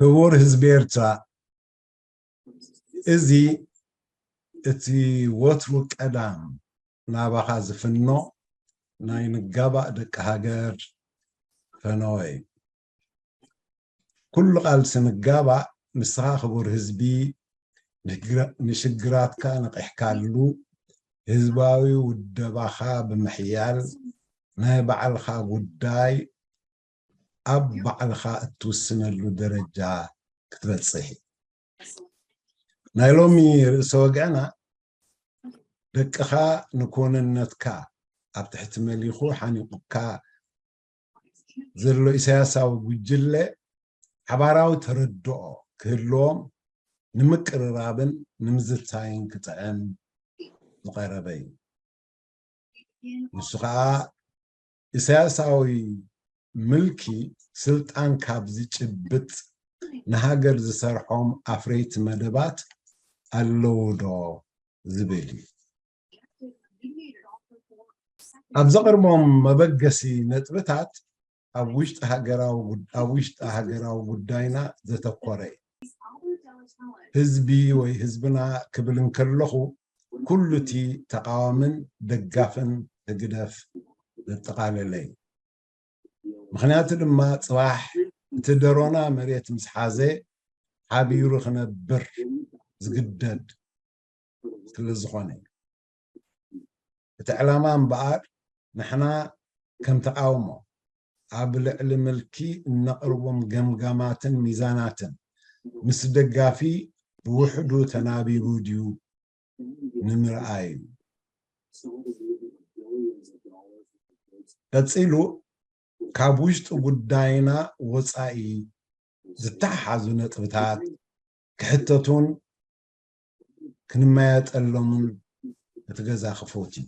ክቡር ህዝቢ ኤርትራ፣ እዚ እቲ ወትሩ ቀዳም ናባኻ ዝፍኖ ናይ ንጋባእ ደቂ ሃገር ፈነወ እዩ። ኩሉ ቃልሲ ንጋባእ ንስኻ ክቡር ህዝቢ ንሽግራ-፣ ንሽግራትካ ነቒሕካሉ ህዝባዊ ውደባኻ ብምሕያል ናይ ባዕልኻ ጉዳይ ኣብ ባዕልኻ እትውስነሉ ደረጃ ክትበጽሕ እዩ። ናይ ሎሚ ርእሰ ወግዕና ደቅኻ ንኮንነትካ ኣብ ትሕቲ መሊኹ ሓኒቑካ ዘሎ ኢሳያሳዊ ጉጅለ ሓባራዊ ተረድኦ ክህልዎም ንምቅርራብን ንምዝታይን ክጥዕም ዝቐረበ እዩ። ንሱ ኸኣ ኢሳያሳዊ ምልኪ ስልጣን ካብ ዝጭብጥ ንሃገር ዝሰርሖም ኣፍረይቲ መደባት ኣለዉ ዶ ዝብል እዩ። ኣብ ዘቕርቦም መበገሲ ነጥብታት ኣብ ውሽጢ ሃገራዊ ጉድ-፣ ኣብ ውሽጢ ሃገራዊ ጉዳይና ዘተኮረ እዩ። ህዝቢ ወይ ህዝብና ክብል እንከለኹ ኩሉ እቲ ተቃዋምን ደጋፍን ህግደፍ ዘጠቓለለ እዩ። ምኽንያቱ ድማ ጽባሕ እቲ ደሮና መሬት ምስ ሓዘ ሓቢሩ ክነብር ዝግደድ ስለ ዝኾነ እዩ። እቲ ዕላማ እምበኣር ንሕና ከም ተቃውሞ ኣብ ልዕሊ ምልኪ እነቕርቦም ገምጋማትን ሚዛናትን ምስ ደጋፊ ብውሕዱ ተናቢቡ ድዩ ንምርኣይ እዩ። ቀጺሉ ካብ ውሽጢ ጉዳይና ወጻኢ ዝተሓሓዙ ነጥብታት ክሕተቱን ክንመያየጠሎምን እቲ ገዛ ክፉት እዩ።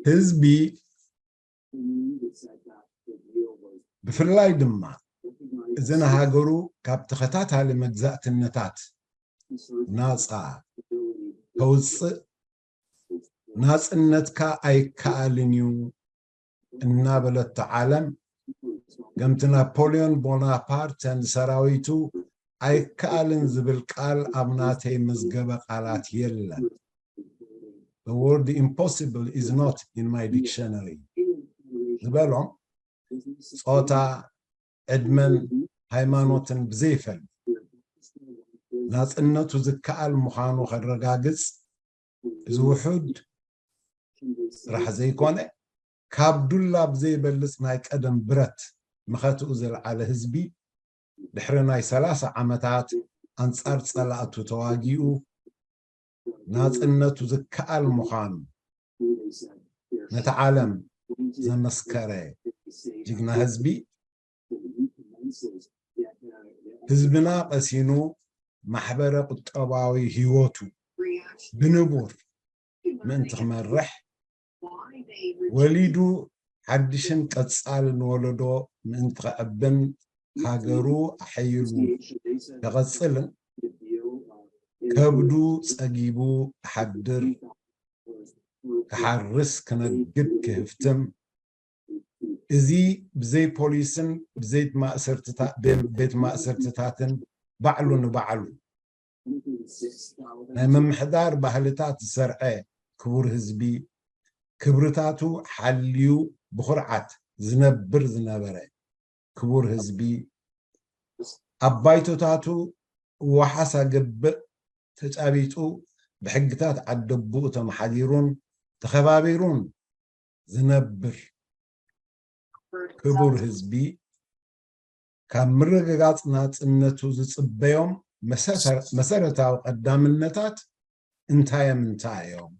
ህዝቢ ብፍላይ ድማ እዚ ንሃገሩ ካብ ተኸታታሊ መግዛእትነታት ናጻ ከውጽእ ናጽነትካ ኣይከኣልን እዩ እናበለቶ ዓለም፣ ከምቲ ናፖሊዮን ቦናፓርተን ሰራዊቱ ኣይከኣልን ዝብል ቃል ኣብ ናተይ መዝገበ ቃላት የለን። The word impossible is not in my dictionary ዝበሎም ጾታ፣ ዕድመን ሃይማኖትን ብዘይፈሊ ናጽነቱ ዝከኣል ምዃኑ ከረጋግጽ እዚ ውሑድ ጥራሕ ዘይኮነ፣ ካብ ዱላ ብዘይበልጽ ናይ ቀደም ብረት መኸትኡ ዘልዓለ ህዝቢ፣ ድሕሪ ናይ ሰላሳ ዓመታት ኣንጻር ጸላእቱ ተዋጊኡ፣ ናጽነቱ ዝከኣል ምዃኑ ነቲ ዓለም ዘመስከረ ጅግና ህዝቢ፣ ህዝብና ቀሲኑ ማሕበረ ቁጠባዊ ህይወቱ ብንቡር ምእንቲ ክመርሕ፣ ወሊዱ ሓድሽን ቀጻልን ወለዶ ምእንቲ ክዕብን ሃገሩ ኣሐይሉ ከቐጽልን ከብዱ ጸጊቡ ክሓድር ክሓርስ ክነግድ ክህፍትም፣ እዚ ብዘይ ፖሊስን ብዘይ ማእሰርትታ-፣ ቤት ማእሰርትታትን ባዕሉ ንባዕሉ ናይ ምምሕዳር ባህልታት ዝሰርዐ ክቡር ህዝቢ፣ ክብርታቱ ሓልዩ ብኹርዓት ዝነብር ዝነበረ ክቡር ህዝቢ፣ ኣብ ባይቶታቱ ዋሓስ ኣገብእ ተጫቢጡ ብሕግታት ዓደቦኡ ተመሓዲሩን ተኸባቢሩን ዝነብር ክቡር ህዝቢ፣ ካብ ምርግጋጽ ናጽነቱ ዝጽበዮም መሰረ-፣ መሰረታዊ ቀዳምነታት እንታዮም እንታይ እዮም?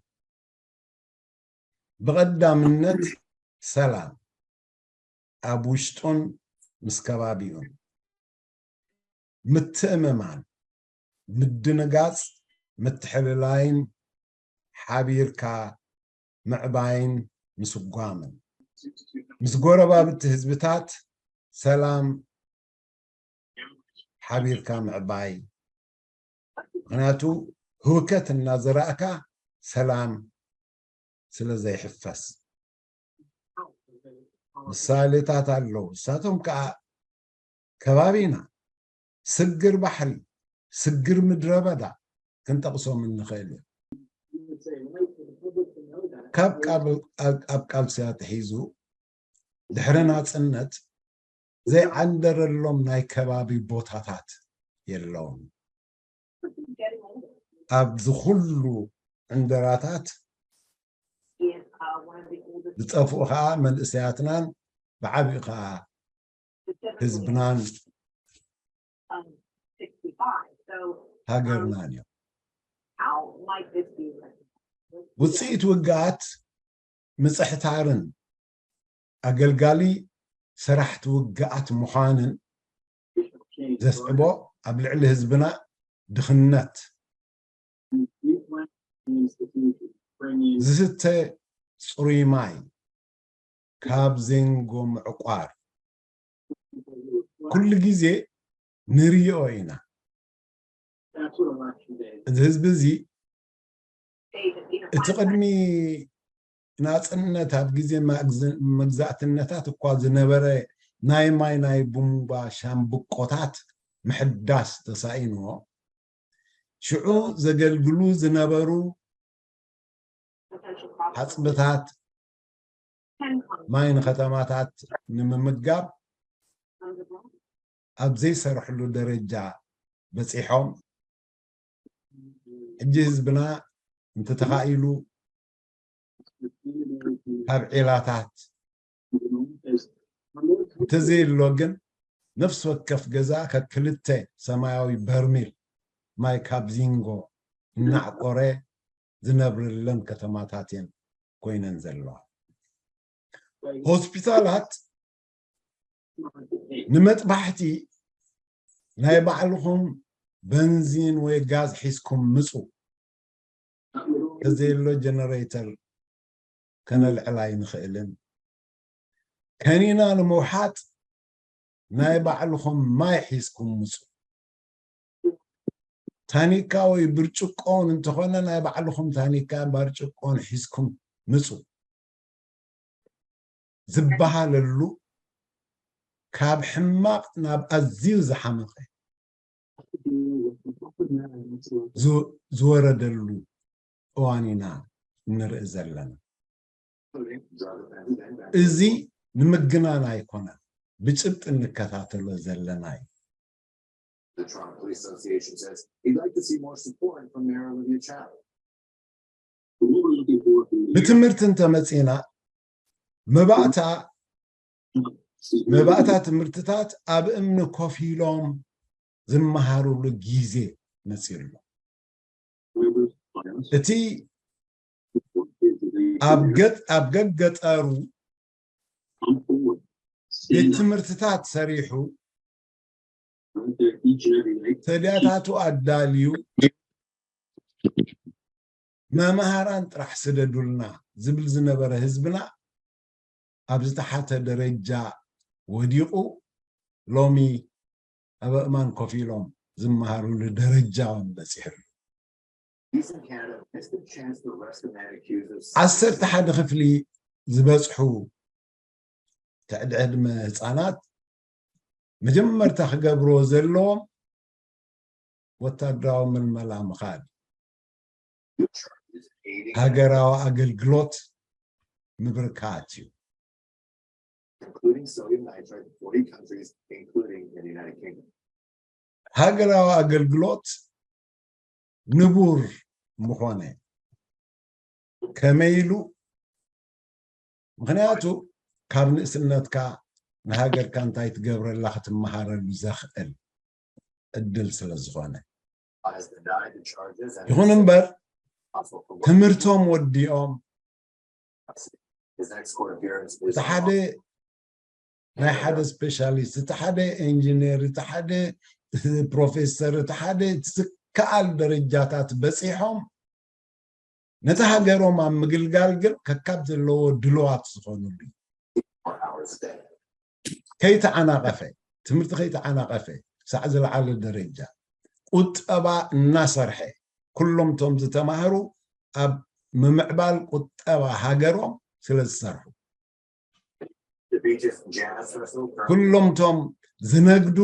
ብቐዳምነት ሰላም ኣብ ውሽጡን ምስ ከባቢኡን፣ ምትእምማን፣ ምድንጋጽ፣ ምትሕልላይን ሓቢርካ ምዕባይን ምስጓምን፣ ምስ ጎረባብቲ ህዝብታት ሰላም ሓቢርካ ምዕባይ። ምኽንያቱ ህውከት እናዘራእካ ሰላም ስለ ዘይሕፈስ። ምሳሌታት ኣለዉ። እሳቶም ከዓ ከባቢና ስግር ባሕሪ፣ ስግር ምድረ በዳ ክንጠቕሶም እንኽእል እዩ። ካብ ቃል- ኣብ ቃልሲ ኣትሒዙ ድሕሪ ናጽነት ዘይዓንደረሎም ናይ ከባቢ ቦታታት የለውን። ኣብዚ ኩሉ ዕንደራታት ዝጠፍኡ ከዓ መንእሰያትናን ብዓቢኡ ከዓ ህዝብናን ሃገርናን እዮም። ውፅኢት ውግኣት ምፅሕታርን ኣገልጋሊ ሰራሕቲ ውግኣት ምዃንን ዘስዕቦ ኣብ ልዕሊ ህዝብና ድኽነት፣ ዝስተ ፅሩይ ማይ፣ ካብ ዜንጎ ምዕቋር ኩሉ ግዜ ንርእዮ ኢና። እዚ ህዝቢ እዚ እቲ ቅድሚ ናጽነት ኣብ ግዜ ማግዝ- መግዛእትነታት እኳ ዝነበረ ናይ ማይ ናይ ቡምባ ሻምብቆታት ምሕዳስ ተሳኢንዎ ሽዑ ዘገልግሉ ዝነበሩ ሓፅብታት ማይ ንከተማታት ንምምጋብ ኣብ ዘይሰርሕሉ ደረጃ በፂሖም ሕጂ ህዝብና እንተተኻኢሉ ካብ ዒላታት እንተዘየሎ ግን ነፍሲ ወከፍ ገዛ ከክልተ ሰማያዊ በርሚል ማይ ካብ ዚንጎ እናዕቆረ ዝነብርለን ከተማታት እየን ኮይነን ዘለዋ። ሆስፒታላት ንመጥባሕቲ ናይ ባዕልኹም በንዚን ወይ ጋዝ ሒዝኩም ምፁ። ተዘየሎ ጀነሬተር ከነልዕል ኣይንኽእልን። ከኒና ንምውሓጥ ናይ ባዕልኹም ማይ ሒዝኩም ምፁ። ታኒካ ወይ ብርጭቆን እንተኾነ ናይ ባዕልኹም ታኒካን ባርጭቆን ሒዝኩም ምፁ ዝበሃለሉ ካብ ሕማቕ ናብ ኣዝዩ ዝሓመቐ ዝወረደሉ እዋን ኢና እንርኢ ዘለና። እዚ ንምግናን ኣይኮነን፣ ብጭብጢ እንከታተሎ ዘለና እዩ። ብትምህርቲ እንተመፂና መባእታ መባእታ ትምህርትታት ኣብ እምኒ ኮፍ ኢሎም ዝመሃሩሉ ግዜ መፂኡ ኣሎ። እቲ ኣብ ገጥ ኣብ ገገጠሩ ቤት ትምህርትታት ሰሪሑ ሰድያታቱ ኣዳልዩ መምሃራን ጥራሕ ስደዱልና ዝብል ዝነበረ ህዝብና ኣብ ዝተሓተ ደረጃ ወዲቑ ሎሚ ኣብ ኣእማን ኮፍ ኢሎም ዝመሃሩሉ ደረጃ እውን በፂሕሉ። ዓሰርተ ሓደ ክፍሊ ዝበፅሑ ትሕዲ ዕድመ ህፃናት መጀመርታ ክገብርዎ ዘለዎም ወታደራዊ ምልመላ ምኻድ፣ ሃገራዊ ኣገልግሎት ምብርካት እዩ። ሃገራዊ ኣገልግሎት ንቡር ምኾነ ከመይ ኢሉ? ምኽንያቱ ካብ ንእስነትካ ንሃገርካ እንታይ ትገብረላ ክትመሃረሉ ዘኽእል እድል ስለ ዝኾነ። ይኹን እምበር ትምህርቶም ወዲኦም እቲ ሓደ ናይ ሓደ ስፔሻሊስት፣ እቲ ሓደ ኢንጂነር፣ እቲ ሓደ ፕሮፌሰር፣ እቲ ሓደ እቲ ዝከኣል ደረጃታት በፂሖም ነቲ ሃገሮም ኣብ ምግልጋል ግን ከካብ ዘለዎ ድልዋት ዝኾኑሉ እዩ። ከይተዓናቐፈ ትምህርቲ ከይተዓናቐፈ ክሳዕ ዝለዓለ ደረጃ ቁጠባ እናሰርሐ ኩሎም እቶም ዝተማህሩ ኣብ ምምዕባል ቁጠባ ሃገሮም ስለ ዝሰርሑ ኩሎም ቶም ዝነግዱ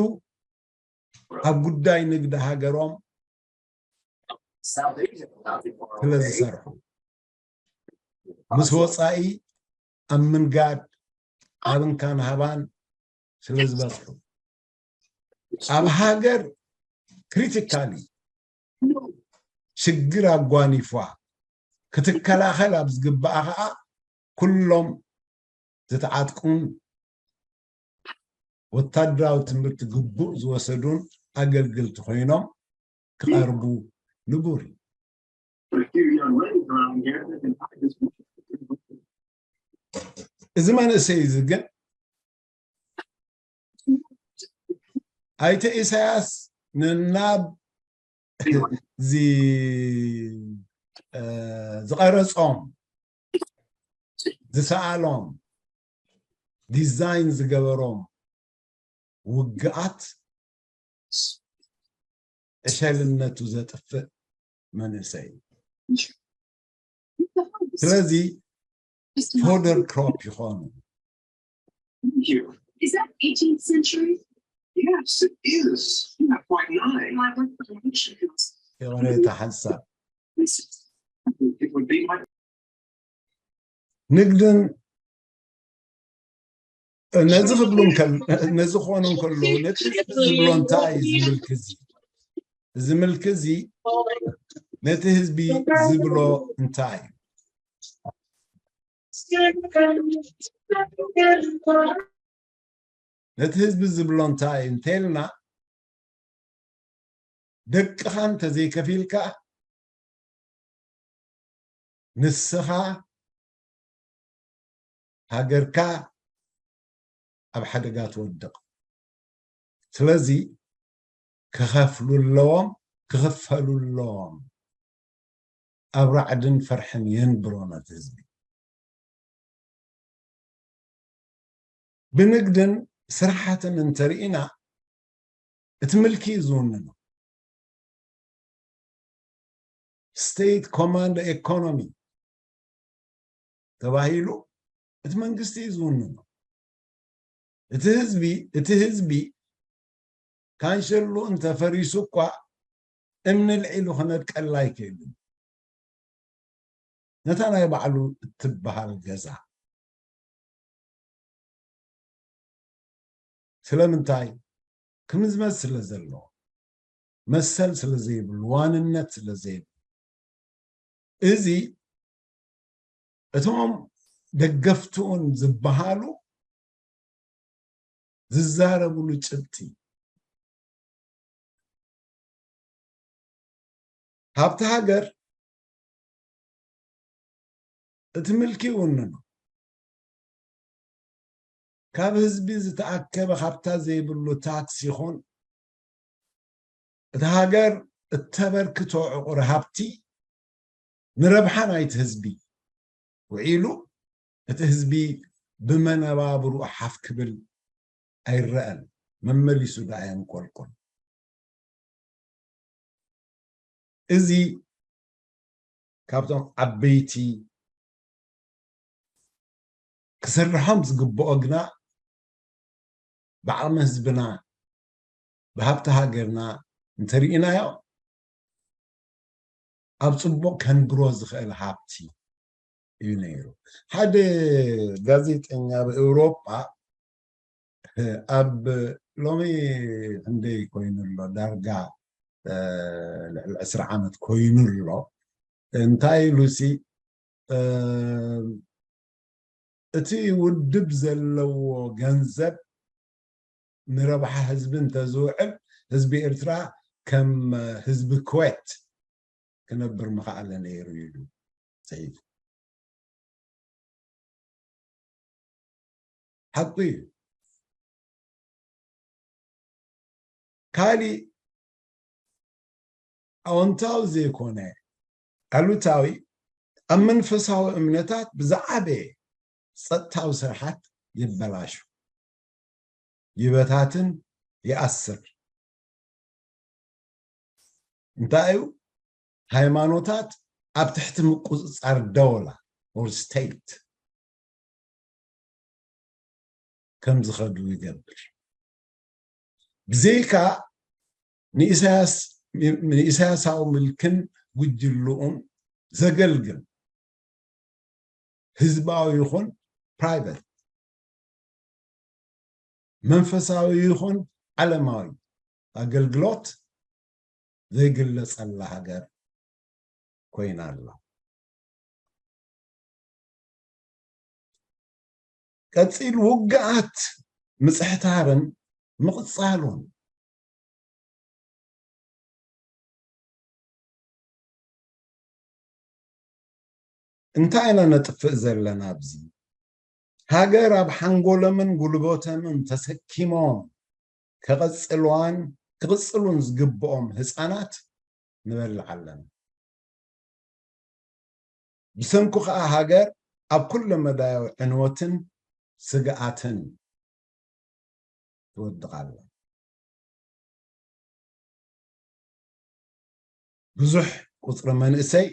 ኣብ ጉዳይ ንግዲ ሃገሮም ስለ ዝሰርሑ፣ ምስ ወፃኢ ኣብ ምንጋድ፣ ኣብ እንካን ሃባን ስለ ዝበፅሑ፣ ኣብ ሃገር ክሪቲካሊ ሽግር ኣጓኒፏ ክትከላኸል ኣብ ዝግባኣ ከዓ ኩሎም ዝተዓጥቁን ወታደራዊ ትምህርቲ ግቡእ ዝወሰዱን ኣገልግልቲ ኮይኖም ክቐርቡ ንቡር እዩ። እዚ መንእሰይ እዚ ግን ኣይተ ኢሳያስ ንናብ ዚ ዝቐረጾም፣ ዝሰኣሎም፣ ዲዛይን ዝገበሮም ውግኣት ዕሸልነቱ ዘጥፍእ መንእሰይ እዩ። ስለዚ ፎደር ክሮፕ ይኾኑ። Is that eighteenth century? Yes, it is. Yeah, quite nice. My boyfriend, which is ይቕሬታ ሓሳብ ንግድን ነዚ ክብሉ ነዚ ክኾኑ እንከለዉ ነቲ ህዝቢ ዝብሎ እንታይ እዩ? እዚ ምልኪ እዚ እዚ ምልኪ እዚ ነቲ ህዝቢ ዝብሎ እንታይ እዩ? ነቲ ህዝቢ ዝብሎ እንታይ እዩ እንተልና፣ ደቅኻ እንተዘይከፊልካ ንስኻ ሃገርካ ኣብ ሓደጋ ትወድቕ። ስለዚ ክኸፍሉ ኣለዎም፣ ክኽፈሉ ኣለዎም። ኣብ ራዕድን ፍርሕን የንብሮ ነቲ ህዝቢ። ብንግድን ስራሓትን እንተርኢና እቲ ምልኪ እዩ ዝውንኖ። ስቴት ኮማንድ ኤኮኖሚ ተባሂሉ እቲ መንግስቲ እዩ ዝውንኖ። እቲ ህዝቢ እቲ ህዝቢ ካንሸሉ እንተፈሪሱ እኳ እምኒ ልዒሉ ክነድቀላ ኣይክእልን። ነታ ናይ ባዕሉ እትበሃል ገዛ ስለምንታይ ክምዝመዝ ስለ ዘለዎ መሰል ስለ ዘይብሉ ዋንነት ስለ ዘይብሉ እዚ እቶም ደገፍትኡን ዝበሃሉ ዝዛረብሉ ጭብጢ ሃብቲ ሃገር እቲ ምልኪ ይውንኖ። ካብ ህዝቢ ዝተኣከበ ካብታ ዘይብሉ ታክስ ይኹን እቲ ሃገር እተበርክቶ ዕቑር ሃብቲ ንረብሓ ናይቲ ህዝቢ ውዒሉ እቲ ህዝቢ ብመነባብርኡ ሓፍ ክብል ኣይረአን። መመሊሱ ደኣ የንቆልቁል። እዚ ካብቶም ዓበይቲ ክስርሖም ዝግብኦ ግና ብዓቕሚ ህዝብና ብሃብቲ ሃገርና እንተርኢናዮ ኣብ ፅቡቕ ከንብሮ ዝኽእል ሃብቲ እዩ ነይሩ። ሓደ ጋዜጠኛ ኣብ ኤውሮጳ ኣብ ሎሚ ክንደይ ኮይኑ ኣሎ ዳርጋ ልዕሊ ዕስራ ዓመት ኮይኑ ኣሎ እንታይ ኢሉሲ እቲ ውድብ ዘለዎ ገንዘብ ንረብሓ ህዝቢ እንተዝውዕል ህዝቢ ኤርትራ ከም ህዝቢ ኩዌት ክነብር ምኽኣለ ነይሩ ኢሉ ፅሒፉ። ሓቁ እዩ። ካሊእ ኣወንታዊ ዘይኮነ ኣሉታዊ ኣብ መንፈሳዊ እምነታት ብዝዓበየ ጸጥታዊ ስርሓት የበላሹ፣ ይበታትን ይኣስር። እንታይ እዩ? ሃይማኖታት ኣብ ትሕቲ ምቁጽጻር ደውላ or state ከም ዝኸዱ ይገብር። ብዘይካ ንኢሳያስ ንኢሳያሳዊ ምልክን ጉጅልኡን ዘገልግል ህዝባዊ ይኹን ፕራይቨት፣ መንፈሳዊ ይኹን ዓለማዊ ኣገልግሎት ዘይግለጸላ ሃገር ኮይና ኣላ። ቀጺሉ ውግኣት ምጽሕታርን ምቕጻሉን። እንታይ ኢና ነጥፍእ ዘለና ኣብዚ? ሃገር ኣብ ሓንጎሎምን ጉልበቶምን ተሰኪሞም ከቐጽልዋን ክቕጽሉን ዝግብኦም ህጻናት ንበልዕ ኣለና። ብሰንኩ ኸኣ ሃገር ኣብ ኩለ መዳያዊ ዕንወትን ስግኣትን ትወድቕ ኣላ። ብዙሕ ቁጽሪ መንእሰይ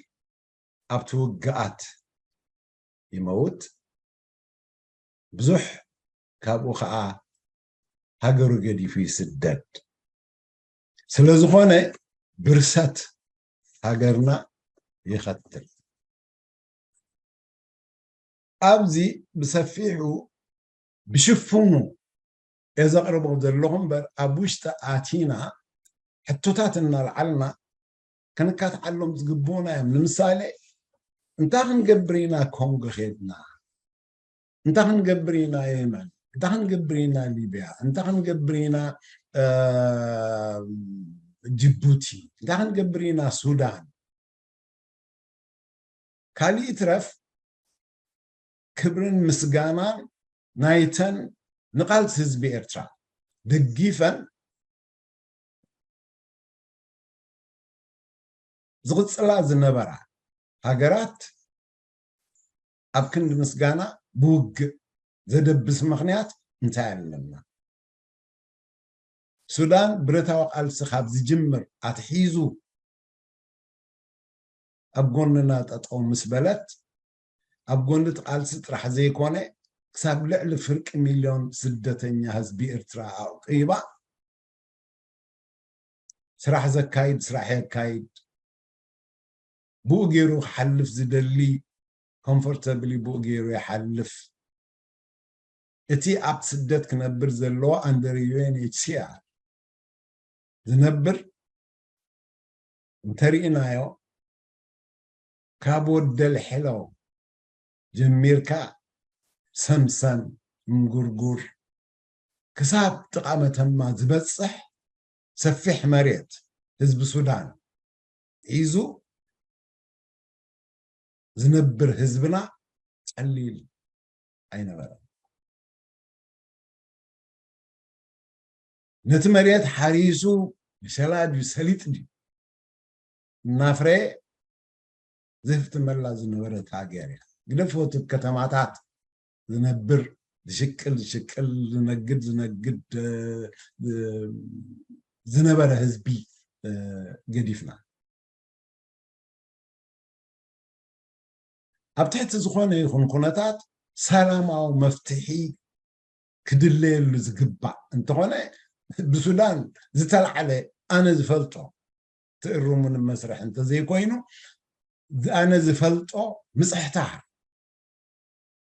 ኣብቲ ውግኣት ይመውት፣ ብዙሕ ካብኡ ኸኣ ሃገሩ ገዲፉ ይስደድ። ስለ ዝኾነ ብርሰት ሃገርና ይኸትል። ኣብዚ ብሰፊሑ ብሽፉኑ እየ ዘቕርቦ ዘለኹ እምበር፣ ኣብ ውሽጢ ኣቲና ሕቶታት እናልዓልና ክንካትዓሎም ዝግብኡና እዮም። ንምሳሌ፣ እንታይ ክንገብር ኢና ኮንጎ ኬድና? እንታይ ክንገብር ኢና የመን? እንታይ ክንገብር ኢና ሊብያ? እንታይ ክንገብር ኢና፣ እ፣ ጅቡቲ? እንታይ ክንገብር ኢና ሱዳን? ካልእ ይትረፍ፣ ክብርን ምስጋናን ናይተን ንቓልሲ ህዝቢ ኤርትራ ደጊፈን ዝቕጽላ ዝነበራ ሃገራት ኣብ ክንዲ ምስጋና ብውግእ ዘደብስ ምኽንያት እንታይ ኣለና? ሱዳን ብረታዊ ቃልሲ ካብ ዝጅምር ኣትሒዙ ኣብ ጎንና ጠጠው ምስ በለት፣ ኣብ ጎኒ እቲ ቃልሲ ጥራሕ ዘይኮነ፣ ክሳብ ልዕሊ ፍርቂ ሚልዮን ስደተኛ ህዝቢ ኤርትራ ኣዕቂባ፣ ስራሕ ዘካይድ ስራሕ የካይድ፣ ብኡ ገይሩ ክሓልፍ ዝደሊ ኮምፎርተብሊ ብኡ ገይሩ ይሓልፍ። እቲ ኣብ ስደት ክነብር ዘለዎ under ዩ ኤን ኤች ሲ ኣር ዝነብር እንተሪእናዮ፣ ካብ ወደል ሐለው ጀሚርካ ሰምሰም፣ እንጉርጉር ክሳብ ጥቓ መተማ ዝበጽሕ ሰፊሕ መሬት ህዝቢ ሱዳን ሒዙ ዝነብር ህዝብና ቀሊል ኣይነበረን። ነቲ መሬት ሓሪሱ፣ መሸላ ድዩ ሰሊጥ ድዩ እናፍረየ ዘህፍትመላ ዝነበረት ሃገር እያ። ግደፎ እቲ ከተማታት ዝነብር፣ ዝሽቅል ዝሽቅል፣ ዝነግድ ዝነግድ፣ እ፣ እ፣ ዝነበረ ህዝቢ፣ እ፣ ገዲፍና። ኣብ ትሕቲ ዝኾነ ይኹን ኩነታት ሰላማዊ መፍትሒ ክድለየሉ ዝግባእ እንተኾነ፣ ብሱዳን ዝተላዕለ ኣነ ዝፈልጦ ትእርሙኒ መስርሕ እንተዘይኮይኑ፣ ኣነ ዝፈልጦ ምጽሕታር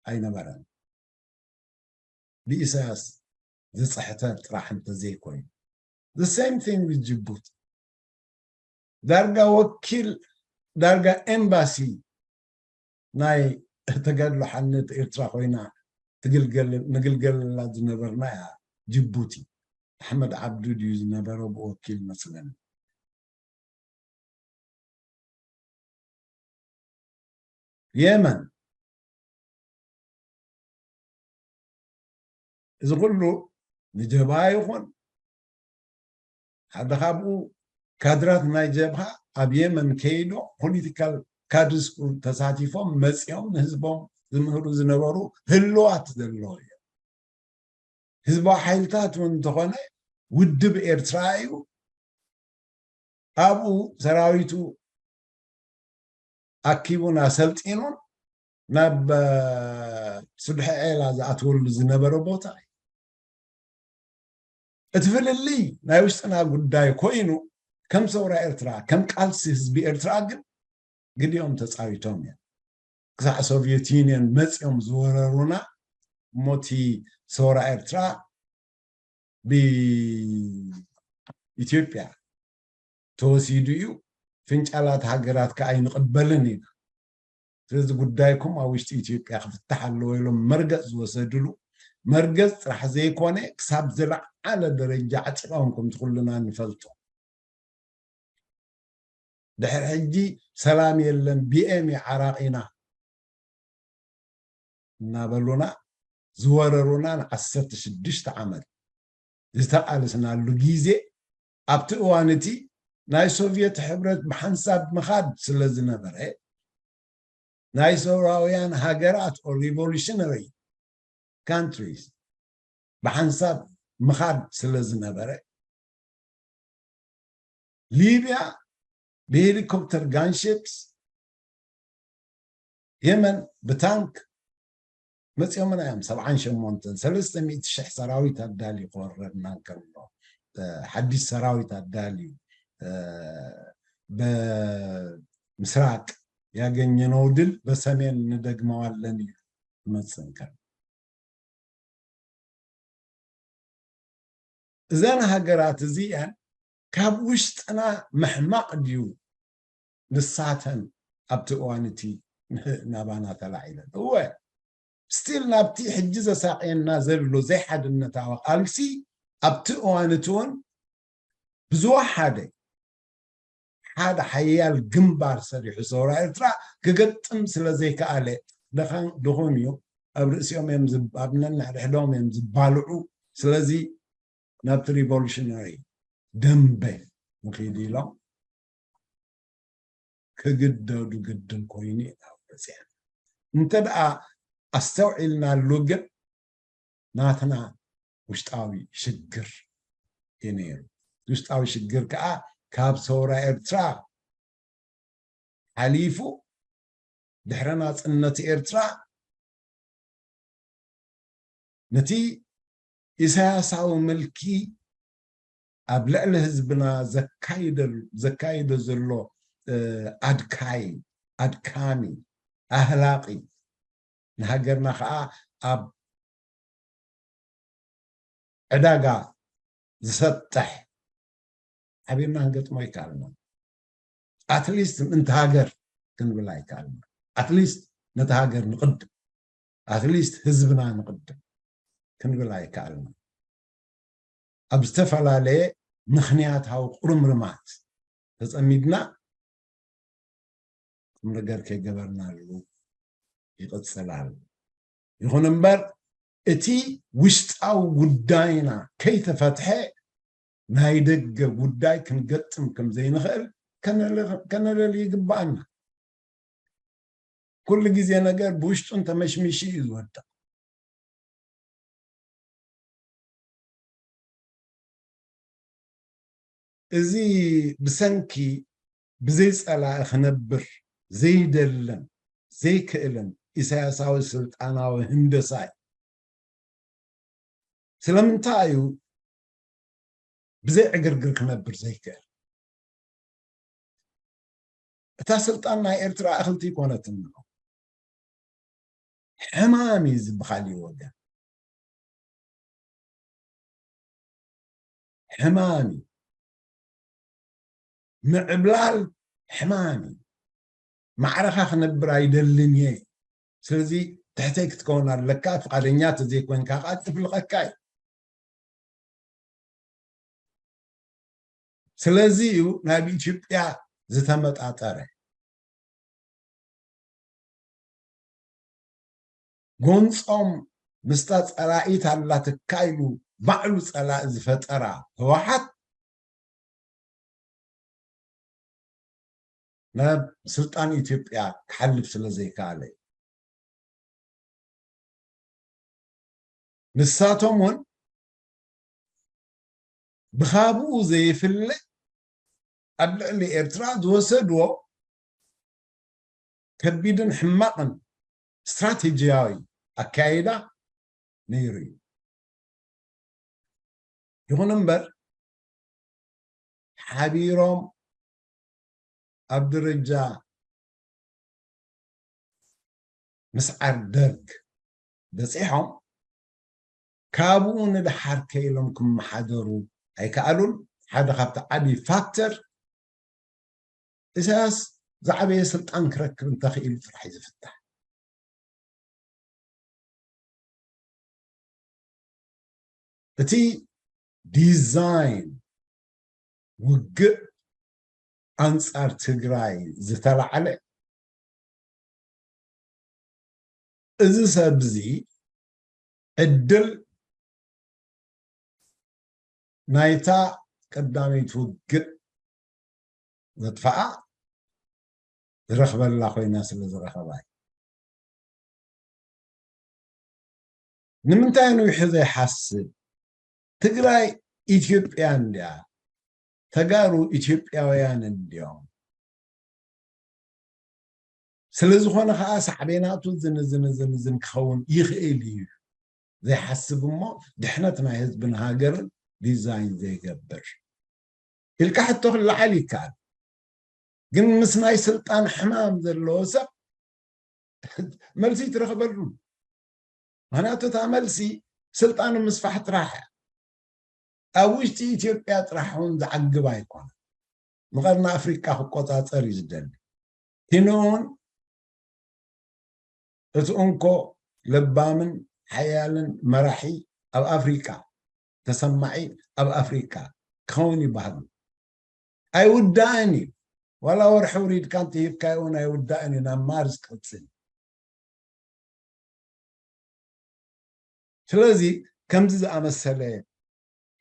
ኣይነበረን። ብኢሳያስ ዝጽሕተ ጥራሕ እንተዘይኮይኑ። The same thing with ጅቡቲ። ዳርጋ ወኪል፣ ዳርጋ ኤምባሲ ናይ ተጋድሎ ሓርነት ኤርትራ ኮይና ትግልገል-፣ ንግልገለላ ዝነበርና እያ ጅቡቲ። ኣሕመድ ዓብዱ ድዩ ዝነበረ ብወኪል መስለኒ። የመን፣ እዚ ኩሉ ንጀብሃ ይኹን ሓደ ካብኡ ካድራት ናይ ጀብሃ ኣብ የመን ከይዶ ፖለቲካል ካድርስ ተሳቲፎም መጺኦም ንህዝቦም ዝምህሩ ዝነበሩ ህልዋት ዘለዎ እዮም። ህዝባዊ ሓይልታት እውን እንተኾነ ውድብ ኤርትራ እዩ። ኣብኡ ሰራዊቱ ኣኪቡን ኣሰልጢኑን ናብ፣ እ፣ ስድሒ ዔላ ዝኣትወሉ ዝነበረ ቦታ እዩ። እቲ ፍልልይ ናይ ውሽጥና ጉዳይ ኮይኑ፣ ከም ሰውራ ኤርትራ፣ ከም ቃልሲ ህዝቢ ኤርትራ ግን ግዲኦም ተጻዊቶም እዮም። ክሳዕ ሶቭየት ዩኒየን መጺኦም ዝወረሩና፣ እሞ እቲ ሰውራ ኤርትራ ብኢትዮጵያ ተወሲዱ እዩ። ፍንጫላት ሃገራት ከኣ ኣይንቕበልን ኢና። ስለዚ ጉዳይኩም ኣብ ውሽጢ ኢትዮጵያ ክፍታሕ ኣለዎ ኢሎም መርገጽ ዝወሰድሉ፣ መርገጽ ጥራሕ ዘይኮነ፣ ክሳብ ዝለዓለ ደረጃ ዓጢቖም፣ ከምቲ ኩልና ንፈልጦ። ድሕሪ ሕጂ ሰላም የለን፣ ቢኤም እዩ ዓራቒና እናበሉና ዝወረሩና ንዓሰርተ ሽዱሽተ ዓመት ዝተቓለስናሉ ግዜ፣ ኣብቲ እዋን እቲ ናይ ሶቭየት ሕብረት ብሓንሳብ ምኻድ ስለ ዝነበረ፣ ናይ ሰውራውያን ሃገራት፣ or revolutionary countries፣ ብሓንሳብ ምኻድ ስለ ዝነበረ፣ ሊብያ ብሄሊኮፕተር፣ ጋንሺፕስ፣ የመን ብታንክ መጺኦምና እዮም። ሰብዓን ሸሞንተን፣ ሰለስተ ሚእቲ ሽሕ ሰራዊት ኣዳልዩ ክወረድና እንከሎ፣ እ፣ ሓድሽ ሰራዊት ኣዳልዩ፣ እ፣ በምስራቅ ያገኘነው ድል በሰሜን እንደግመዋለን እዩ ክመጽእ እንከሎ። እዘን ሃገራት እዚአን ካብ ውሽጥና ምሕማቕ ድዩ ንሳተን ኣብቲ እዋን እቲ ናባና ተላዒለን? እወ፣ ስቲል ናብቲ ሕጂ ዘሳቕየና ዘሎ ዘይሓድነታዊ ቃልሲ ኣብቲ እዋን እቲ እውን ብዝወሓደ ሓደ ሓያል ግንባር ሰሪሑ ሰውራ ኤርትራ ክገጥም ስለ ዘይከኣለ፣ ደኻን ድኹን እዩ። ኣብ ርእሲኦም እዮም ዝብ-፣ ኣብ ነንሕድሕዶም እዮም ዝባልዑ። ስለዚ ናብቲ ሪቮሉሽነሪ ደንበ ንኺድ ኢሎም ክግደዱ ግድን ኮይኑ እዩ ናብ በጺሐን። እንተ ደኣ ኣስተውዒልናሉ ግን ናትና ውሽጣዊ ሽግር እዩ ነይሩ። ውሽጣዊ ሽግር ከኣ ካብ ሰውራ ኤርትራ ሓሊፉ ድሕሪ ናጽነት ኤርትራ ነቲ ኢሳያሳዊ ምልኪ ኣብ ልዕሊ ህዝብና ዘካይደል-፣ ዘካይዶ ዘሎ፣ እ፣ ኣድካይ፣ ኣድካሚ፣ ኣህላቂ፣ ንሃገርና ኸኣ ኣብ ዕዳጋ ዝሰጥሕ ሓቢርና ክንገጥሞ ኣይከኣልናን። ኣትሊስት ምእንቲ ሃገር ክንብል ኣይከኣልናን። ኣትሊስት ነቲ ሃገር ንቕድም፣ ኣትሊስት ህዝብና ንቕድም ክንብል ኣይከኣልናን። ኣብ ዝተፈላለየ ምኽንያታዊ ቁርምርማት ተጸሚድና ቁም ነገር ከይገበርናሉ ይቕጽል ኣሎ። ይኹን እምበር፣ እቲ ውሽጣዊ ጉዳይና ከይተፈትሐ ናይ ደገ ጉዳይ ክንገጥም ከም ዘይንኽእል ከነለ-፣ ከነለሊ ይግብኣና። ኩሉ ግዜ ነገር ብውሽጡ እንተመሽሚሹ እዩ ዝወድቕ። እዚ ብሰንኪ ብዘይ ጸላኢ ክነብር ዘይደልን ዘይክእልን ኢሳያሳዊ ስልጣናዊ ህንደሳ እዩ። ስለምንታይ እዩ ብዘይ ዕግርግር ክነብር ዘይክእል? እታ ስልጣን ናይ ኤርትራ እኽልቲ ኣይኮነትን። ሕማም እዩ ዝበሃል እዩ ወገን። ሕማም እዩ። ምዕብላል ሕማም እዩ። ማዕረኻ ክነብር ኣይደልን እየ። ስለዚ ትሕተይ ክትከውን ኣለካ፣ ፍቓደኛ ተዘይኮይንካ ከዓ ጥፍልቐካ እዩ። ስለዚ እዩ ናብ ኢትዮጵያ ዝተመጣጠረ። ጎንጾም ምስታ ጸላኢት ኣላትካ ኢሉ ባዕሉ ጸላኢ ዝፈጠራ ህወሓት ናብ ስልጣን ኢትዮጵያ ክሓልፍ ስለ ዘይከኣለ እዩ። ንሳቶም እውን ብኻብኡ ዘይፍለ ኣብ ልዕሊ ኤርትራ ዝወሰድዎ ከቢድን ሕማቕን ስትራቴጂያዊ ኣካይዳ ነይሩ እዩ። ይኹን እምበር፣ ሓቢሮም ኣብ ደረጃ ምስዓር ደርግ በጺሖም፣ ካብኡ ንደሓር ከኢሎም ክመሓደሩ ኣይከኣሉን። ሓደ ካብቲ ዓቢ ፋክተር፣ ኢሳያስ ዝዓበየ ስልጣን ክረክብ እንተኽኢሉ ጥራሕ እዩ ዝፍታሕ። እቲ ዲዛይን ውግእ ኣንጻር ትግራይ ዝተላዕለ፣ እዚ ሰብ እዚ ዕድል ናይታ ቀዳመይቲ ውግእ ዘጥፍኣ ዝረኽበላ ኮይና ስለ ዝረኸባ እዩ። ንምንታይ ነዊሑ ዘይሓስብ? ትግራይ ኢትዮጵያ እንድያ፣ ተጋሩ ኢትዮጵያውያን እንድዮም። ስለ ዝኾነ ኸዓ ሳዕቤናቱ ዝን ዝን ዝን ዝን ክኸውን ይኽእል እዩ ዘይሓስብ እሞ፣ ድሕነት ናይ ህዝብን ሃገርን ዲዛይን ዘይገብር ኢልካ ሕቶ ክለዓል ይከኣል። ግን ምስ ናይ ስልጣን ሕማም ዘለዎ ሰብ መልሲ ትረኽበሉ። ምኽንያቱ እታ መልሲ ስልጣኑ ምስፋሕ ጥራሕ እያ። ኣብ ውሽጢ ኢትዮጵያ ጥራሕ እውን ዝዓግብ ኣይኮነን። ንቐርኒ ኣፍሪቃ ክቆጻጸር እዩ ዝደሊ። ኪንኡ እውን እቲ እንኮ ለባምን ሓያልን መራሒ ኣብ ኣፍሪቃ፣ ተሰማዒ ኣብ ኣፍሪቃ ክኸውን ይበሃል። ኣይውዳእን እዩ። ዋላ ወርሒ ውሪድካ እንተሂብካዮ እውን ኣይውዳእን እዩ፣ ናብ ማርስ ክቕጽል። ስለዚ ከምዚ ዝኣመሰለ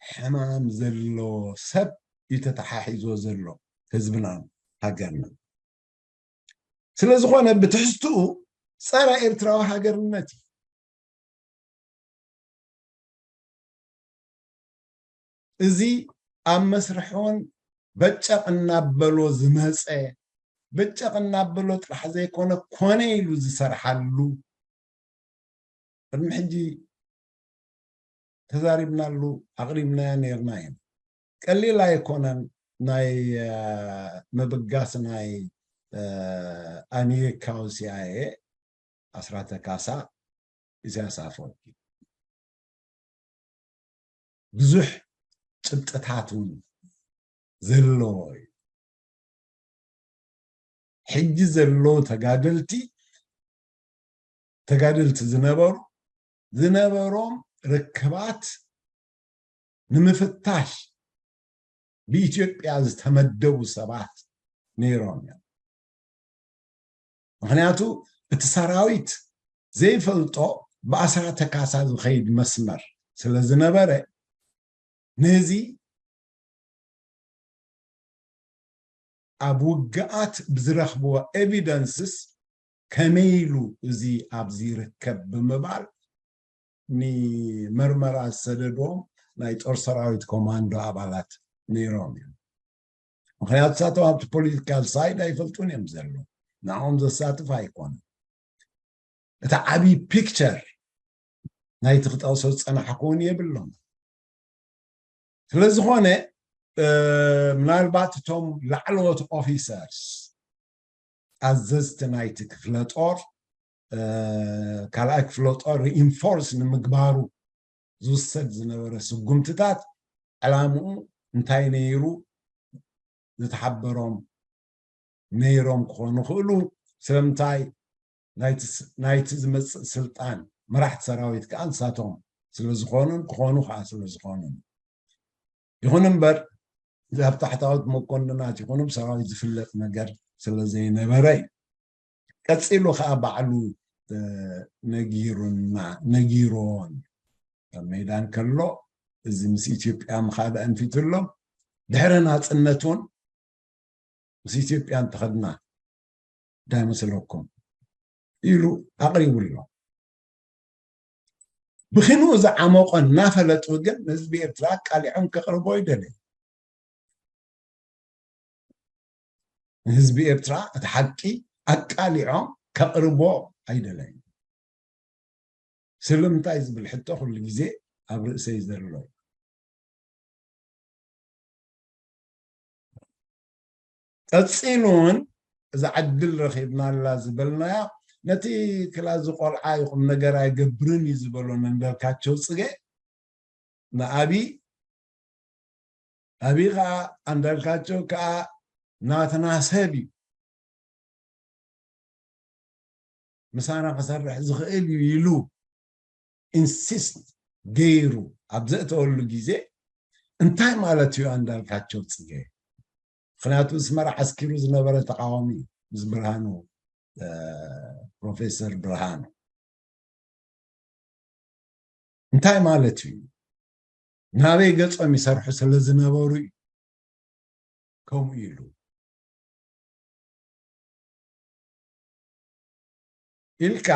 ሕማም ዘለዎ ሰብ እዩ ተተሓሒዞ ዘሎ ህዝብናን ሃገርናን። ስለ ዝኾነ ብትሕዝትኡ ጸረ ኤርትራዊ ሃገርነት እዩ። እዚ ኣብ መስርሕ እውን በጨቕ እናበሎ ዝመጸ፣ በጨቕ እናበሎ ጥራሕ ዘይኮነ፣ ኮነ ኢሉ ዝሰርሓሉ፣ ቅድሚ ሕጂ ተዛሪብናሉ፣ ኣቕሪብናዮ ነይርና ኢና። ቀሊል ኣይኮነን ናይ፣ እ፣ ምብጋስ ናይ፣ እ፣ ኣሜሪካዊ ሲኣይኤ ኣስራተ ካሳ ኢሳያስ ኣፈወርቂ። ብዙሕ ጭብጥታት እውን ዘለዎ እዩ። ሕጂ ዘለዉ ተጋደልቲ፣ ተጋደልቲ ዝነበሩ፣ ዝነበሮም ርክባት ንምፍታሽ ብኢትዮጵያ ዝተመደቡ ሰባት ነይሮም እዮም። ምኽንያቱ እቲ ሰራዊት ዘይፈልጦ ብኣስራተ ካሳ ዝኸይድ መስመር ስለ ዝነበረ፣ ነዚ ኣብ ውግኣት ብዝረኽብዎ ኤቪደንስስ ከመይ ኢሉ እዚ ኣብዚ ይርከብ ብምባል ንመርመራ ዝሰደድዎም ናይ ጦር ሰራዊት ኮማንዶ ኣባላት ነይሮም እዮም። ምኽንያቱ ንሳቶም ኣብቲ ፖለቲካል ሳይድ ኣይፈልጡን እዮም ዘለዉ። ንዕኦም ዘሳትፍ ኣይኮነን። እቲ ዓብዪ ፒክቸር ናይቲ ክጠቕሶ ዝጸናሕኩ እውን የብሎም። ስለ ዝኾነ፣ እ፣ ምናልባት እቶም ላዕለዎት ኦፊሰርስ፣ ኣዘዝቲ ናይቲ ክፍለ ጦር፣ እ፣ ካልኣይ ክፍለ ጦር ሪኢንፎርስ ንምግባሩ ዝውሰድ ዝነበረ ስጉምትታት ዕላምኡ እንታይ ነይሩ፣ ዝተሓበሮም ነይሮም ክኾኑ ይኽእሉ። ስለምንታይ? ናይቲ ስ-፣ ናይቲ ዝመጽእ ስልጣን መራሕቲ ሰራዊት ከኣ ንሳቶም ስለ ዝኾኑን ክኾኑ ከኣ ስለ ዝኾኑን። ይኹን እምበር፣ ኣብ ታሕታዎት መኮንናት ይኹኑ ብሰራዊት ዝፍለጥ ነገር ስለ ዘይነበረ እዩ። ቀጺሉ ከኣ ባዕሉ፣ እ፣ ነጊሩና፣ ነጊሮን ኣብ ሜዳ እንከሎ፣ እዚ ምስ ኢትዮጵያ ምኻድ ኣንፊቱ ኣሎ። ድሕሪ ናጽነት እውን ምስ ኢትዮጵያ እንተኸድና እንታይ መስለኩም ኢሉ ኣቕሪቡ ኣሎ። ብኺንኡ ዝዓመቖ እናፈለጡ ግን ንህዝቢ ኤርትራ ኣቃሊዖም ከቕርቦ ይደለዩ። ንህዝቢ ኤርትራ እቲ ሓቂ ኣቃሊዖም ከቕርቦ ኣይደለዩን። ስለምንታይ ዝብል ሕቶ ኩሉ ግዜ ኣብ ርእሰይ ዘሎ እዩ። ቀፂሉ እውን እዛ ዕድል ረኺብናላ ዝበልናያ፣ ነቲ ክላዚ ቆልዓ ይኹም ነገር ኣይገብርን እዩ ዝበሎ ንእንዳልካቸው ፅገ ንኣብይ፣ ኣብይ ከዓ ኣንዳልካቸው ከዓ ናትና ሰብ እዩ፣ ምሳና ክሰርሕ ዝኽእል እዩ ኢሉ ኢንሲስት ገይሩ ኣብ ዘእተወሉ ግዜ፣ እንታይ ማለት እዩ ኣንዳልካቸው ፅገ? ምክንያቱ ኣስመራ ዓስኪሩ ዝነበረ ተቃዋሚ እዩ፣ ምስ ብርሃኑ፣ ፕሮፌሰር ብርሃኑ። እንታይ ማለት እዩ? ናበይ ገጾም ይሰርሑ ስለ ዝነበሩ እዩ ከምኡ ኢሉ ኢልካ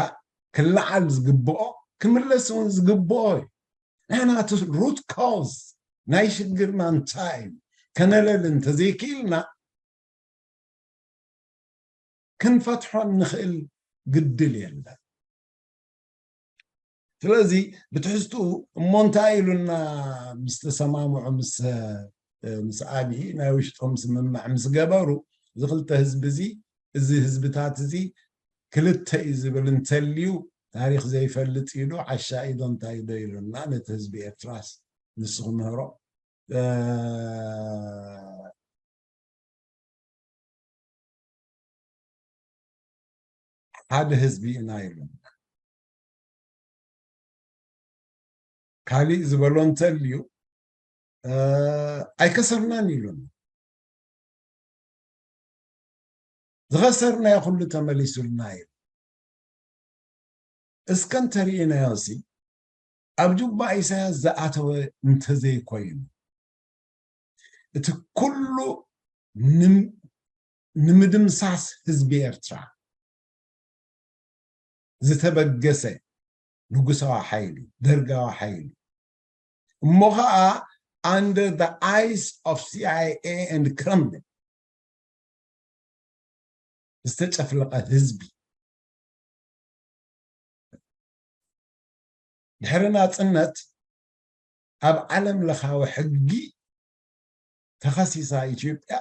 ክለዓል ዝግብኦ፣ ክምለስ እውን ዝግብኦ እዩ። ንሕና እቲ ሩት ኮዝ ናይ ሽግርና እንታይ እዩ ከነለሊ እንተዘይክኢልና፣ ክንፈትሖ እንኽእል ግድል የለን። ስለዚ ብትሕዝትኡ እሞ እንታይ ኢሉና ምስ ተሰማምዑ፣ ምስ፣ ምስ ኣብዪ ናይ ውሽጦም ስምምዕ ምስ ገበሩ፣ እዚ ክልተ ህዝቢ እዚ፣ እዚ ህዝብታት እዚ ክልተ እዩ ዝብል እንተልዩ፣ ታሪኽ ዘይፈልጥ እዩ ዶ፣ ዓሻ እዩ ዶ፣ እንታይ ዶ ኢሉና፣ ነቲ ህዝቢ ኤርትራስ ንሱ ክምህሮ፣ እ፣ ሓደ ህዝቢ ኢና ኢሉና። ካሊእ ዝበሎ እንተልዩ፣ እ፣ ኣይከሰርናን ኢሉና። ዝኸሰርናዮ ኩሉ ተመሊሱልና ኢሉ። እስከ እንተርኢናዮ ሲ፣ ኣብ ጁባ ኢሳያስ ዝኣተወ እንተዘይኮይኑ፣ እቲ ኩሉ ንም-፣ ንምድምሳስ ህዝቢ ኤርትራ ዝተበገሰ ንጉሳዊ ሓይሊ፣ ደርጋዊ ሓይሊ፣ እሞ ኸኣ under the eyes of C I A and Kremlin ዝተጨፍለቐ ህዝቢ፣ ድሕሪ ናጽነት ኣብ ዓለም ለኻዊ ሕጊ ተኸሲሳ ኢትዮጵያ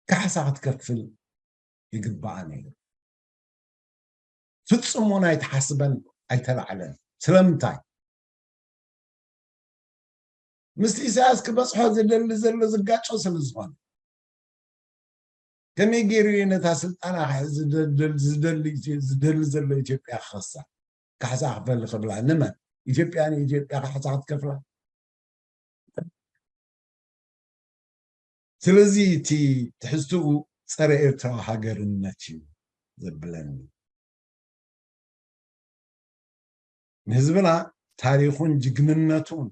ካሕሳ ክትከፍል ይግብኣ ነይሩ። ፍጹም እውን ኣይተሓስበን ኣይተላዕለን። ስለምንታይ? ምስቲ ኢሳያስ ክበጽሖ ዝደሊ ዘሎ ዝጋጮ ስለ ዝኾነ፣ ከመይ ገይሩ እዩ ነታ ስልጣና ክሕዝ ዝደሊ፣ ዝደሊ፣ ዝደሊ ዘሎ ኢትዮጵያ ክኸሳ? ካሕሳ ክፈል ክብላ ንመን? ኢትዮጵያ ንኢትዮጵያ ካሕሳ ክትከፍላ? ስለዚ እቲ ትሕዝትኡ ጸረ ኤርትራዊ ሃገርነት እዩ ዘብለኒ። ንህዝብና ታሪኹን ጅግንነቱን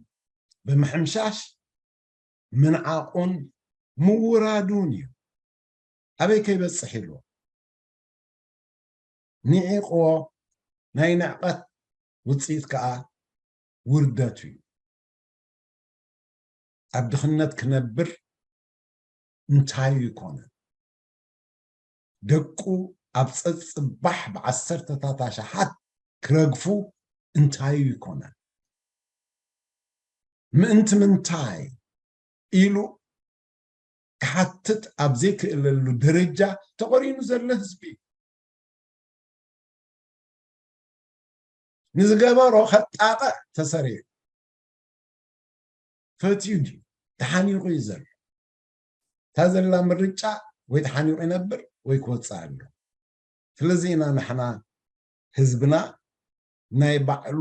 ብምሕምሻሽ ምንዓቑን ምውራዱን እዩ። ኣበይ ከይበጽሕ ኢልዎ ንዒቕዎ፣ ናይ ንዕቐት ውጽኢት ከኣ ውርደቱ እዩ። ኣብ ድኽነት ክነብር እንታይ ይኮነ? ደቁ ኣብ ጸጽባሕ ብዓሰርተታት ኣሽሓት ክረግፉ እንታይ ይኮነ? ምእንቲ ምንታይ ኢሉ ክሓትት ኣብ ዘይክእለሉ ደረጃ ተቖሪኑ ዘሎ ህዝቢ እዩ። ንዝገበሮ ከጣቕዕ ተሰሪዑ። ፈትዩ ድዩ? ተሓኒቑ እዩ ዘሎ። እታ ዘላ ምርጫ ወይ ተሓኒቑ ይነብር ወይ ክወጽእ ኣሎ። ስለዚ ኢና ንሕና ህዝብና ናይ ባዕሉ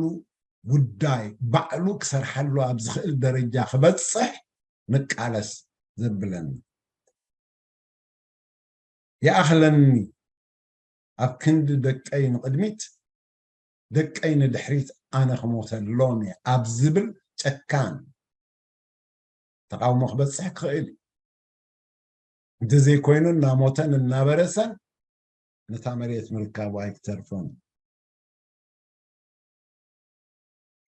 ጉዳይ ባዕሉ ክሰርሓሉ ኣብ ዝኽእል ደረጃ ክበጽሕ ንቃለስ ዘብለኒ። ይኣኽለኒ፣ ኣብ ክንዲ ደቀይ ንቕድሚት፣ ደቀይ ንድሕሪት ኣነ ክሞተሎም እየ ኣብ ዝብል ጨካን ተቓውሞ ክበጽሕ ክኽእል እዩ። እንተዘይኮይኑ እናሞተን እናበረሰን ነታ መሬት ምርካቡ ኣይክተርፎን።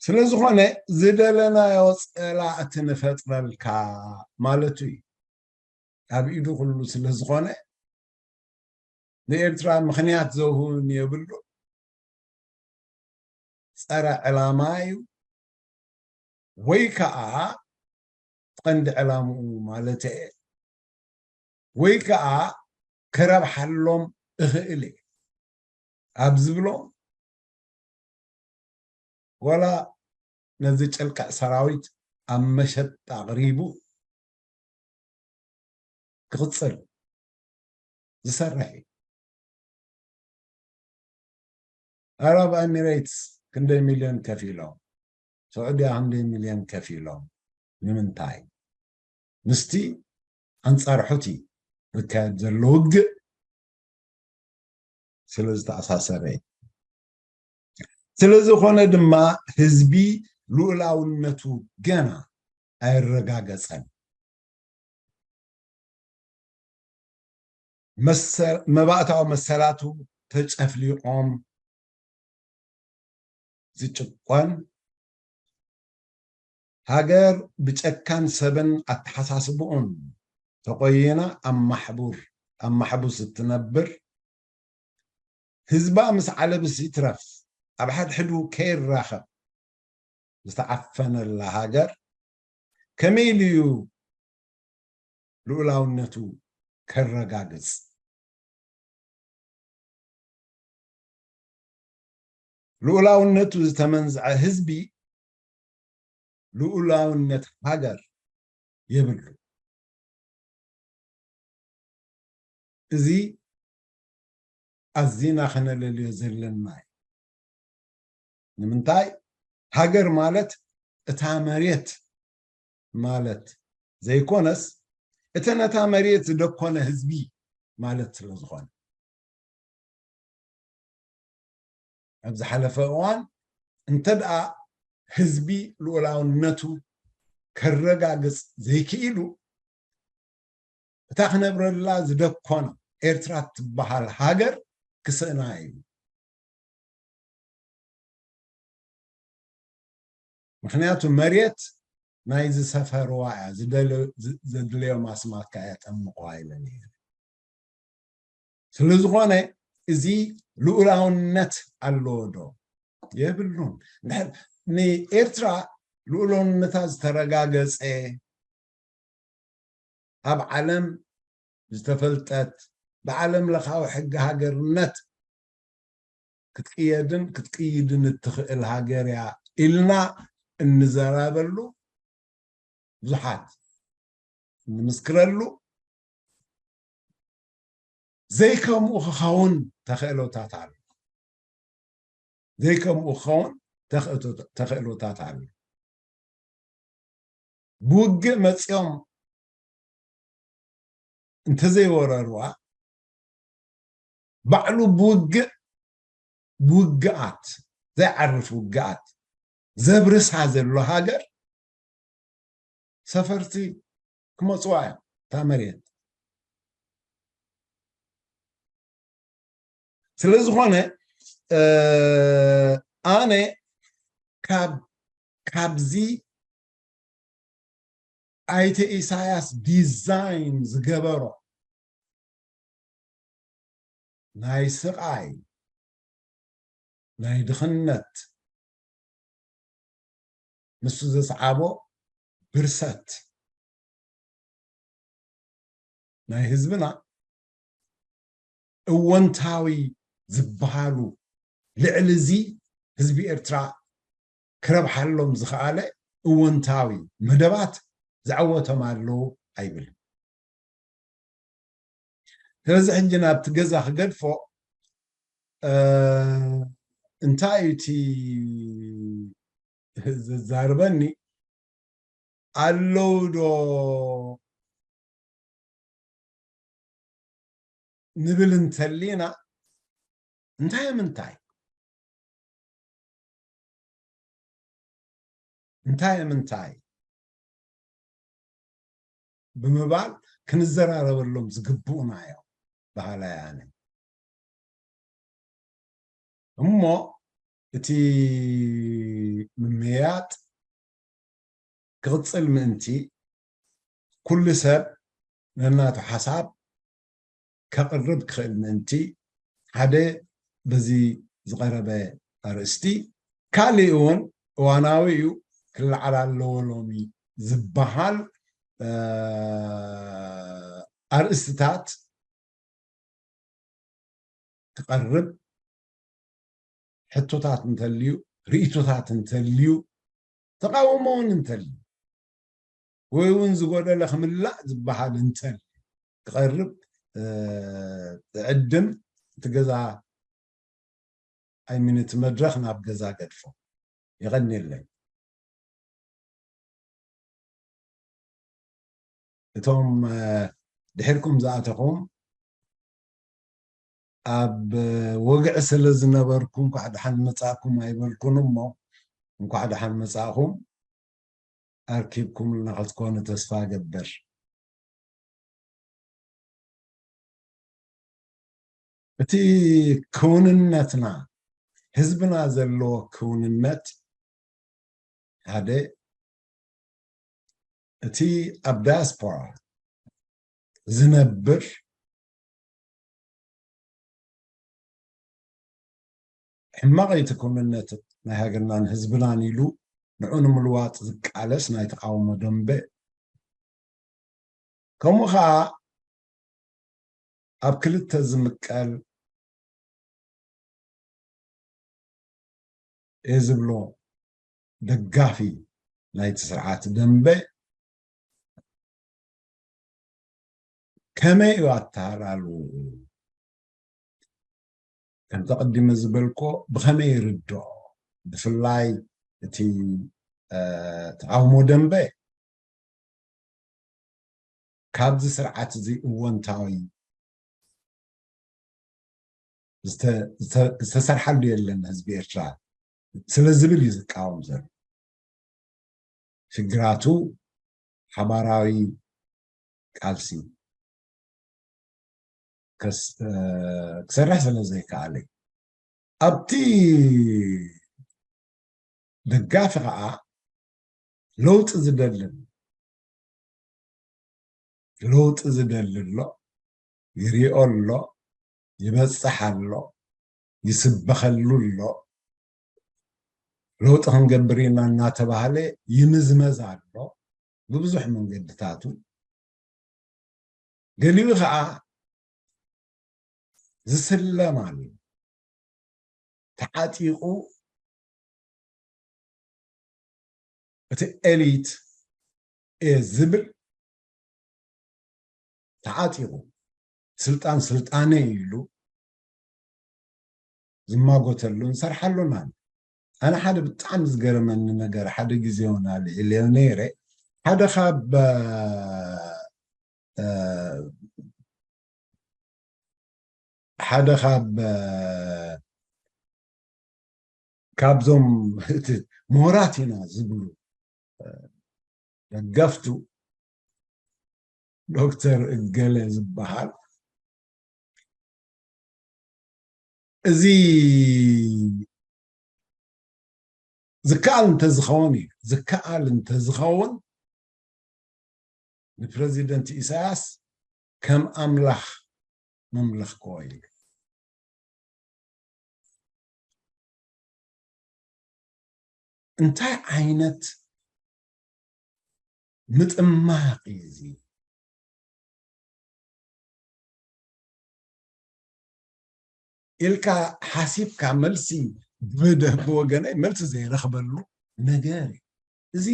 ስለ ዝኾነ ዝደለናዮ ጸላእቲ ንፈጥረልካ ማለቱ እዩ። ኣብ ኢዱ ኩሉ ስለ ዝኾነ ንኤርትራ ምኽንያት ዘውህብን የብሉ። ጸረ ዕላማ እዩ። ወይ ከኣ ቀንዲ ዕላምኡ ማለት እየ። ወይ ከኣ ክረብሓሎም እኽእል እየ ኣብ ዝብሎም፣ ወላ ነዚ ጨልቃዕ ሰራዊት ኣብ መሸጣ ኣቕሪቡ ክቕጽል ዝሰርሕ እዩ። ኣረብ ኤሚሬትስ ክንደይ ሚልዮን ከፊሎም? ስዑድያ ክንደይ ሚልዮን ከፊሎም? ንምንታይ? ምስቲ ኣንጻር ሑቲ ዝካየድ ዘሎ ውግእ ስለ ዝተኣሳሰረ እዩ። ስለ ዝኾነ ድማ ህዝቢ ልኡላውነቱ ገና ኣየረጋገጸን። መሰ-፣ መባእታዊ መሰላቱ ተጨፍሊቖም ዝጭቆን፣ ሃገር ብጨካን ሰብን ኣተሓሳስብኡን ተቆይና ኣብ ማሕቡር፣ ኣብ ማሕቡስ እትነብር፣ ህዝባ ምስ ዓለብስ ይትረፍ ኣብ ሓድሕዱ ከይራኸብ ዝተዓፈነላ ሃገር ከመይ ኢሉ እዩ ልኡላውነቱ ከረጋግጽ? ልኡላውነቱ ዝተመንዝዐ ህዝቢ ልኡላውነት ሃገር የብሉ። እዚ ኣዚና ከነለልዮ ዘለና እዩ። ንምንታይ? ሃገር ማለት እታ መሬት ማለት ዘይኮነስ፣ እቲ ነታ መሬት ዝደኮነ ህዝቢ ማለት ስለ ዝኾነ። ኣብ ዝሓለፈ እዋን እንተ ደኣ ህዝቢ ልኡላውነቱ ከረጋግጽ ዘይክኢሉ፣ እታ ክነብረላ ዝደኮኖ ኤርትራ እትበሃል ሃገር ክስእና እዩ። ምኽንያቱ መሬት ናይ ዝሰፈርዋ እያ፣ ዝደለ-፣ ዝ-፣ ዘድለዮም ኣስማት ከኣ የጠምቕዋ ኢለ ነይረ። ስለ ዝኾነ እዚ ልኡላውነት ኣለዎ ዶ? የብሉን። እንድሕር ንኤርትራ ልኡላውነታ ዝተረጋገጸ፣ ኣብ ዓለም ዝተፈልጠት፣ ብዓለም ለኻዊ ሕጊ ሃገርነት ክትቅየድን ክትቅይድን እትኽእል ሃገር እያ ኢልና እንዘራበሉ ብዙሓት፣ ንምስክረሉ፣ ዘይከምኡ ክኸውን ተኽእሎታት ኣሎ። ዘይከምኡ ክኸውን ተኽእቶ-፣ ተኽእሎታት ኣሎ። ብውግእ መጺኦም እንተዘይወረርዋ፣ ባዕሉ ብውግእ፣ ብውግኣት፣ ዘይዓርፍ ውግኣት ዘብርሳ ዘሎ ሃገር ሰፈርቲ ክመጽዋ እዮም፣ እታ መሬት። ስለ ዝኾነ፣ እ፣ ኣነ ካብ፣ ካብዚ ኣይተ ኢሳያስ ዲዛይን ዝገበሮ ናይ ስቓይ፣ ናይ ድኽነት፣ ንሱ ዘስዓቦ ብርሰት ናይ ህዝብና እወንታዊ ዝበሃሉ፣ ልዕሊ እዚ ህዝቢ ኤርትራ ክረብሓሎም ዝኸኣለ እወንታዊ መደባት ዘዐወቶም ኣለዉ ኣይብልን። ስለዚ ሕጂ ናብቲ ገዛ ክገድፎ፣ እ፣ እንታይ እዩ እቲ ዘዛርበኒ? ኣለዉ ዶ ንብል እንተሊና፣ እንታይ እዮም እንታይ? እንታይ እዮም እንታይ ብምባል ክንዘራረበሎም ዝግብኡና እዮም በሃላይ ኣነ። እሞ እቲ ምምይያጥ ክቕጽል ምእንቲ፣ ኩሉ ሰብ ነናቱ ሓሳብ ከቕርብ ክኽእል ምእንቲ፣ ሓደ በዚ ዝቐረበ ኣርእስቲ፣ ካሊእ እውን እዋናዊ እዩ፣ ክለዓል ኣለዎ ሎሚ ዝበሃል፣ እ፣ ኣርእስትታት ክቐርብ ሕቶታት እንተልዩ፣ ርእይቶታት እንተልዩ፣ ተቓውሞ እውን እንተልዩ፣ ወይ እውን ዝጎደለ ክምላእ ዝበሃል እንተልዩ፣ ክቐርብ፣ እ፣ እዕድም። እቲ ገዛ፣ ኣይ ሚን፣ እቲ መድረኽ ናብ ገዛ ገድፎ። የቐንየለይ። እቶም፣ እ፣ ድሒርኩም ዝኣተኹም፣ ኣብ ወግዒ ስለ ዝነበርኩ እንኳዕ ደሓን መጻእኩም ኣይበልኩን እሞ፣ እንኳዕ ደሓን መጻእኹም። ኣርኪብኩምልና ክትኮኑ ተስፋ እገብር። እቲ ክውንነትና፣ ህዝብና ዘለዎ ክውንነት፣ ሓደ፣ እቲ ኣብ ዳያስፖራ ዝነብር ሕማቕ እቲ ክውንነት ናይ ሃገርናን ህዝብናን ኢሉ ንዑ ንምልዋጥ ዝቃለስ ናይ ተቓውሞ ደንበ፣ ከምኡ ኸዓ ኣብ ክልተ ዝምቀል እየ ዝብሎ ደጋፊ ናይቲ ስርዓት ደንበ ከመይ እዩ ኣተሃላልውኡ? ከምቲ ቀዲመ ዝበልኮ ብኸመይ ይርድኦ? ብፍላይ እቲ፣ እ፣ ተቓውሞ ደንበ ካብዚ ስርዓት እዚ እወንታዊ ዝተ-፣ ዝተ-፣ ዝተሰርሓሉ የለን ህዝቢ ኤርትራ ስለ ዝብል እዩ ዝቃወም ዘሎ። ሽግራቱ ሓባራዊ ቃልሲ ከስ-፣ እ፣ ክሰርሕ ስለ ዘይከኣለ፣ ኣብቲ ደጋፊ ኸዓ ለውጢ ዝደልን፣ ለውጢ ዝደሊ ኣሎ፣ ይሪኦ ኣሎ፣ ይበጽሕ ኣሎ፣ ይስበኸሉ ኣሎ። ለውጢ ክንገብር ኢና እናተባህለ ይምዝመዝ ኣሎ ብብዙሕ መንገድታቱ። ገሊኡ ኸዓ ዝስለም ኣሎ። ተዓጢቑ እቲ ኤሊት እየ ዝብል ተዓጢቑ፣ ስልጣን ስልጣነይ ኢሉ ዝማጎተሉ ንሰርሓሉን ኣሎ። ኣነ ሓደ ብጣዕሚ ዝገረመኒ ነገር፣ ሓደ ግዜ እውን ኣልዒለዮ ነይረ። ሓደ ካብ፣ እ፣ ሓደ ካብ፣ እ፣ ካብዞም እቲ ምሁራት ኢና ዝብሉ፣ እ፣ ደገፍቱ ዶክተር እገለ ዝበሃል፣ እዚ ዝከኣል እንተዝኸውን እዩ፣ ዝከኣል እንተዝኸውን ንፕረዚደንት ኢሳያስ ከም ኣምላኽ መምለኽክዎ ኢሉ። እንታይ ዓይነት ምጥማቕ እዩ እዚ? ኢልካ ሓሲብካ መልሲ ብደ-፣ ብወገነይ መልሲ ዘይረኽበሉ ነገር እዩ። እዚ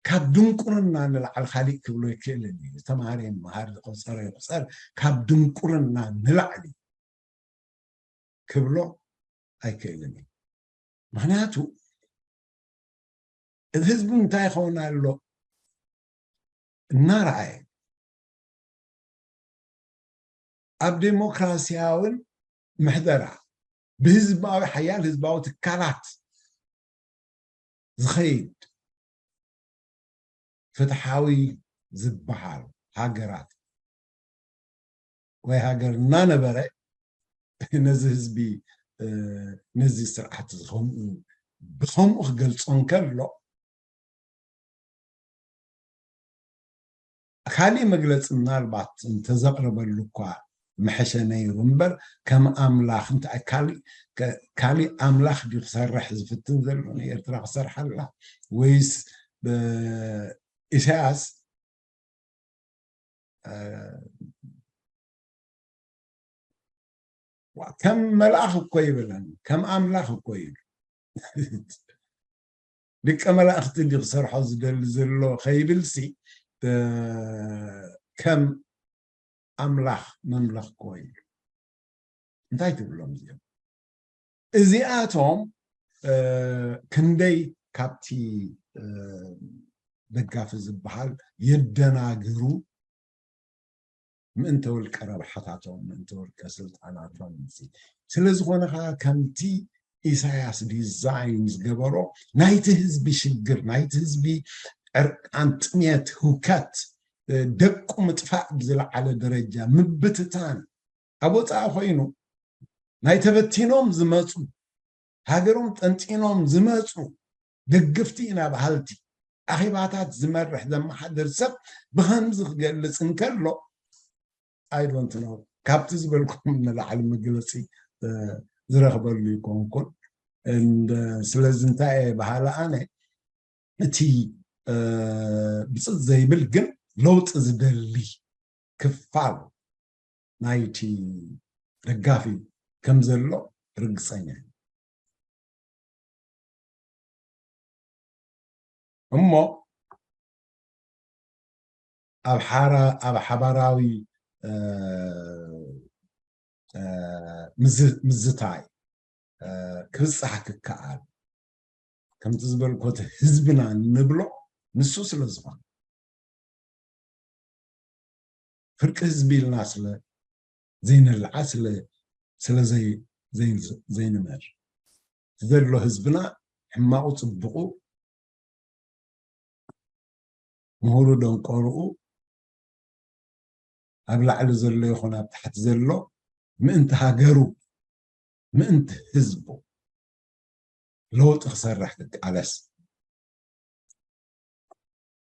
ካብ ድንቁርና ንላዕሊ ካሊእ ክብሎ ይክእልን እዩ። ዝተምሃረ ይምሃር፣ ዝቆጸረ ይቁጸር፣ ካብ ድንቁርና ንላዕሊ ክብሎ ኣይክእልን እዩ። ምኽንያቱ እቲ ህዝቢ እንታይ ይኸውን ኣሎ እናረኣየ፣ ኣብ ዴሞክራሲያውን ምሕደራ ብህዝባዊ፣ ሓያል ህዝባዊ ትካላት ዝኸይድ ፍትሓዊ ዝበሃል ሃገራት ወይ ሃገር እናነበረ ነዚ ህዝቢ፣ እ፣ ነዚ ስርዓት እዚ ከምኡ፣ ብኸምኡ ክገልጾ እንከሎ፣ ካሊእ መግለጺ ምናልባት እንተዘቕርበሉ እኳ ምሐሸ ነይሩ እምበር፣ ከም ኣምላኽ እንታይ ካሊእ፣ ከ-፣ ካሊእ ኣምላኽ ድዩ ክሰርሕ ዝፍትን ዘሎ ንኤርትራ ክሰርሓላ? ወይስ ብ-፣ ኢሳያስ፣ እ፣ ከም መልኣኽ እኮ ይብለን፣ ከም ኣምላኽ እኮ ይብል። ሊቀ መላእኽቲ እንዲ ክሰርሖ ዝደሊ ዘሎ ከይብልሲ፣ ከም ኣምላኽ መምለኽ እኮ ይብል። እንታይ ትብሎም እዚኦም? እዚኣቶም ክንደይ ካብቲ ደጋፊ ዝበሃል የደናግሩ፣ ምእንተ ውልቀ ረብሓታቶም፣ ምእንተ ውልቀ ስልጣናቶም። ስለ ዝኾነ ከዓ ከምቲ ኢሳያስ ዲዛይን ዝገበሮ ናይቲ ህዝቢ ሽግር፣ ናይቲ ህዝቢ ዕርቃን፣ ጥሜት፣ ህውከት፣ ደቁ ምጥፋእ ብዝለዓለ ደረጃ ምብትታን ኣብ ወፃኢ ኮይኑ ናይ ተበቲኖም ዝመፁ፣ ሃገሮም ጠንጢኖም ዝመፁ ደገፍቲ ኢና በሃልቲ፣ ኣኼባታት ዝመርሕ ዘመሓድር ሰብ ብኸምዚ ክገልፅ እንከሎ፣ I don't know፣ ካብቲ ዝበልኩም ንላዕሊ መግለፂ ዝረኽበሉ ይኮንኩን። ስለዚ እንታይ እየ በሃሊ ኣነ፣ እቲ ብፅፅ ዘይብል ግን ለውጢ ዝደሊ ክፋል ናይቲ ደጋፊ ከም ዘሎ ርግፀኛ እየ። እሞ ኣብ ሓራ-፣ ኣብ ሓባራዊ ምዝ-፣ ምዝታይ ክብፃሕ ክከኣል፣ ከምቲ ዝበልኮ እቲ ህዝብና እንብሎ ንሱ ስለ ዝኾነ፣ ፍርቂ ህዝቢ ኢልና ስለ ዘይንልዓ፣ ስለ፣ ስለ ዘይ-፣ ዘይ-፣ ዘይንመር፣ ዘሎ ህዝብና ሕማቑ ጽቡቑ፣ ምሁሩ ደንቆርኡ፣ ኣብ ላዕሊ ዘሎ ይኹን ኣብ ታሕቲ ዘሎ፣ ምእንቲ ሃገሩ፣ ምእንቲ ህዝቡ ለውጢ ክሰርሕ ክቃለስ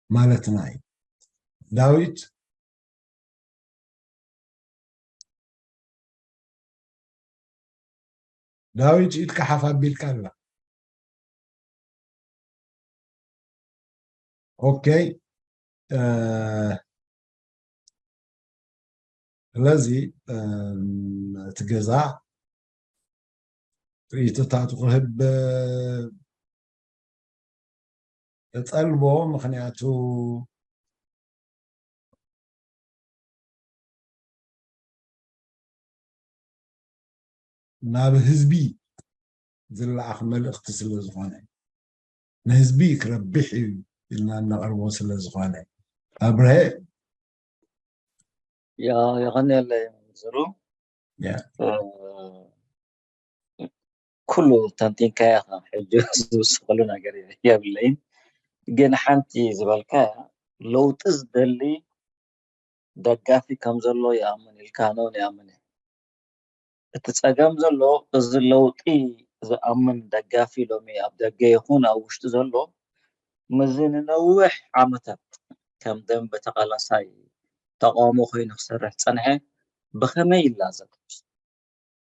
ማለትና እዩ። ዳዊት፣ ዳዊት፣ ኢድካ ሓፍ ኣቢልካ ኣላ። ኦኬ። ስለዚ እቲ ገዛ ርእይቶታቱ ክህብ እጠልቦ፣ ምኽንያቱ ናብ ህዝቢ ዝለኣኽ መልእኽቲ ስለ ዝኾነ፣ ንህዝቢ ክረብሕ እዩ ኢልና እነቕርቦ ስለ ዝኾነ። ኣብርሀ። ያ፣ የቐንየለይ መምህር። ያ። እ፣ ኩሉ ተንቲንካዮ ኢኻ፣ ሕጂ ዝውስኸሉ ነገር የብለይን። ግን ሓንቲ ዝበልካያ፣ ለውጢ ዝደሊ ደጋፊ ከም ዘሎ ይኣምን ኢልካ፣ ኣነ እውን ይኣምን እየ። እቲ ጸገም ዘሎ፣ እዚ ለውጢ ዝኣምን ደጋፊ ሎሚ ኣብ ደገ ይኹን ኣብ ውሽጢ ዘሎ፣ ምስዚ ንነዊሕ ዓመታት ከም ደንበ ተቓላሳይ ተቓውሞ ኮይኑ ክሰርሕ ዝጸንሐ ብኸመይ ይላዘብ?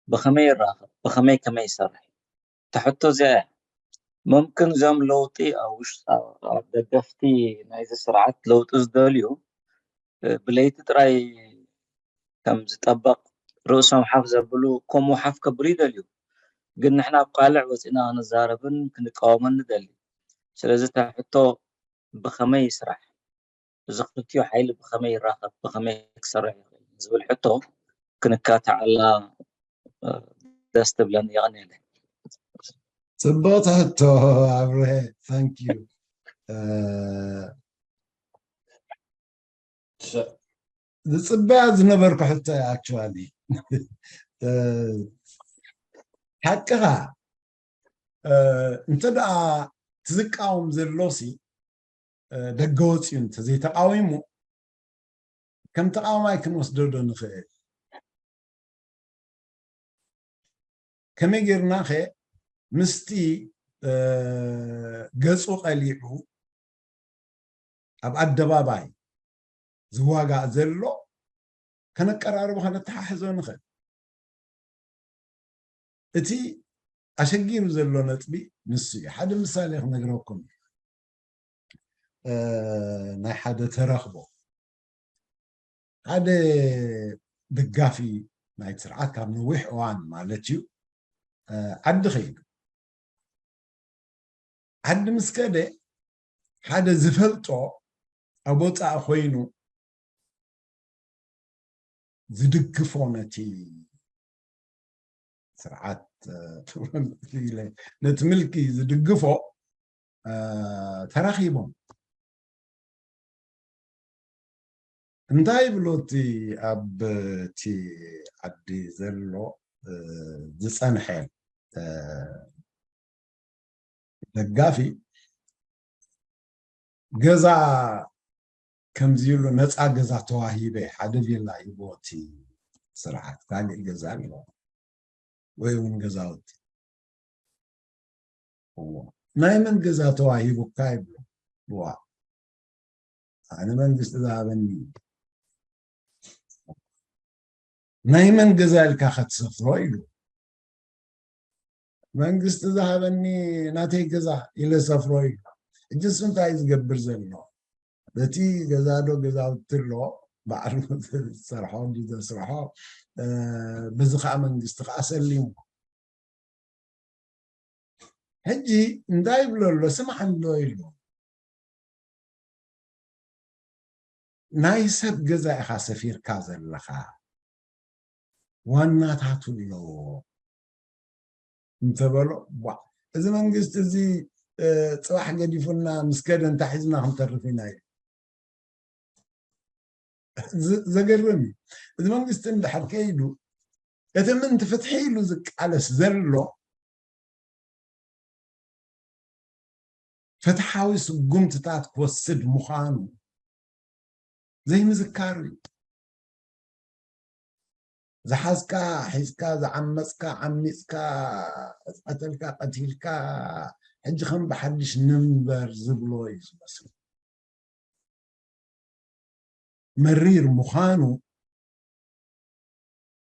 ብኸመይ ይራኸብ? ብኸመይ ከመይ ይሰርሕ? እታ ሕቶ እዚኣ እያ። መምክን እዞም ለውጢ ኣብ ውሽጢ፣ ኣብ፣ ኣብ ደገፍቲ ናይዚ ስርዓት ለውጢ ዝደልዩ፣ እ፣ ብለይቲ ጥራይ ከም ዝጠበቕ ርእሶም ሓፍ ዘብሉ፣ ከምኡ ሓፍ ከብሉ ይደልዩ። ግን ንሕና ኣብ ቃልዕ ወፂና ክንዛረብን ክንቃወምን ንደሊ። ስለዚ እታ ሕቶ ብኸመይ ይስራሕ? እዚ ክልቲኡ ሓይሊ ብኸመይ ይራኸብ፣ ብኸመይ ክሰርሕ ይኽእል ዝብል ሕቶ ክንካታዓላ፣ እ፣ ደስ ትብለኒ። የቐንየለይ። ጽብቕቲ ሕቶ ኣብርሀ፣ thank you። እ፣ ዝጽበያ ዝነበርኩ ሕቶ እያ፣ actually። እ፣ ሓቅኻ፣ እ፣ እንተ ደኣ እቲ ዝቃወም ዘሎሲ፣ እ፣ ደገ ወጺኡ እንተዘይተቃዊሙ፣ ከም ተቃዋማይ ክንወስዶ ዶ ንኽእል? ከመይ ጌርናኸ ምስቲ፣ እ፣ ገጹ ቀሊዑ ኣብ ኣደባባይ ዝዋጋእ ዘሎ ከነቀራርቦ ከነተሓሕዞ ንኽእል? እቲ ኣሸጊሩ ዘሎ ነጥቢ ንሱ እዩ። ሓደ ምሳሌ ክነግረኩም። እ፣ ናይ ሓደ ተረኽቦ፣ ሓደ ደጋፊ ናይቲ ስርዓት ካብ ነዊሕ እዋን ማለት እዩ ዓዲ ኸይዱ። ዓዲ ምስ ከደ ሓደ ዝፈልጦ ኣብ ወፃኢ ኮይኑ ዝድግፎ ነቲ ስርዓት ነቲ ምልኪ ዝድግፎ ተራኺቦም እንታይ ብሎ እቲ ኣብ እቲ ዓዲ ዘሎ ዝፀንሐ ደጋፊ ገዛ ከምዚ ኢሉ ነፃ ገዛ ተዋሂበ ሓደ ቪላ ሂቦ እቲ ስርዓት ካሊእ ገዛ ኣሎ ወይ እውን ገዛውቲ ናይ መን ገዛ ተዋሂቡካ ይብሎ ዋ ኣነ መንግስቲ ዝሃበኒ ናይ መን ገዛ ኢልካ ከትሰፍሮ ኢሉ መንግስቲ ዝሃበኒ ናተይ ገዛ ኢለ ሰፍሮ ኢሉ ሕጂ እሱ እንታይ ዝገብር ዘሎ በቲ ገዛ ዶ ገዛውቲ ኣሎ ባዕሉ ዝሰርሖ ዘስርሖ በዚ ከዓ መንግስቲ ከዓ ሰሊሙ ሕጂ እንታይ ይብሎ ኣሎ ስማዕ ኣሎ ኢሉ ናይ ሰብ ገዛ ኢኻ ሰፊርካ ዘለኻ ዋናታቱ ኣለዎ እንተበሎ ቧዕ እዚ መንግስቲ እዚ ፅባሕ ገዲፉና ምስ ከደ እንታይ ሒዝና ክንተርፍ ኢና ኢሉ ዘገርም እዩ እዚ መንግስቲ እንድሕር ከይዱ እቲ ምንቲ ፍትሒ ኢሉ ዝቃለስ ዘሎ ፍትሓዊ ስጉምትታት ክወስድ ምዃኑ ዘይምዝካሩ እዩ ዝሓዝካ ሒዝካ ዝዓመፅካ ዓሚፅካ ዝቀተልካ ቀቲልካ ሕጂ ከም ብሓድሽ ንንበር ዝብሎ እዩ ዝመስል መሪር ምዃኑ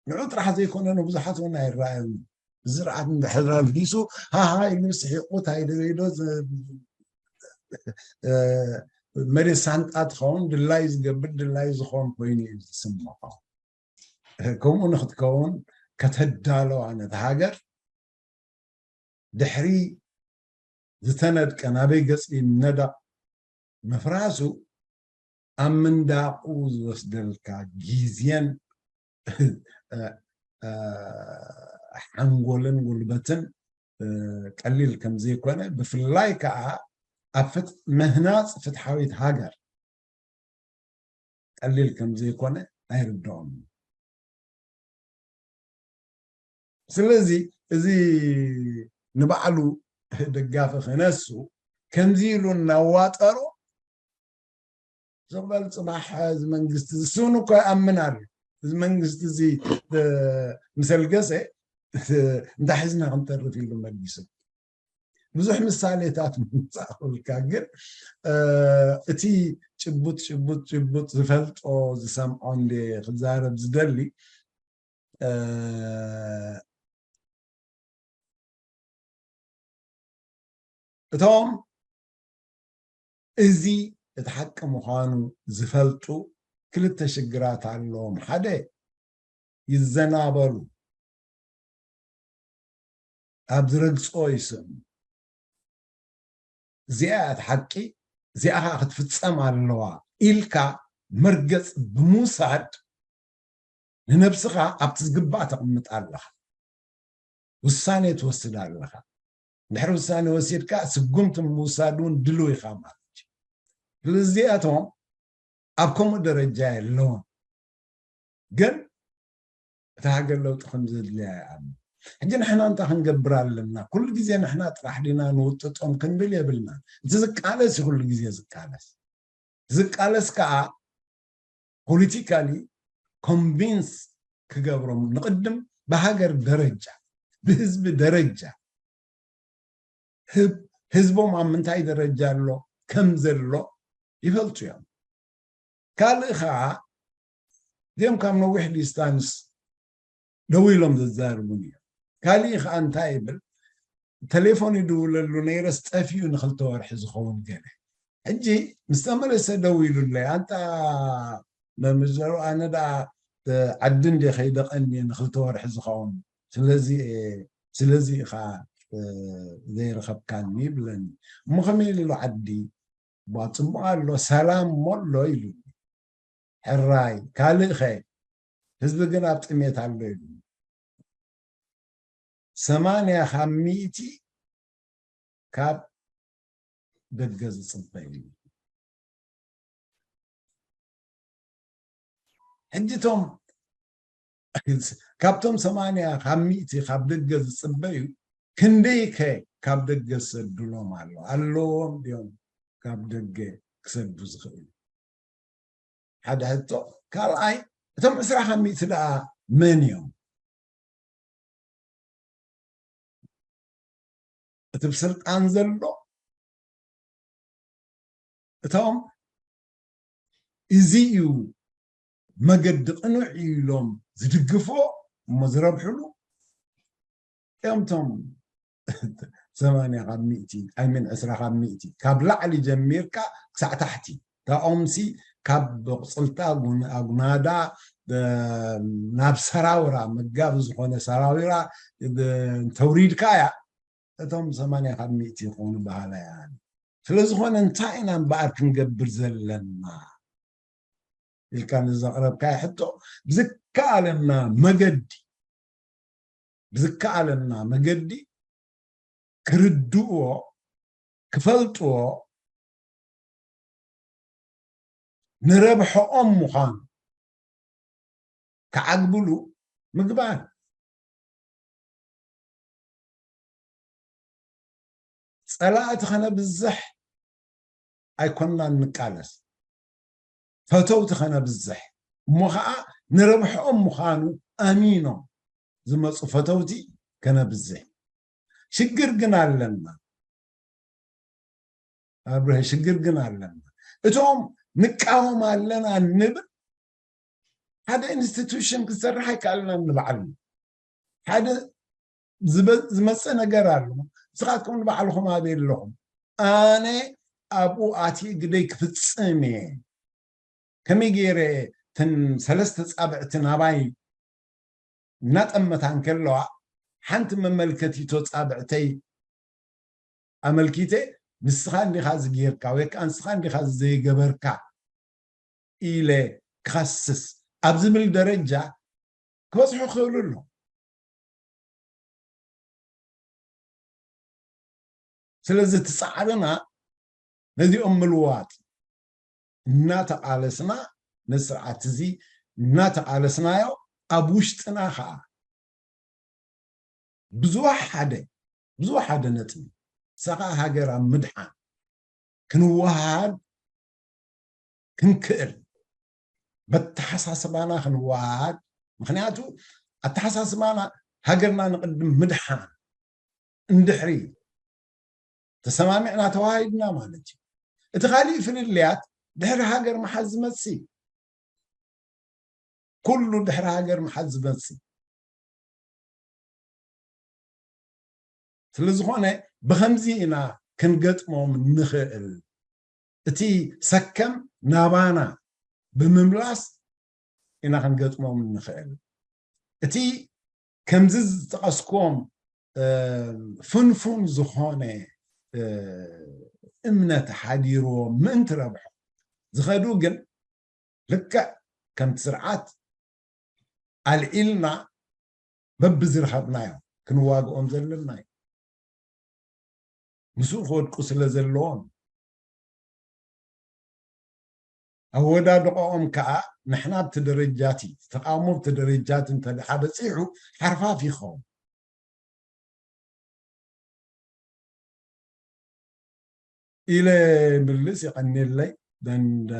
ንዑ ጥራሕ ዘይኮነ ንብዙሓት እውን ኣይረኣዮም ዝርዓት እንድሕር ኣልጊሱ ሃሃ ኢሉ ስሒቁ ታይደበይዶ መሬት ሳንጣ ትኸውን ድላይ ዝገብር ድላይ ዝኾን ኮይኑ እዩ ዝስምዖ ከምኡ ንክትከውን ከተዳለዋ ነቲ ሃገር ድሕሪ ዝተነድቀ ናበይ ገጽ ይነዳ ምፍራሱ ኣብ ምንዳቁ ዝወስደልካ ግዜን ሓንጎልን ጉልበትን ቀሊል ከም ዘይኮነ ብፍላይ ከዓ ኣብ ምህናፅ ፍትሓዊት ሃገር ቀሊል ከም ዘይኮነ ኣይርድኦም ስለዚ እዚ ንባዕሉ ደጋፊ ክነሱ ከምዚ ኢሉ እናዋጠሮ ዝቕበል ፅባሕ እዚ መንግስቲ ዝስውን እኮ ይኣምን ኣሎ እዚ መንግስቲ እዚ ምስ ኣልገሰ እንታይ ሒዝና ክንተርፍ ኢሉ መሊሱ ብዙሕ ምሳሌታት ምምፃእኩልካ ግን እቲ ጭቡጥ ጭቡጥ ጭቡጥ ዝፈልጦ ዝሰምዖ እንደ ክዛረብ ዝደሊ እቶም እዚ እቲ ሓቂ ምዃኑ ዝፈልጡ ክልተ ሽግራት ኣለዎም ሓደ ይዘናበሉ ኣብ ዝረግፅኦ ይስእኑ እዚኣ እያ ሓቂ እዚኣ ከዓ ክትፍፀም ኣለዋ ኢልካ መርገፅ ብምውሳድ ንነብስኻ ኣብቲ ዝግባእ ተቕምጥ ኣለኻ ውሳኔ ትወስድ ኣለኻ ድሕሪ ውሳኔ ወሲድካ ስጉምቲ ምውሳድ እውን ድልው ኢኻ ማለት እዩ ስለዚኣቶም ኣብ ከምኡ ደረጃ የለውን ግን እታ ሃገር ለውጢ ከም ዘድልያ ይኣምን ሕጂ ንሕና እንታይ ክንገብር ኣለና ኩሉ ግዜ ንሕና ጥራሕ ዲና ንውጥጦም ክንብል የብልና እቲ ዝቃለስ እዩ ኩሉ ግዜ ዝቃለስ ዝቃለስ ከዓ ፖለቲካሊ ኮንቪንስ ክገብሮም ንቅድም ብሃገር ደረጃ ብህዝቢ ደረጃ ህዝቦም ኣብ ምንታይ ደረጃ ኣሎ ከም ዘሎ ይፈልጡ እዮም ካልእ ከዓ እዚኦም ካብ ነዊሕ ዲስታንስ ደው ኢሎም ዘዛርቡን እዮም ካሊእ ከዓ እንታይ ይብል ተሌፎን ይድውለሉ ነይረስ ጠፊኡ ንክልተ ወርሒ ዝኸውን ገለ ሕጂ ምስ ተመለሰ ደው ኢሉለይ ኣንታ መምህር ዘሩ ኣነ ደኣ ዓዲ እንደ ከይደ ቀንየ ንክልተ ወርሒ ዝኸውን። ስለዚ እየ፣ ስለዚ ኢኻ ዘይረኸብካኒ ይብለኒ። እሞ ከመይ ኢሉ ዓዲ ቧ ጽቡቕ ኣሎ፣ ሰላም ሞ ኣሎ ኢሉ። ሕራይ ካልእ ኸ? ህዝቢ ግን ኣብ ጥሜት ኣሎ ኢሉ። ሰማንያ ካብ ሚእቲ ካብ ደገ ዝጽበ እዩ። ሕጂ እቶም ካብቶም ሰማንያ ካብ ሚእቲ ካብ ደገ ዝጽበዩ ክንደይ ከ ካብ ደገ ዝሰድሎም ኣሎ? ኣለዎም ድዮም ካብ ደገ ክሰዱ ዝኽእል? ሓደ ሕቶ። ካልኣይ፣ እቶም ዕስራ ካብ ሚእቲ ደኣ መን እዮም? እቲ ብስልጣን ዘሎ፣ እቶም እዚ እዩ መገዲ ቅኑዕ እዩ ኢሎም ዝድግፎ እሞ ዝረብሕሉ እዮም። እቶም ሰማንያ ካብ ሚእቲ፣ ኣይምን ዕስራ ካብ ሚእቲ፣ ካብ ላዕሊ ጀሚርካ ክሳዕ ታሕቲ፣ እታ ኦም ሲ ካብ ብቕጽልታ ጉን-፣ ኣጉናዳ፣ ብ-፣ ናብ ሰራውራ፣ መጋቢ ዝኾነ ሰራዊራ፣ ብ-፣ እንተውሪድካ እያ፣ እቶም ሰማንያ ካብ ሚእቲ ይኾኑ በሃላ እያ። ስለ ዝኾነ እንታይ ኢና እምበኣር ክንገብር ዘለና? ኢልካ ንዘቕረብካዮ ሕቶ፣ ብዝከኣለና መገዲ፣ ብዝከኣለና መገዲ ክርድእዎ፣ ክፈልጥዎ፣ ንረብሐኦም ምዃኑ ክዓግብሉ ምግባር። ጸላእቲ ከነብዝሕ ኣይኮንናን ንቃለስ፣ ፈተውቲ ከነብዝሕ፣ እሞ ኸኣ ንረብሐኦም ምዃኑ ኣሚኖም ዝመጹ ፈተውቲ ከነብዝሕ። ሽግር ግን ኣለና። ኣብርሀ፣ ሽግር ግን ኣለና። እቶም ንቃወም ኣለና እንብል ሓደ ኢንስቲትዩሽን ክሰርሕ ኣይከኣልናን ንባዕልና። ሓደ ዝመ-፣ ዝመጽእ ነገር ኣሎ። ንስኻትኩም ንባዕልኹም ኣበይ ኣለኹም? ኣነ ኣብኡ ኣትየ ግደይ ክፍጽም እየ። ከመይ ገይረ እተን ሰለስተ ጻብዕቲ ናባይ እናጠመታ እንከለዋ፣ ሓንቲ መመልከቲቶ ጻብዕተይ ኣመልኪተ፣ "ንስኻ እንዲኻ እዚ ጌርካ ወይ ከኣ ንስኻ እንዲኻ እዚ ዘይገበርካ" ኢለ ክኸስስ ኣብ ዝብል ደረጃ ክበጽሑ ይኽእሉ ኣለዉ። ስለዚ እቲ ጻዕርና ነዚኦም ምልዋጥ እናተቓለስና፣ ነዚ ስርዓት እዚ እናተቓለስናዮ፣ ኣብ ውሽጥና ኸኣ ብዙሕ ሓደ፣ ብዙሕ ሓደ ነጥቢ፣ ንሳ ኸኣ ሃገር ኣብ ምድሓን ክንወሃሃድ ክንክእል፣ በተሓሳስባና ክንወሃሃድ። ምኽንያቱ ኣተሓሳስባና ሃገርና ንቕድም ምድሓን እንድሕሪ ተሰማሚዕና ተዋሃሂድና ማለት እዩ። እቲ ካሊእ ፍልልያት ድሕሪ ሃገር ምሓዝ ዝመጽእ እዩ። ኩሉ ድሕሪ ሃገር ምሓዝ ዝመጽእ። ስለ ዝኾነ ብኸምዚ ኢና ክንገጥሞም ንኽእል። እቲ ሰከም ናባና ብምምላስ ኢና ክንገጥሞም ንኽእል። እቲ ከምዚ ዝጠቐስክዎም፣ እ፣ ፍንፉን ዝኾነ፣ እ፣ እምነት ሓዲርዎም ምእንቲ ረብሖ ዝኸዱ ግን ልክዕ ከምቲ ስርዓት ኣልዒልና በብዝረኸብናዮ ክንዋግኦም ዘለና እዩ። ምስኡ ክወድቁ ስለ ዘለዎም፣ ኣወዳድቆኦም ከኣ ንሕና ኣብቲ ደረጃቲ፣ ተቃውሞ ኣብቲ ደረጃቲ እንተ ደኣ በጺሑ ሓርፋፍ ይኸውን። ኢለ ምልስ ይቐንየለይ። ደንደ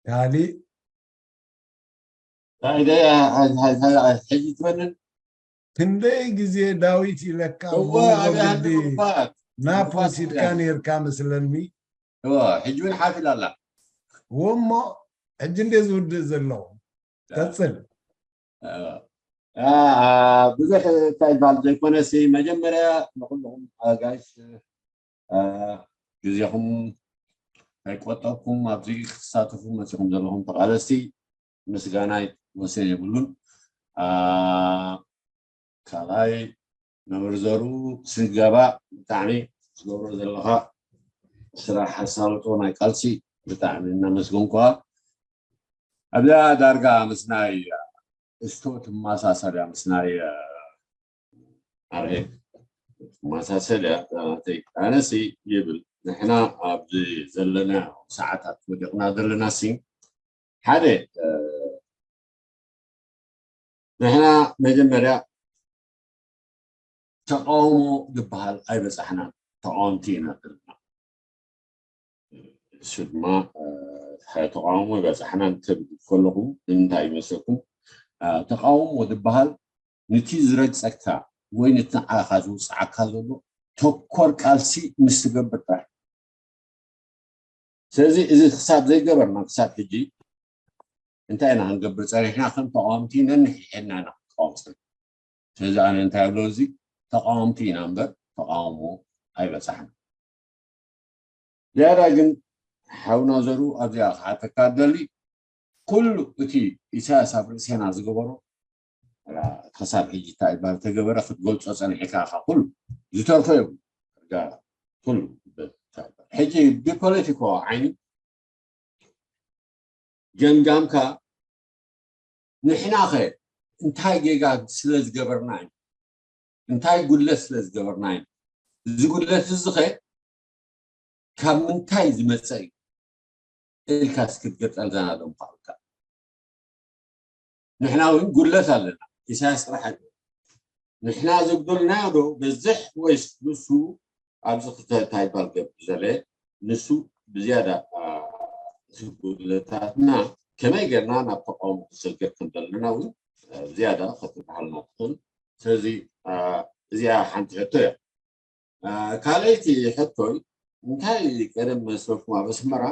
ካሊእ እንታይ ደ-፣ ሕጂ ትበልን? ክንደይ ግዜ ዳዊት ኢለካ እሞ ኣብ ግዲ ናፕ ወሲድካ ነይርካ መስለኒ። እወ፣ ሕጂ እውን ሓፍ ኢላ ኣላ። እሞ ሕጂ እንደ ዝውድእ ዘለኹ። ቀጽል። አ፣ አ፣ ብዙሕ እንታይ ይበሃል ዘይኮነሲ፣ መጀመርያ ንኹልኹም ኣጋይሽ፣ አ፣ ግዜኹም ኣይቆጠብኩም ኣብዚ ክትሳተፉ መጺኹም ዘለኹም ተቓለስቲ፣ ምስጋናይ ወሰን የብሉን። ካልኣይ መምህር ዘሩ ስገባ ብጣዕሚ ዝገብሮ ዘለኻ ስራሕ ኣሳልጦ ናይ ቃልሲ ብጣዕሚ እናመስገንኳ ኣብዛ ዳርጋ ምስ ናይ እስቶ ትመሳሰል እያ ምስ ናይ ኣርሄ ትመሳሰል እያ። ኣነሲ ይብል ንሕና ኣብዚ ዘለና ሰዓታት ወዲቕና ዘለና ሲ ሓደ ንሕና መጀመርያ ተቃውሞ ዝበሃል ኣይበፃሕናን። ተቃወምቲ ኢና ዘለና። እሱ ድማ ተቃውሞ ይበፃሕናን ትብል ከለኹም ንምንታይ ይመስለኩም? ተቃውሞ ዝበሃል ንቲ ዝረግፀካ ወይ ንቲ ንዓኻ ዝውፅዓካ ዘሎ ተኮር ቃልሲ ምስ ትገብር ጥራሕ። ስለዚ እዚ ክሳብ ዘይገበርና ክሳብ ሕጂ እንታይ ኢና ክንገብር ፀኒሕና? ከም ተቃወምቲ ነንሕድሕድና ኢና ክንቃወም ፀኒሕና። ስለዚ ኣነ እንታይ ብሎ እዚ ተቃወምቲ ኢና እምበር ተቃውሞ ኣይበፃሕና። ዝያዳ ግን ሓውና ዘሩ ኣብዚኣ ክሓተካ ደሊ ኩሉ እቲ ኢሳያስ ኣብ ርእሴና ዝገበሮ ክሳብ ሕጂ እንታይ ይበሃል ተገበረ ክትገልፆ ፀኒሕካ ኢኻ ኩሉ ዝተርፎ የብሉ። ሕጂ ብፖለቲካዊ ዓይኒ ገምጋምካ ንሕናኸ እንታይ ጌጋ ስለ ዝገበርና እዩ እንታይ ጉድለት ስለ ዝገበርና እዩ እዚ ጉድለት እዚኸ ካብ ምንታይ ዝመፀ እዩ ኢልካ እስኪ ትገልፀልና ዶ ምኳንካ ንሕና እውን ጉድለት ኣለና ኢሳያስ ጥራሕ ኣይኮነ ንሕና ዘጉደልናዮ ዶ በዝሕ ወይስ ንሱ ኣብዚ ክልተ እንታይ ይባል ገብ ዘለ ንሱ ብዝያዳ እቲ ጉድለታትና ከመይ ጌርና ናብ ተቃውሞ ክሰግር ከም ዘለና እውን ዝያዳ ክትበሃልና ትኽእል ስለዚ እዚኣ ሓንቲ ሕቶ እያ ካልኣይቲ ሕቶይ እንታይ ቀደም መስለኩም ኣብ ኣስመራ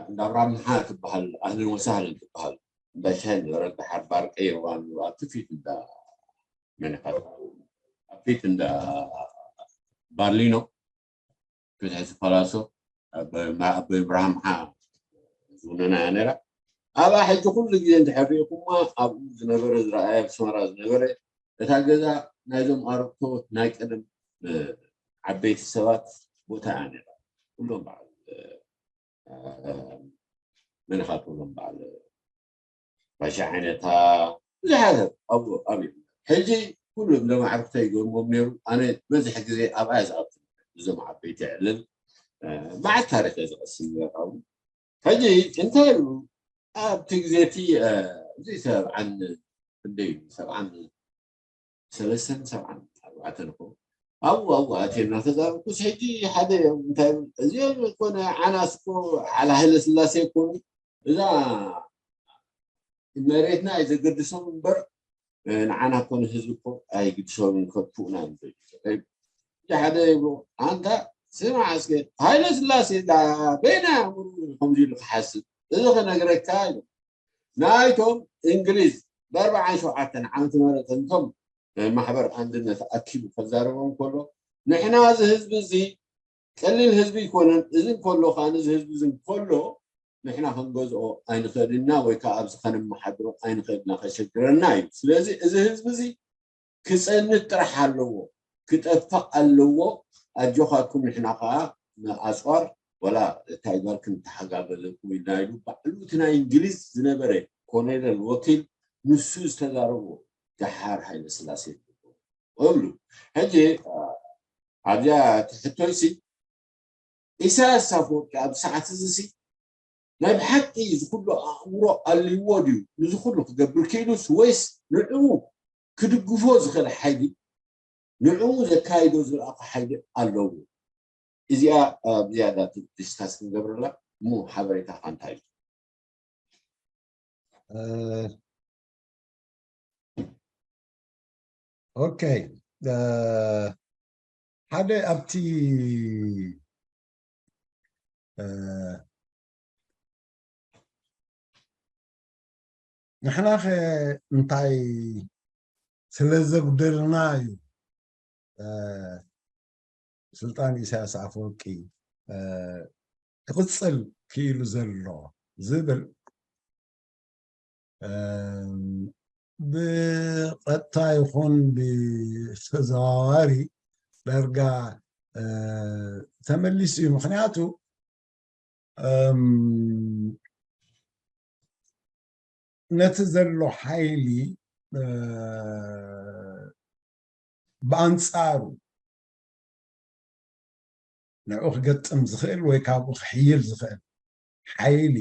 እንዳ ኣብራምሓ ትበሃል ኣህልን ወሳህልን ትበሃል እንዳ ሻሂ ነበረ እንዳ ሓባር ቀይርዋ ኣብቲ ፊት እንዳ መን ኢኻ ኣብ ፊት እንዳ ባርሊኖ ፊት ሕዚ ፓላሶ ኣቦይ ኣብራሃም ሓ ዝውነና እያ ነራ ኣብኣ ሕጂ ኩሉ ግዜ እንድሕር ሪኢኹማ ኣብኡ ዝነበረ ዝረኣየ ኣብ ኣስመራ ዝነበረ እታ ገዛ ናይዞም ኣረግቶት ናይ ቀደም ዓበይቲ ሰባት ቦታ እያ ነራ ኩሎም በዓል መን ኢኻ ትብሎም በዓል ባሻ ዓይነታ ብዙሓት ኣብኡ ኣብኡ ሕጂ ኩሉ እንደ ማዕርፍተ ይገርሞም ነይሩ ኣነ በዝሕ ግዜ ኣብኣ ዝኣቱ እዞም ዓበይቲ ዕልል መዓት ታሪክ እየ ዝቐስም ነራው ሕጂ እንታይ ኢሉ ኣብቲ ግዜ እቲ እዚ ሰብዓን ክንደይ እዩ ሰብዓን ሰለስተን ሰብዓን ኣርባዕተን እኮ ኣብኡ ኣብኡ ኣትየና ተዛረብኩስ ሕጂ ሓደ እዮም እንታይ እዚኦም እኮ ናይ ዓናስ እኮ ዓላ ሃይለ ስላሴ ይኮኑ እዛ መሬትና እዩ ዘገድሶም እምበር ንዓና እኮ ንህዝቢ እኮ ኣይግድሶምን ከጥፍኡና እዮም ዘዩ ሓደ ይብሎ ኣንታ ስማዕ እስከ ሃይለ ስላሴ በይና ኣእምሩ ከምዚ ኢሉ ክሓስብ እዚ ክነግረካ ኢሉ ናይቶም እንግሊዝ ብኣርባዓን ሸውዓተን ዓመተ ምህረት እንቶም ማሕበር ኣንድነት ኣኪቡ ከዛረቦም ከሎ ንሕና እዚ ህዝቢ እዚ ቀሊል ህዝቢ ይኮነን እዚ እንከሎ ከዓ እዚ ህዝቢ እዚ እንከሎ ንሕና ክንገዝኦ ኣይንኽእልና ወይ ከዓ ኣብዚ ከነመሓድሮ ኣይንኽእልና ከሸግረና እዩ ስለዚ እዚ ህዝቢ እዚ ክፀንት ጥራሕ ኣለዎ ክጠፍእ ኣለዎ ኣጆኻትኩም ንሕና ከዓ ንኣፅዋር ወላ እንታይ በር ክንተሓጋገዘኩም ኢልና ኢሉ ባዕሉ እቲ ናይ እንግሊዝ ዝነበረ ኮሎኔል ወኪል ንሱ ዝተዛረቦ ደሓር ሃይለ ስላሴ እብሉ ሕጂ ኣብዚኣ ትሕቶይሲ ኢሳያስ ኣፈወርቂ ኣብ ሰዓት እዚ ሲ ናይ ብሓቂ እዚ ኩሉ ኣእምሮ ኣልይዎ ድዩ ንዚ ኩሉ ክገብር ክኢሉስ ወይስ ንዕኡ ክድግፎ ዝኽእል ሓይሊ ንዕኡ ዘካይዶ ዝረኣኹ ሓይሊ ኣለዎ እዚኣ ብዝያዳ ዲስካስ ክንገብረላ እሞ ሓበሬታኻ እንታይ እዩ ኦኬ ሓደ ኣብቲ ንሕና ኸ እንታይ ስለ ዘጉደልና እዩ ስልጣን ኢሳያስ ኣፈወርቂ ክቕፅል ክኢሉ ዘሎ ዝብል ብቐጥታ ይኹን ብተዘዋዋሪ ዳርጋ ተመሊሱ እዩ። ምኽንያቱ ነቲ ዘሎ ሓይሊ ብኣንፃሩ ንዕኡ ክገጥም ዝኽእል ወይ ካብኡ ክሕይል ዝኽእል ሓይሊ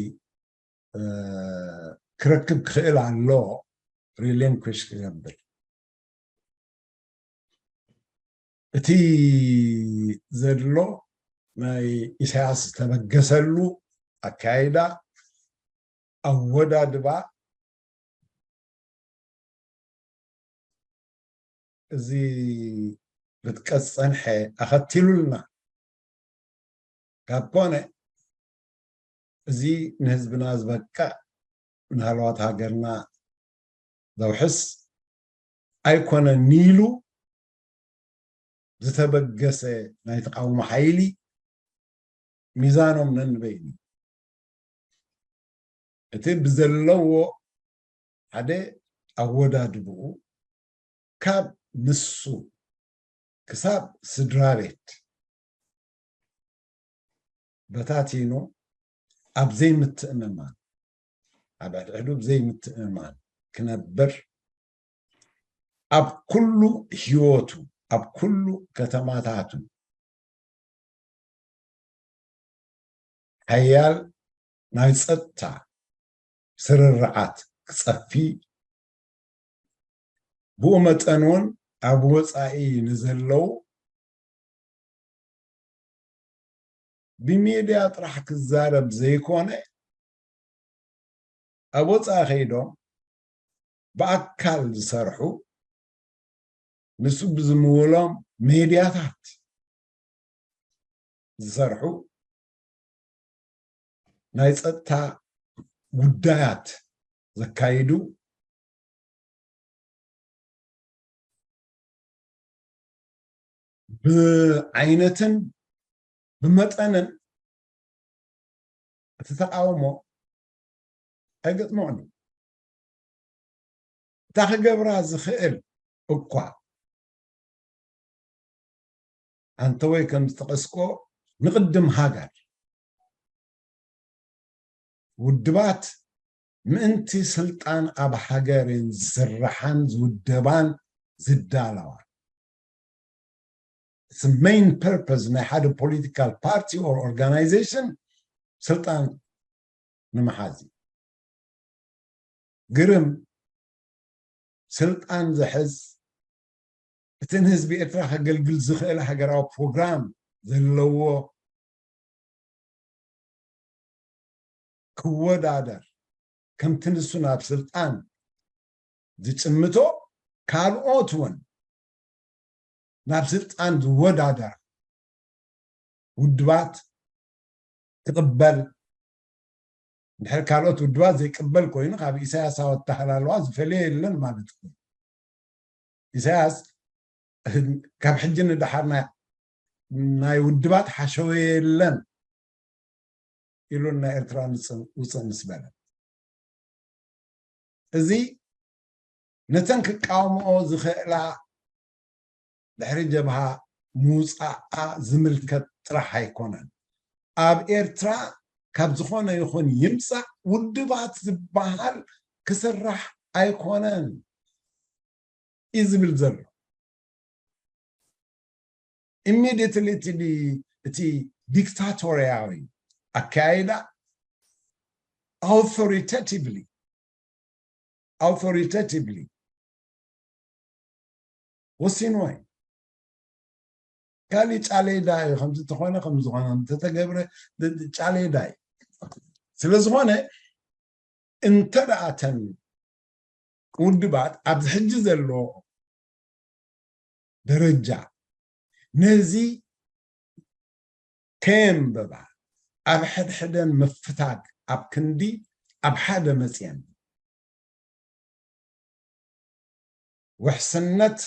ክረክብ ክኽእል ኣለዎ። ሪሊንኩሽ ክገብር እቲ ዘሎ ናይ ኢሳያስ ዝተበገሰሉ ኣካይዳ ኣወዳድባ እዚ ክትቀፅ ፀንሐ ኣኸቲሉልና ካብ ኮነ እዚ ንህዝብና ዝበቅዕ ንሃለዋት ሃገርና ዘውሕስ ኣይኮነን ኢሉ ዝተበገሰ ናይ ተቃውሞ ሓይሊ ሚዛኖም ነንበይኑ እቲ ብዘለዎ ሓደ ኣወዳድብኡ ካብ ንሱ ክሳብ ስድራ ቤት በታቲኑ ኣብ ዘይምትእምማን ኣብ ሕድሕዱ ዘይምትእምማን ክነብር ኣብ ኩሉ ህይወቱ ኣብ ኩሉ ከተማታቱ ሓያል ናይ ጸጥታ ስርርዓት ክጸፊ ብኡ መጠን እውን ኣብ ወፃኢ ንዘለዉ ብሜድያ ጥራሕ ክዛረብ ዘይኮነ ኣብ ወፃኢ ከይዶም ብኣካል ዝሰርሑ ንሱ ብዝምውሎም ሜድያታት ዝሰርሑ ናይ ፀጥታ ጉዳያት ዘካይዱ ብዓይነትን ብመጠንን እቲ ተቃውሞ ኣይገጥሞን እዩ። እታ ክገብራ ዝኽእል እኳ ኣንተወይ ከም ዝጠቐስኮ ንቕድም ሃገር ውድባት ምእንቲ ስልጣን ኣብ ሃገርን ዝስርሓን ዝውደባን ዝዳለዋ main purpose ናይ ሓደ political party or organization ስልጣን ንምሓዝ እዩ። ግርም ስልጣን ዝሕዝ እቲ ንህዝቢ ኤርትራ ከገልግል ዝኽእል ሃገራዊ ፕሮግራም ዘለዎ ክወዳደር ከምቲ ንሱ ናብ ስልጣን ዝጭምቶ ካልኦት እውን ናብ ስልጣን ዝወዳደር ውድባት ክቕበል እንድሕር ካልኦት ውድባት ዘይቅበል ኮይኑ ካብ ኢሳያሳዊ ኣተሃላልዋ ዝፈልዮ የለን ማለት እዩ። ኢሳያስ ካብ ሕጂ ንደሓር ናይ ውድባት ሓሸወ የለን ኢሉ ናይ ኤርትራ ውፅእ ምስ በለ እዚ ነተን ክቃወምኦ ዝኽእላ ድሕሪ ጀብሃ ምውፃኣ ዝምልከት ጥራሕ ኣይኮነን። ኣብ ኤርትራ ካብ ዝኾነ ይኹን ይምፃእ ውድባት ዝበሃል ክስራሕ ኣይኮነን እዩ ዝብል ዘሎ። Immediately እቲ ዲክታቶርያዊ ኣካይዳ authoritatively authoritatively ወሲንዎ እዩ። ካሊእ ጫሌዳ እዩ ከምዚ ተኾነ ከምዝኾነ እንተተገብረ ጫሌዳ እዩ። ስለዝኾነ እንተ ደኣ እተን ውድባት ኣብዚ ሕጂ ዘሎ ደረጃ ነዚ ከየንበባ ኣብ ሕድሕደን ምፍታግ ኣብ ክንዲ ኣብ ሓደ መፅየን ውሕስነት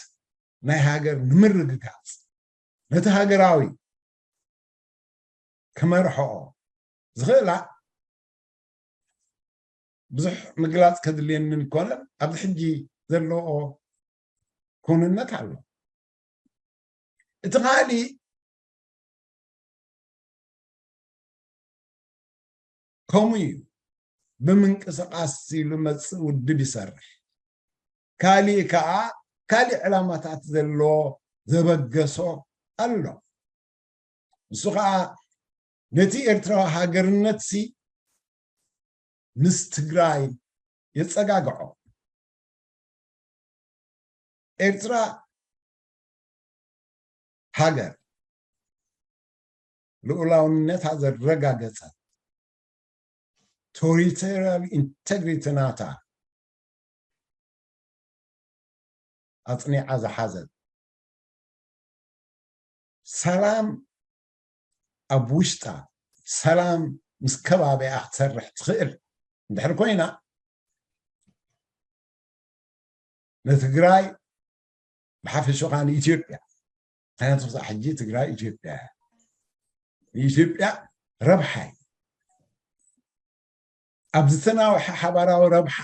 ናይ ሃገር ንምርግጋፅ ነቲ ሃገራዊ ክመርሕኦ ዝኽእላ ብዙሕ ምግላፅ ከድልየኒ ኣይኮነን። ኣብዚ ሕጂ ዘለዎ ክውንነት ኣሎ። እቲ ካልእ ከምኡ እዩ። ብምንቅስቃስ ዝመፅእ ውድብ ይሰርሕ። ካሊእ ከዓ ካሊእ ዕላማታት ዘለዎ ዘበገሶ ኣሎ። ንሱ ከዓ ነቲ ኤርትራዊ ሃገርነት ሲ ምስ ትግራይ የጸጋግዖ። ኤርትራ ሃገር ልኡላውነታ ዘረጋገጸት፣ ቴሪቶሪያል ኢንተግሪቲ ናታ ኣጽኒዓ ዝሓዘት፣ ሰላም ኣብ ውሽጣ፣ ሰላም ምስ ከባቢኣ ክትሰርሕ ትኽእል እንድሕር ኮይና፣ ንትግራይ ብሓፈሽኡ ከዓ ንኢትዮጵያ፣ ምክንያቱ ክሳዕ ሕጂ ትግራይ ኢትዮጵያ እያ። ንኢትዮጵያ ረብሓ እዩ። ኣብ ዝተናውሐ ሓባራዊ ረብሓ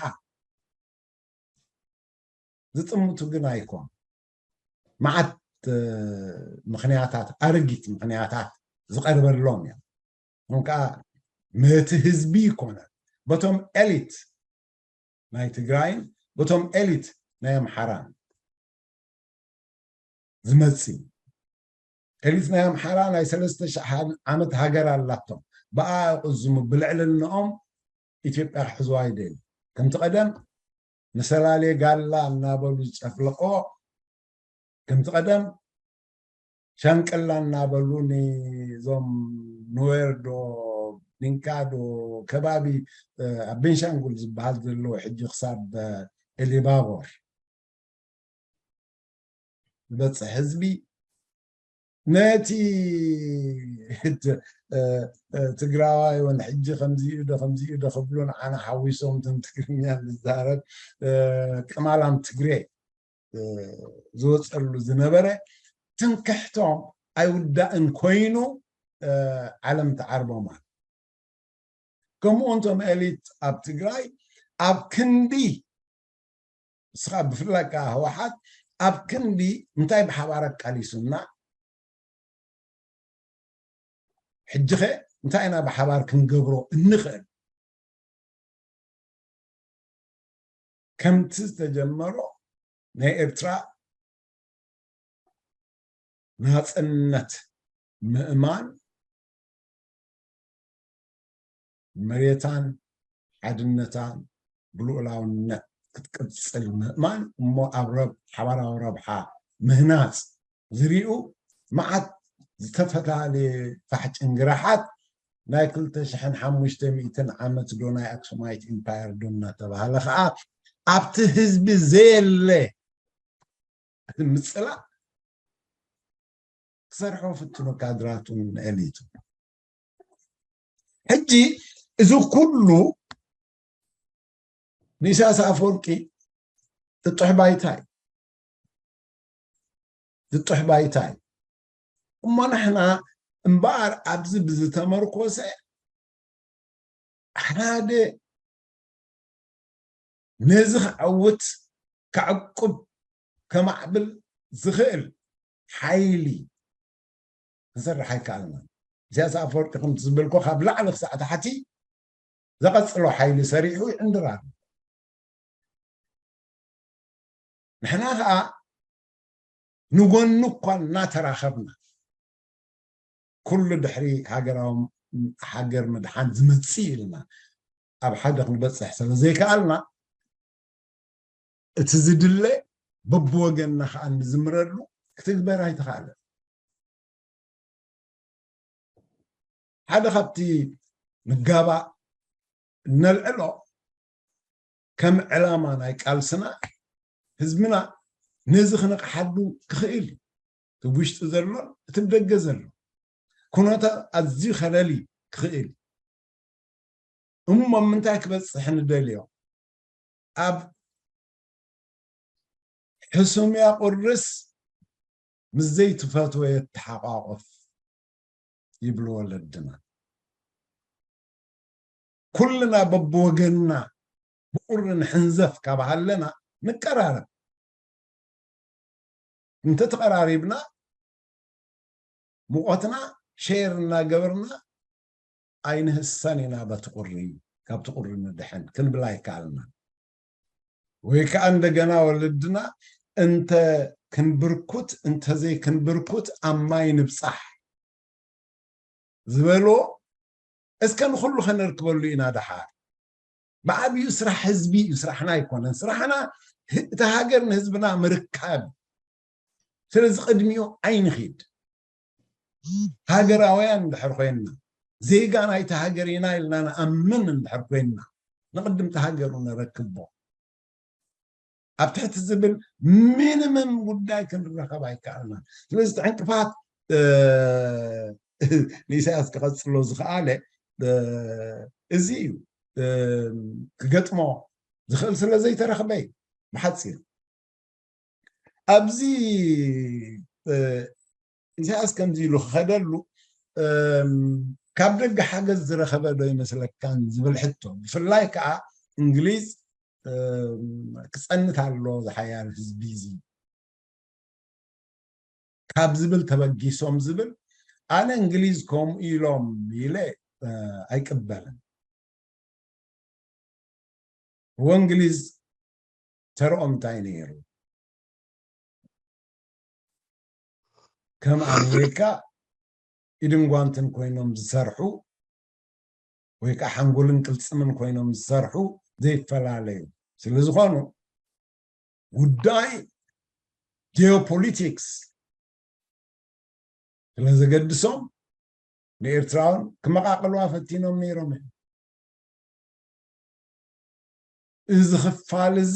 ዝጥምቱ ግን ኣይኮኑ። መዓት ምክንያታት፣ ኣረጊት ምክንያታት ዝቐርበሎም እዮም። እም ከዓ ነቲ ህዝቢ ይኮነ፣ በቶም ኤሊት ናይ ትግራይን በቶም ኤሊት ናይ ኣምሓራን ዝመጽእ እዩ። ኤሊት ናይ ኣምሓራ ናይ ሰለስተ ሽሕ ዓመት ሃገር ኣላቶም። ብኣ ይቕዝሙ፣ ብልዕልንኦም ኢትዮጵያ ክሕዝዋ ይደልዩ። ከምቲ ቀደም ንሰላሌ ጋላ እናበሉ ዝጨፍለቕዎ፣ ከምቲ ቀደም ሻንቅላ እናበሉ ንዞም ኑዌር ዶ ዲንካ ዶ ከባቢ ኣብ ቤንሻንጉል ዝበሃል ዘለዎ ሕጂ ክሳብ ኤሊባቦር ዝበፅሕ ህዝቢ ነቲ ትግራዋይ እውን ሕጂ ከምዚኡ ዶ ከምዚኡ ዶ ክብሉ ንዓና ሓዊሶም እቶም ትግርኛ ንዛረብ ቅማላም ትግሬ ዝወፀሉ ዝነበረ ትምክሕቶም ኣይውዳእን ኮይኑ ዓለም ተዓርቦማ። ከምኡ እንቶም ኤሊት ኣብ ትግራይ ኣብ ክንዲ ንስኻ ብፍላይ ከዓ ህወሓት ኣብ ክንዲ እንታይ ብሓባር ኣቃሊሱና ሕጂ ኸ እንታይ ኢና ብሓባር ክንገብሮ እንኽእል? ከምቲ ዝተጀመሮ ናይ ኤርትራ ናጽነት ምእማን መሬታን ሓድነታን ብልኡላውነት ክትቅጽል ምእማን እሞ ኣብ ረብ ሓባራዊ ረብሓ ምህናጽ ዝሪኡ መዓት ዝተፈላለየ ፋሕጭንግርሓት ናይ ክልተ ሽሕን ሓሙሽተ ሚእትን ዓመት ዶ ናይ ኣክሱማይት ኢምፓየር ዶ እናተባህለ ከዓ ኣብቲ ህዝቢ ዘየለ እቲ ምፅላእ ክሰርሖ ፍትኑ ካድራቱን ኤሊቱ። ሕጂ እዚ ኩሉ ንኢሳያስ ኣፈወርቂ ጥጡሕ ባይታ እዩ። ጥጡሕ ባይታ እዩ። እሞ ንሕና እምበኣር ኣብዚ ብዝተመርኮሰ ሓደ ነዚ ክዓውት፣ ከዕቁብ፣ ከማዕብል ዝኽእል ሓይሊ ክንሰርሕ ኣይከኣልናን። ኢሳያስ ኣፈወርቂ ከምቲ ዝበልኮ ካብ ላዕሊ ክሳዕ ታሕቲ ዘቐጽሎ ሓይሊ ሰሪሑ ይዕንድር ኣሎ። ንሕና ኸኣ ንጎኑ እኳ እናተራኸብና ኩሉ ድሕሪ ሃገራዊ ሃገር ምድሓን ዝመጽእ ኢልና ኣብ ሓደ ክንበጽሕ ስለ ዘይከኣልና እቲ ዝድለ በብወገንና ከዓ ንዝምረሉ ክትግበር ኣይተኻእለን። ሓደ ካብቲ ንጋባእ እነልዕሎ ከም ዕላማ ናይ ቃልስና ህዝብና ነዚ ክነቕሓሉ ክኽእል እዩ። እቲ ውሽጢ ዘሎን እቲ ብደገ ዘሎ ኩነታት ኣዝዩ ከለሊ ክኽእል እዩ። እሞ ምንታይ ክበፅሕ ንደልዮ? ኣብ ሕሱም ያቁርስ ምስ ዘይትፈትዎ የተሓቋቆፍ ይብሉ ወለድና። ኩልና በብወገንና ብቁሪ ንሕንዘፍ ካብ ሃለና ንቀራረብ። እንተተቐራሪብና፣ ሙቐትና ሼር እናገበርና ኣይንህሰን ኢና። በቲ ቁሪ፣ ካብቲ ቁሪ ንድሕን ክንብል ኣይከኣልና። ወይ ከዓ እንደገና ወለድና እንተ ክንብርኩት፣ እንተዘይ ክንብርኩት ኣብ ማይ ንብጻሕ ዝበሎ፣ እስከ ንኹሉ ከነርክበሉ ኢና ደሓር። ብዓብዩ ስራሕ ህዝቢ እዩ፣ ስራሕና ኣይኮነን። ስራሕና ህ-፣ እታ ሃገር ንህዝብና ምርካብ። ስለዚ ቅድሚኡ ኣይንኺድ። ሃገራውያን እንድሕር ኮይንና፣ ዜጋ ናይቲ ሃገር ኢና ኢልና ንኣምን እንድሕር ኮይንና፣ ንቅድምቲ ሃገሩ ነረክቦ። ኣብ ትሕቲ ዝብል ሚኒመም ጉዳይ ክንረኸብ ኣይከኣልናን። ስለዚ እቲ ዕንቅፋት፣ እ፣ ንኢሳያስ ክቐጽሎ ዝኸኣለ፣ እ፣ እዚ እዩ። እ፣ ክገጥሞ ዝኽእል ስለ ዘይተረኽበ እዩ። ብሓጺር ኣብዚ፣ እ፣ ኢሳያስ ከምዚ ኢሉ ክኸደሉ፣ እም፣ ካብ ደገ ሓገዝ ዝረኸበ ዶ ይመስለካን ዝብል ሕቶ፣ ብፍላይ ከዓ እንግሊዝ፣ እም፣ ክጸንት ኣሎ ዝሓያል ህዝቢ እዚ ካብ ዝብል ተበጊሶም ዝብል፣ ኣነ እንግሊዝ ከምኡ ኢሎም ኢለ፣ እ፣ ኣይቅበልን። ወእንግሊዝ ተርኦም እንታይ ነይሩ? ከም ኣሜሪካ ኢድን ጓንትን ኮይኖም ዝሰርሑ ወይ ከዓ ሓንጎልን ቅልፅምን ኮይኖም ዝሰርሑ ዘይፈላለዩ ስለ ዝኾኑ፣ ጉዳይ ጂኦፖሊቲክስ ስለ ዘገድሶም፣ ንኤርትራውን ክመቓቕልዋ ፈቲኖም ነይሮም እዮም። እዚ ክፋል እዚ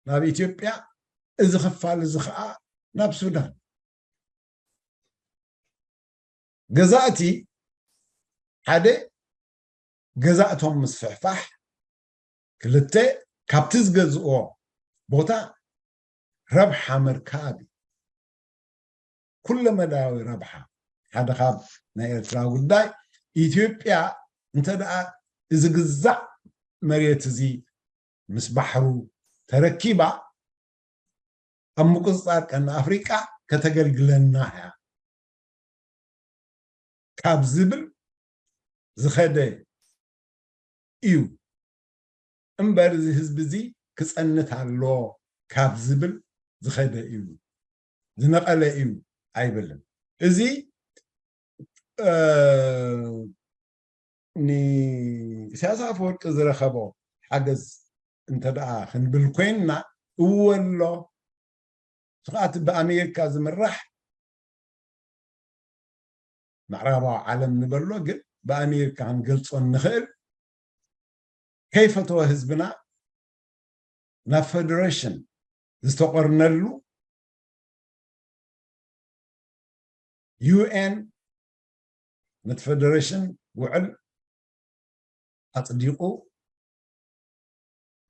ናብ ኢትዮጵያ፣ እዚ ክፋል እዚ ከዓ ናብ ሱዳን። ገዛእቲ ሓደ፣ ገዛእቶም ምስፍሕፋሕ፣ ክልተ፣ ካብቲ ዝገዝእዎ ቦታ ረብሓ ምርካብ እዩ። ኩለመዳያዊ ረብሓ። ሓደ ካብ ናይ ኤርትራ ጉዳይ፣ ኢትዮጵያ እንተ ደኣ እዚ ግዛዕ መሬት እዚ ምስ ባሕሩ ተረኪባ፣ ኣብ ምቁጽጻር ቀርኒ ኣፍሪቃ ከተገልግለና እያ ካብ ዝብል ዝኸደ እዩ እምበር፣ እዚ ህዝቢ እዚ ክጸንት ኣሎ ካብ ዝብል ዝኸደ እዩ፣ ዝነቐለ እዩ ኣይብልን። እዚ፣ እ፣ ንኢሳያስ ኣፈወርቂ ዝረኸቦ ሓገዝ እንተ ደኣ ክንብል ኮይንና፣ እወ ኣሎ። እቲ ከኣ እቲ ብኣሜሪካ ዝምራሕ ምዕራባዊ ዓለም ንበሎ፣ ግን ብኣሜሪካ ክንገልጾ እንኽእል፣ ከይፈተወ ህዝብና ናብ ፈደሬሽን ዝተቆርነሉ፣ ዩ ኤን ነቲ ፈደሬሽን ውዕል ኣጽዲቑ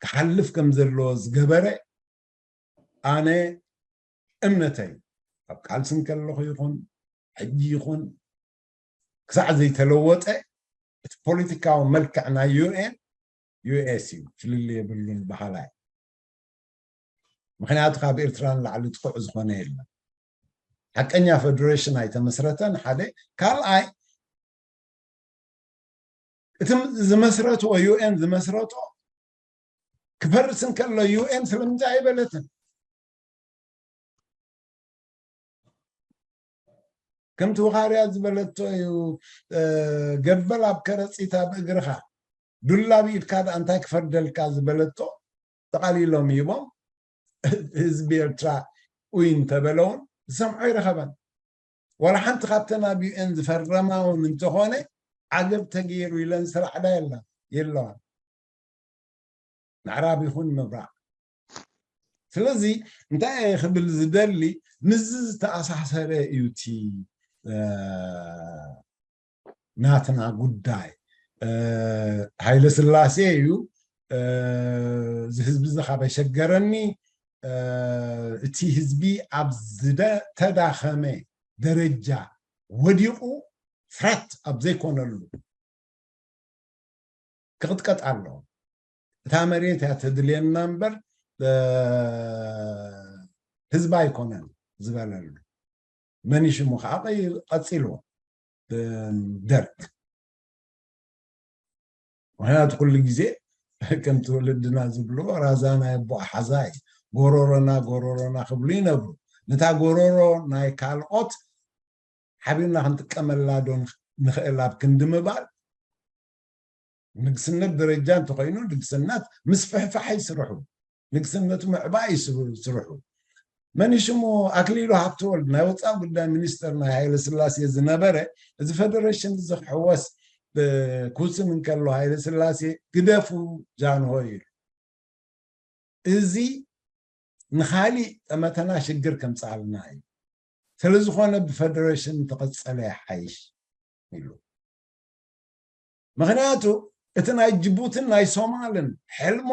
ክሓልፍ ከም ዘለዎ ዝገበረ፣ ኣነ እምነተይ፣ ኣብ ቃልሲ እንከለኹ ይኹን ሕጂ ይኹን፣ ክሳዕ ዘይተለወጠ፣ እቲ ፖለቲካዊ መልክዕ ናይ ዩ ኤን፣ ዩ ኤስ እዩ፣ ፍልልይ የብሉን በሃላይ። ምኽንያቱ ካብ ኤርትራ ንላዕሊ ጥቑዕ ዝኾነ የለን። ሓቀኛ ፈደሬሽን ኣይተመስረተን፣ ሓደ። ካልኣይ፣ እቲ ዝመስረትዎ፣ ዩ ኤን ዝመስረቶ ክፈርስ እንከሎ፣ ዩ ኤን ስለምንታይ ኣይበለትን? ከምቲ ወኻርያ ዝበለቶ እዩ፣ እ፣ ገበል ኣብ ከረጺት ኣብ እግርኻ፣ ዱላ ኣብ ኢድካ ደኣ እንታይ ክፈርደልካ ዝበለቶ ጠቓሊሎም ሂቦም፣ ህዝቢ ኤርትራ ኡይ እንተበለ እውን ዝሰምዖ ኣይረኸበን። ዋላ ሓንቲ ካብተን ኣብ ዩ ኤን ዝፈረማ እውን እንተኾነ፣ ዓገብ ተገይሩ ኢለን ዝሰራዕዳ የላ-፣ የለዋን። ምዕራብ ይኹን ምብራቕ። ስለዚ እንታይ እየ ክብል ዝደሊ፣ ምስዚ ዝተኣሳሰረ እዩ እቲ፣ እ፣ ናትና ጉዳይ። እ፣ ሃይለ ስላሴ እዩ፣ እ፣ እዚ ህዝቢ እዚ ካብ ኣሸገረኒ፣ እ፣ እቲ ህዝቢ ኣብ ዝተዳኸመ ደረጃ ወዲቑ፣ ፍረት ኣብ ዘይኮነሉ፣ ክቕጥቀጥ ኣለዎ። እታ መሬት እያ ተድልየና እምበር ህዝቢ ኣይኮነን ዝበለሉ። መኒሽሙ ከዓ ቀይ- ቀፂልዎ ደርግ። ምክንያቱ ኩሉ ግዜ ከምቲ ወለድና ዝብልዎ ራዛ ናይ ኣቦ ሓዛ እዩ። ጎሮሮና ጎሮሮና ክብሉ ይነብሩ። ነታ ጎሮሮ ናይ ካልኦት ሓቢርና ክንጥቀመላ ዶ ንኽእል ኣብ ክንዲ ምባል ንግስነት ደረጃ እንተኮይኑ ንግስነት ምስፍሕፋሕ ይስርሑ። ንግስነቱ ምዕባይ ይስርሑ። መን ሽሙ ኣክሊሉ ሃብተወልድ ናይ ወፃኢ ጉዳይ ሚኒስተር ናይ ሃይለ ስላሴ ዝነበረ እዚ ፈደረሽን እዚ ክሕወስ ክውስን እንከሎ ሃይለ ስላሴ ግደፉ ጃንሆይ ኢሉ። እዚ ንካሊእ ጠመተና ሽግር ከምፅኣልና እዩ። ስለዝኾነ ብፈደረሽን ተቐፀለ ይሓይሽ ኢሉ። ምክንያቱ እቲ ናይ ጅቡትን ናይ ሶማልን ሕልሞ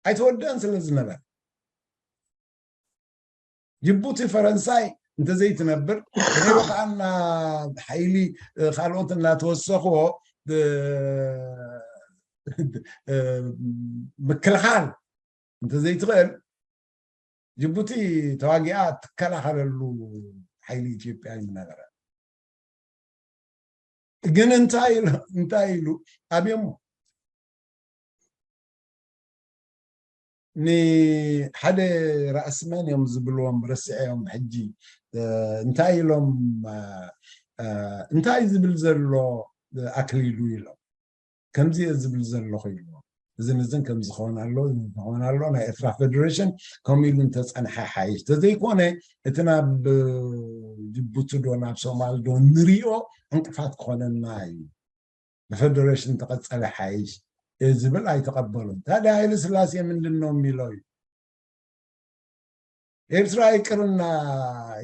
ኣይተወደአን ስለ ዝነበረ ጅቡቲ ፈረንሳይ እንተዘይትነብር ከይበቃና ሓይሊ ካልኦት እናተወሰኽዎ ምክልኻል እንተዘይትኽእል ጅቡቲ ተዋጊኣ ትከላኸለሉ ሓይሊ ኢትዮጵያ ይነበረ። ግን እንታይ ኢሉ እንታይ ኢሉ ኣብዮሞ ንሓደ ራእስመን እዮም ዝብልዎም ረስዐዮም ሕጂ እንታይ ኢሎም እንታይ ዝብል ዘሎ ኣክሊሉ ኢሎም ከምዚ እየ ዝብል ዘለኹ ኢልዎ። እዝን እዝን ከም ዝኸውን ኣሎ ዝኸውን ኣሎ ናይ ኤርትራ ፌደሬሽን ከምኡ ኢሉ እንተፀንሐ ሓይሽ ተዘይኮነ እቲ ናብ ጅቡቲ ዶ ናብ ሶማል ዶ ንሪኦ ዕንቅፋት ክኾነና እዩ። ብፌደሬሽን ተቐፀለ ሓይሽ ዝብል ኣይተቐበሉን። ታዲያ ሃይለ ስላሴ ምንድን ነው የሚለው እዩ? ኤርትራ ይቅርና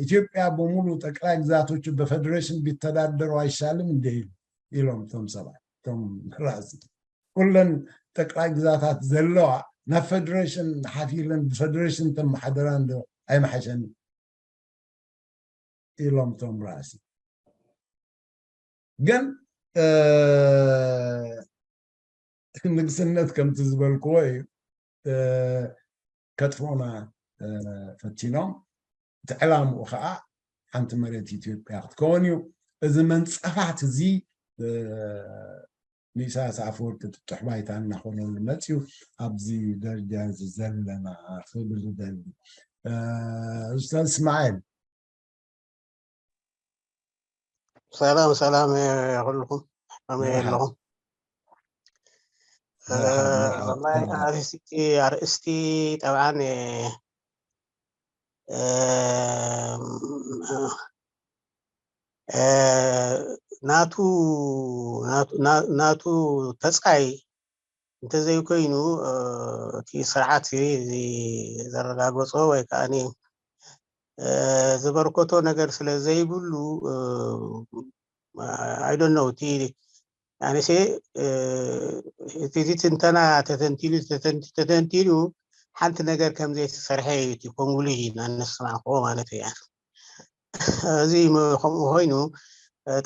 ኢትዮጵያ በሙሉ ጠቅላይ ግዛቶቹ በፌዴሬሽን ቢተዳደሩ አይሻልም እንደ ኢሎም እቶም ሰባት እቶም ራእሲ ኩለን ጠቅላይ ግዛታት ዘለዋ ናብ ፌዴሬሽን ሓፊለን ብፌዴሬሽን ተመሓደራ እንዶ ኣይመሓሸን ኢሎም እቶም ራእሲ ግን ንግስነት ከምቲ ዝበልክዎ እዩ ከጥፍኡና ፈቲኖም እቲ ዕላምኡ ከዓ ሓንቲ መሬት ኢትዮጵያ ክትከውን እዩ እዚ መንፀፋት እዚ ንኢሳያስ ኣፈወርቂ ጥጡሕ ባይታ እናኾነሉ መፅዩ ኣብዚ ደረጃ እዚ ዘለና ክብል ዝደሊ ኡስታዝ እስማኤል ሰላም ሰላም ኩልኩም ከመይ ኣለኹም ወላሂ ኣርእስቲ ኣርእስቲ ጠብዓን ናቱ ናቱ ተፃይ እንተዘይኮይኑ እቲ ስርዓት እዚ ዘረጋገፆ ወይ ከዓ ዘበርከቶ ነገር ስለ ዘይብሉ ኣይዶን ነው እቲ ኣነሴ እቲ ትንተና ተተንቲኑ ተተንቲኑ ሓንቲ ነገር ከም ዘይተሰርሐ እዩ እቲ ኮንክሉዥን ኣነስማዕክዎ ማለት እዩ እዚ ከምኡ ኮይኑ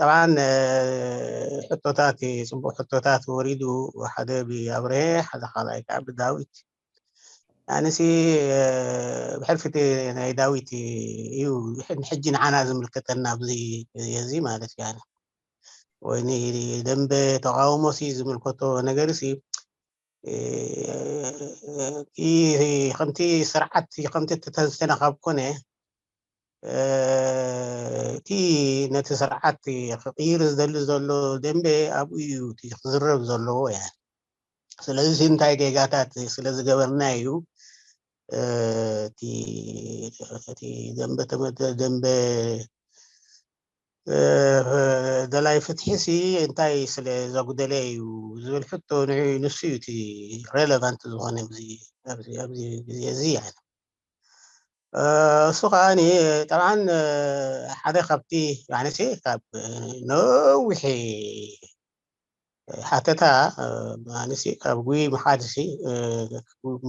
ጠብዓን ሕቶታት ፅቡቅ ሕቶታት ወሪዱ ሓደ ብኣብርሀ ሓደ ካልኣይ ከዓ ብዳዊት ኣነሲ ብሕልፊ ናይ ዳዊት እዩ ንሕጂ ንዓና ዝምልከተና ኣብዚ እዚ ማለት እዩ ወይ ንደንበ ተቃውሞ ሲ ዝምልከቶ ነገር ሲ ከምቲ ስርዓት ከምቲ ተተንስተነ ካብ ኮነ እቲ ነቲ ስርዓት ክቕይር ዝደሊ ዘሎ ደንበ ኣብኡ እዩ ክዝረብ ዘለዎ እያ ስለዚ እንታይ ጌጋታት ስለ ዝገበርና እዩ እቲ ደንበ ደንበ ደላይ ፍትሒ ሲ እንታይ ስለ ዘጉደለ እዩ ዝብል ሕቶ ንሱ እዩ እቲ ሬሌቫንት ዝኾነ ኣብዚ ግዜ እዚ እሱ ከዓ ጠብዓን ሓደ ካብቲ ማለሲ ካብ ነዊሒ ሓተታ ማለሲ ካብ ጉይ ምሓድሲ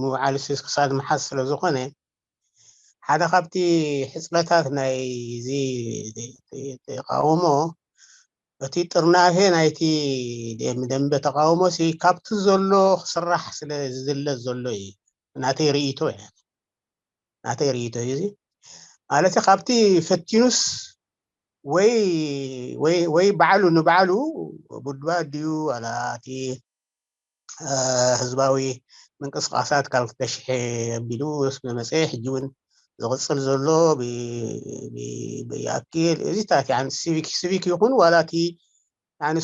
ምውዓልሲ ክሳድ ምሓዝ ስለ ዝኾነ ሓደ ካብቲ ሕፅረታት ናይ እዚ ተቃውሞ እቲ ጥርናፌ ናይቲ ደም- ደንበ ተቃውሞ ሲ ካብቲ ዘሎ ክስራሕ ስለ ዝድለ ዘሎ እዩ። ናተይ ርእይቶ እያ። ናተይ ርእይቶ እዩ እዚ። ማለት ካብቲ ፈቲኑስ ወይ ወይ ወይ ባዕሉ ንባዕሉ ቡድባ ድዩ ዋላ እቲ ህዝባዊ ምንቅስቃሳት ካብ ክልተ ሽሕ ኣቢሉ ዝመፀ ሕጂ እውን ዝቕፅል ዘሎ ብኣኪል እዚታት ሲቪክ ይኹን ዋላ እቲ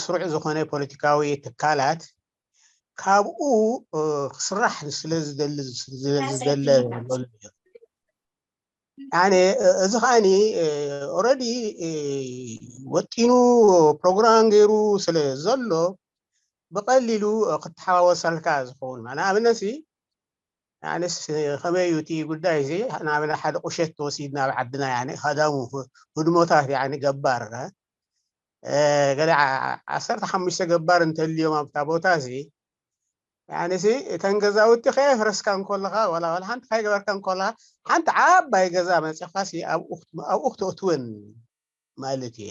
ስሩዕ ዝኾነ ፖለቲካዊ ትካላት ካብኡ ክስራሕ ስለዝደለ እዚ ከዓኒ ኦረዲ ወጢኑ ፕሮግራም ገይሩ ስለ ዘሎ ብቐሊሉ ክትሓዋወሰልካ ዝኸውን ንኣብነት ኣነስ ከመይ እዩ እቲ ጉዳይ እዚ ናብ ሓደ ቁሸት ተወሲድና ኣብ ዓድና ቀዳሙ ህድሞታት ገባር ገለ ዓሰርተ ሓሙሽተ ገባር እንተልዮም ኣብታ ቦታ እዚ ያንሲ እተን ገዛውቲ ከየፍረስካ እንኮለኻ ዋላ ዋላ ሓንቲ ካይገበርካ እንኮለኻ ሓንቲ ዓባይ ገዛ መፂኻሲ ኣብኡ ክተእትወን ማለት እዩ።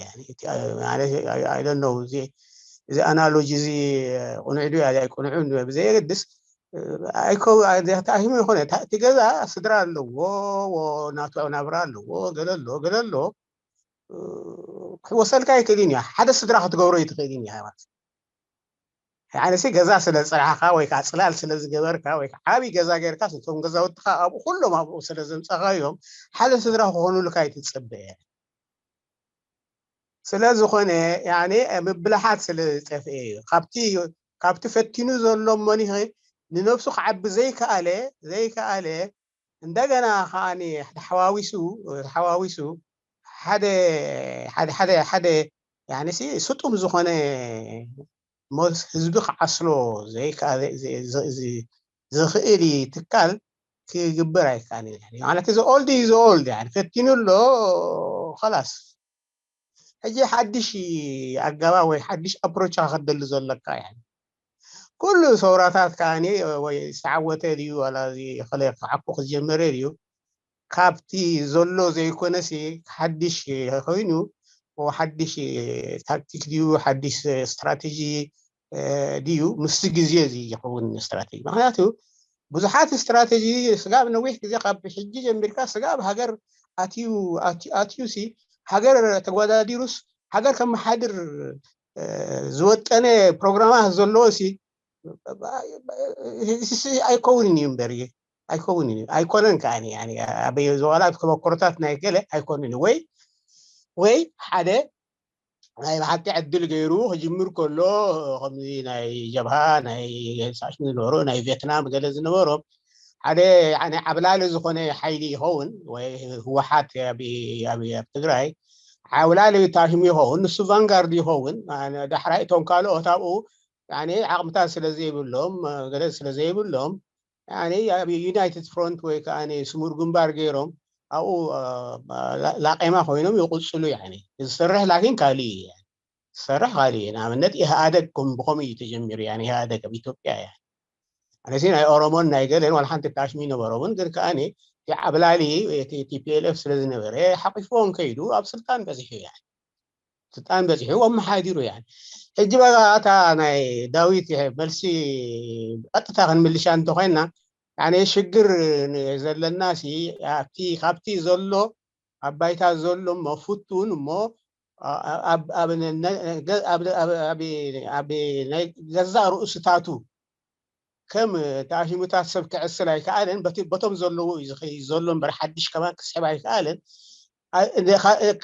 I don't know እዚ ኣናሎጂ እዚ ቁኑዕ ድዩ ኣይቁኑዕን ብዘየገድስ ኣይኮ ተኣሂሙ ይኮነ እቲ ገዛ ስድራ ኣለዎ ናቱ ናብራ ኣለዎ ገለ ኣሎ ገለ ኣሎ ክሕወሰልካ ኣይክእልን እዩ። ሓደ ስድራ ክትገብሮ ይትኽእልን እዩ። ሃይማኖት ያንሲ ገዛ ስለ ፅራሕካ ወይ ከዓ ፅላል ስለ ዝገበርካ ወይ ከዓ ዓብይ ገዛ ገይርካ እቶም ገዛውትካ ኣብኡ ኩሎም ኣብኡ ስለ ዘምፀኻዮም ሓደ ስድራ ክኾኑልካ ይትፅበ ስለ ዝኾነ ምብልሓት ስለ ዝጠፍኤ እዩ። ካብቲ ፈቲኑ ዘሎ ሞኒኸ ንነብሱ ክዓቢ ዘይከኣለ ዘይከኣለ እንደገና ከዓ ተሓዋዊሱ ተሓዋዊሱ ሓደ ሓደ ሓደ ሓደ ስጡም ዝኾነ ህዝቢ ክዓስሎ ዘይከኣለ ዝኽእል ትካል ክግበር ኣይከኣልን ማለት እዚ ኦልድ ኢዝ ኦልድ ፈቲኑ ኣሎ ከላስ ሕጂ ሓድሽ ኣገባብ ወይ ሓድሽ ኣፕሮች ክትደሊ ዘለካ ኩሉ ሰውራታት ከዓ ወይ ዝተዓወተ ድዩ ዋላ ክዓኩ ክጀመረ ድዩ ካብቲ ዘሎ ዘይኮነሲ ሓድሽ ኮይኑ ሓድሽ ታክቲክ ድዩ ሓድሽ ስትራቴጂ ድዩ ምስቲ ግዜ እዚ ይኸውን ስትራቴጂ ምክንያቱ ብዙሓት ስትራቴጂ ስጋብ ነዊሕ ግዜ ካብ ሕጂ ጀሚርካ ስጋብ ሃገር ኣትዩ ኣትዩ ሲ ሃገር ተጓዳዲሩስ ሃገር ከመሓድር ዝወጠነ ፕሮግራማት ዘለዎ ሲ ኣይከውንን እዩ እምበር ኣይከውንን እዩ ኣይኮነን ከዓ ኣበይ ዘዋላ ተመክሮታት ናይ ገለ ኣይኮንን ወይ ወይ ሓደ ናይ ብሓቂ ዕድል ገይሩ ክጅምር ከሎ ከምዚ ናይ ጀብሃ ናይ ሳሽሚ ዝነበሩ ናይ ቬትናም ገለ ዝነበሮም ሓደ ዓብላሊ ዝኾነ ሓይሊ ይኸውን ወይ ህወሓት ኣብ ትግራይ ዓብላሊ ታሽሙ ይኸውን ንሱ ቫንጋርድ ይኸውን ዳሕራይ እቶም ካልኦት ኣብኡ ዓቕምታት ስለ ዘይብሎም ገለ ስለ ዘይብሎም ኣብ ዩናይትድ ፍሮንት ወይ ከዓ ስሙር ግንባር ገይሮም ኣብኡ ላቄማ ኮይኖም ይቕፅሉ ዝሰርሕ ላኪን ካልእ እዩ ዝሰርሕ ካልእ እዩ ንኣብነት ኢህኣደግ ብኸምኡ እዩ ተጀሚሩ ኢህኣደግ ኣብ ኢትዮጵያ እያ ኣነሲ ናይ ኦሮሞን ናይ ገለን ዋላ ሓንቲ ታሽሚ ነበሮምን ግን ከዓ ዓብላሊ ቲፒኤልኤፍ ስለ ዝነበረ ሓቂፍዎም ከይዱ ኣብ ስልጣን በፂሑ እያ ስልጣን በፂሑ ኣመሓዲሩ እያ ሕጂ በቃ እታ ናይ ዳዊት መልሲ ቀጥታ ክንምልሻ እንተኮይና ሽግር ዘለና ሲ ኣብቲ ካብቲ ዘሎ ኣብ ባይታ ዘሎ እሞ ፍቱን እሞ ኣብ ናይ ገዛእ ርእስታቱ ከም ተኣሂሙታት ሰብ ክዕስል ኣይከኣለን በቶም ዘለዎ እዩ ዝኸይድ ዘሎ እምበር ሓድሽ ከማን ክስሕብ ኣይከኣለን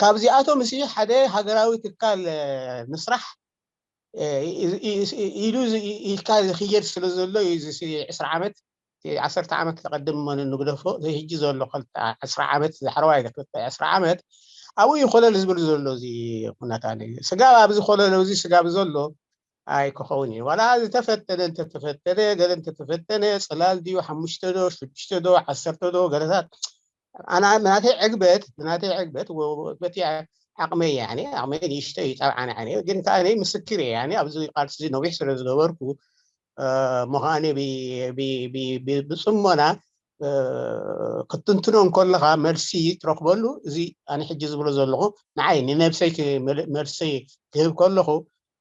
ካብዚኣቶም እዚ ሓደ ሃገራዊ ትካል ምስራሕ ኢሉ ኢልካ ዝክየድ ስለ ዘሎ እዩ ዕስራ ዓመት ዓሰርተ ዓመት ተቀድም መን ንግደፎ ሕጂ ዘሎ ዕስራ ዓመት ዛሕረዋይ ዕስራ ዓመት ኣብኡ እዩ ኮለል ዝብል ዘሎ እዚ ኩነታ ስጋብ ኣብዚ ኮለል እዚ ስጋብ ዘሎ ኣይክኸውን እዩ ዋላ ዝተፈተነ እንተተፈተነ ገለ እንተተፈተነ ፅላል ድዩ ሓሙሽተ ዶ ሽዱሽተ ዶ ዓሰርተ ዶ ገለታት ኣና ናተይ ዕግበት ናተይ ዕግበት በቲ ዓቕመይ ያኒ ዓቕመይ ንእሽተይ እዩ ጣብዓ ንዓኒ ግን ከዓ ምስክር እየ ያኒ ኣብዚ ቃልሲ ነዊሕ ስለ ዝገበርኩ ምዃኒ ብፅሞና ክትንትኖ እንከለኻ መልሲ ትረኽበሉ። እዚ ኣነ ሕጂ ዝብሎ ዘለኹ ንዓይ ንነብሰይ መልሲ ክህብ ከለኹ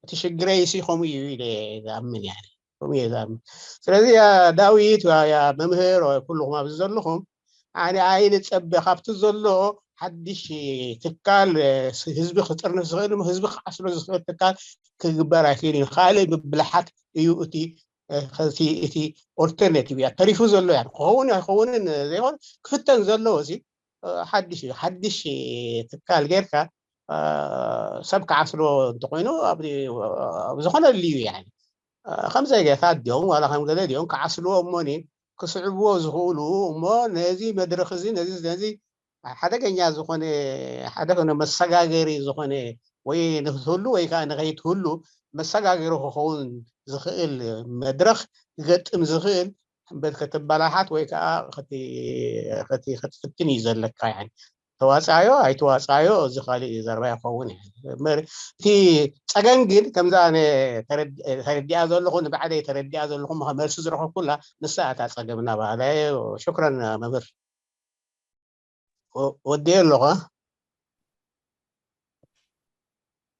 እቲ ሽግረይ ሲ ከምኡ እዩ ኢለ ዝኣምን እያ። ከምኡ እየ ዝኣምን። ስለዚ ያ ዳዊት ያ መምህር ኩልኹም ኣብዚ ዘለኹም ኣነ ኣይንፀበ ካብቲ ዘሎ ሓድሽ ትካል ህዝቢ ክጥርንፍ ዝኽእል ህዝቢ ክዓስሎ ዝኽእል ትካል ክግበር ኣይክእል እዩ። ካልእ ብብልሓት እዩ እቲ እቲ ኦልተርኔቲቭ እያ ተሪፉ ዘሎ ያ ክኸውን ኣይኸውንን ዘይኮን ክፍተን ዘለዎ እዚ ሓድሽ እዩ። ሓድሽ ትካል ጌርካ ሰብ ክዓስሎ እንተኮይኑ ኣብ ዝኾነ ልዩ ያ ከምዘይ ጌታት ዲኦም ዋላ ከም ገለ ዲኦም ክዓስልዎ እሞኒ ክስዕብዎ ዝኽእሉ እሞ ነዚ መድረክ እዚ ነዚ ነዚ ሓደገኛ ዝኾነ ሓደ ኮነ መሰጋገሪ ዝኾነ ወይ ንክትህሉ ወይ ከዓ ንኸይትህሉ መሰጋገሪ ክኸውን ዝኽእል መድረክ ክገጥም ዝኽእል እምበት ከተበላሓት ወይ ከዓ ክትፍትን እዩ ዘለካ። ተዋፃዮ ኣይተዋፃዮ እዚ ካሊእ ዘረባ ይኸውን። እቲ ፀገም ግን ከምዛ ተረዲኣ ዘለኹ ንባዕለይ ተረዲኣ ዘለኹ መልሲ ዝረኸብኩላ ንሳ እታ ፀገም እናባህለ። ሽክረን መምህር። ወዲኤ ኣለኻ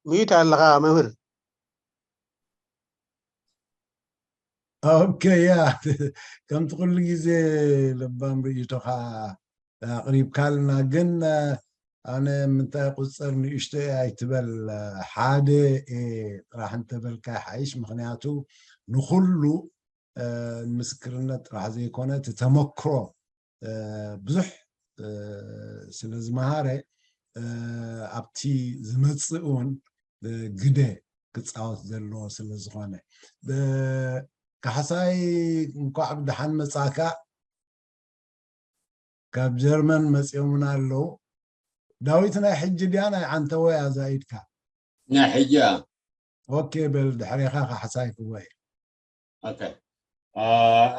ሚዩት ኣለኻ መምህር። ኦኬ ያ ከምቲ ኩሉ ግዜ ለባም ርእይቶኻ ኣቕሪብካልና ግን ኣነ ምንታይ ቁፅር ንእሽቶ ኣይትበል ሓደ ጥራሕ እንተበልካ ሓይሽ ምክንያቱ ንኩሉ ምስክርነት ጥራሕ ዘይኮነ እቲ ተመክሮ ብዙሕ ስለ ዝመሃረ ኣብቲ ዝመፅእ እውን ግደ ክፃወት ዘለዎ ስለ ዝኾነ ካሕሳይ እንኳዕ ብደሓን መፃካ ካብ ጀርመን መፂኦምና ኣለዉ ዳዊት ናይ ሕጂ ድያ ናይ ዓንተወ ኣዛይድካ ናይ ሕጂ ኦኬ በል ድሕሬኻ ካሕሳይ ክወ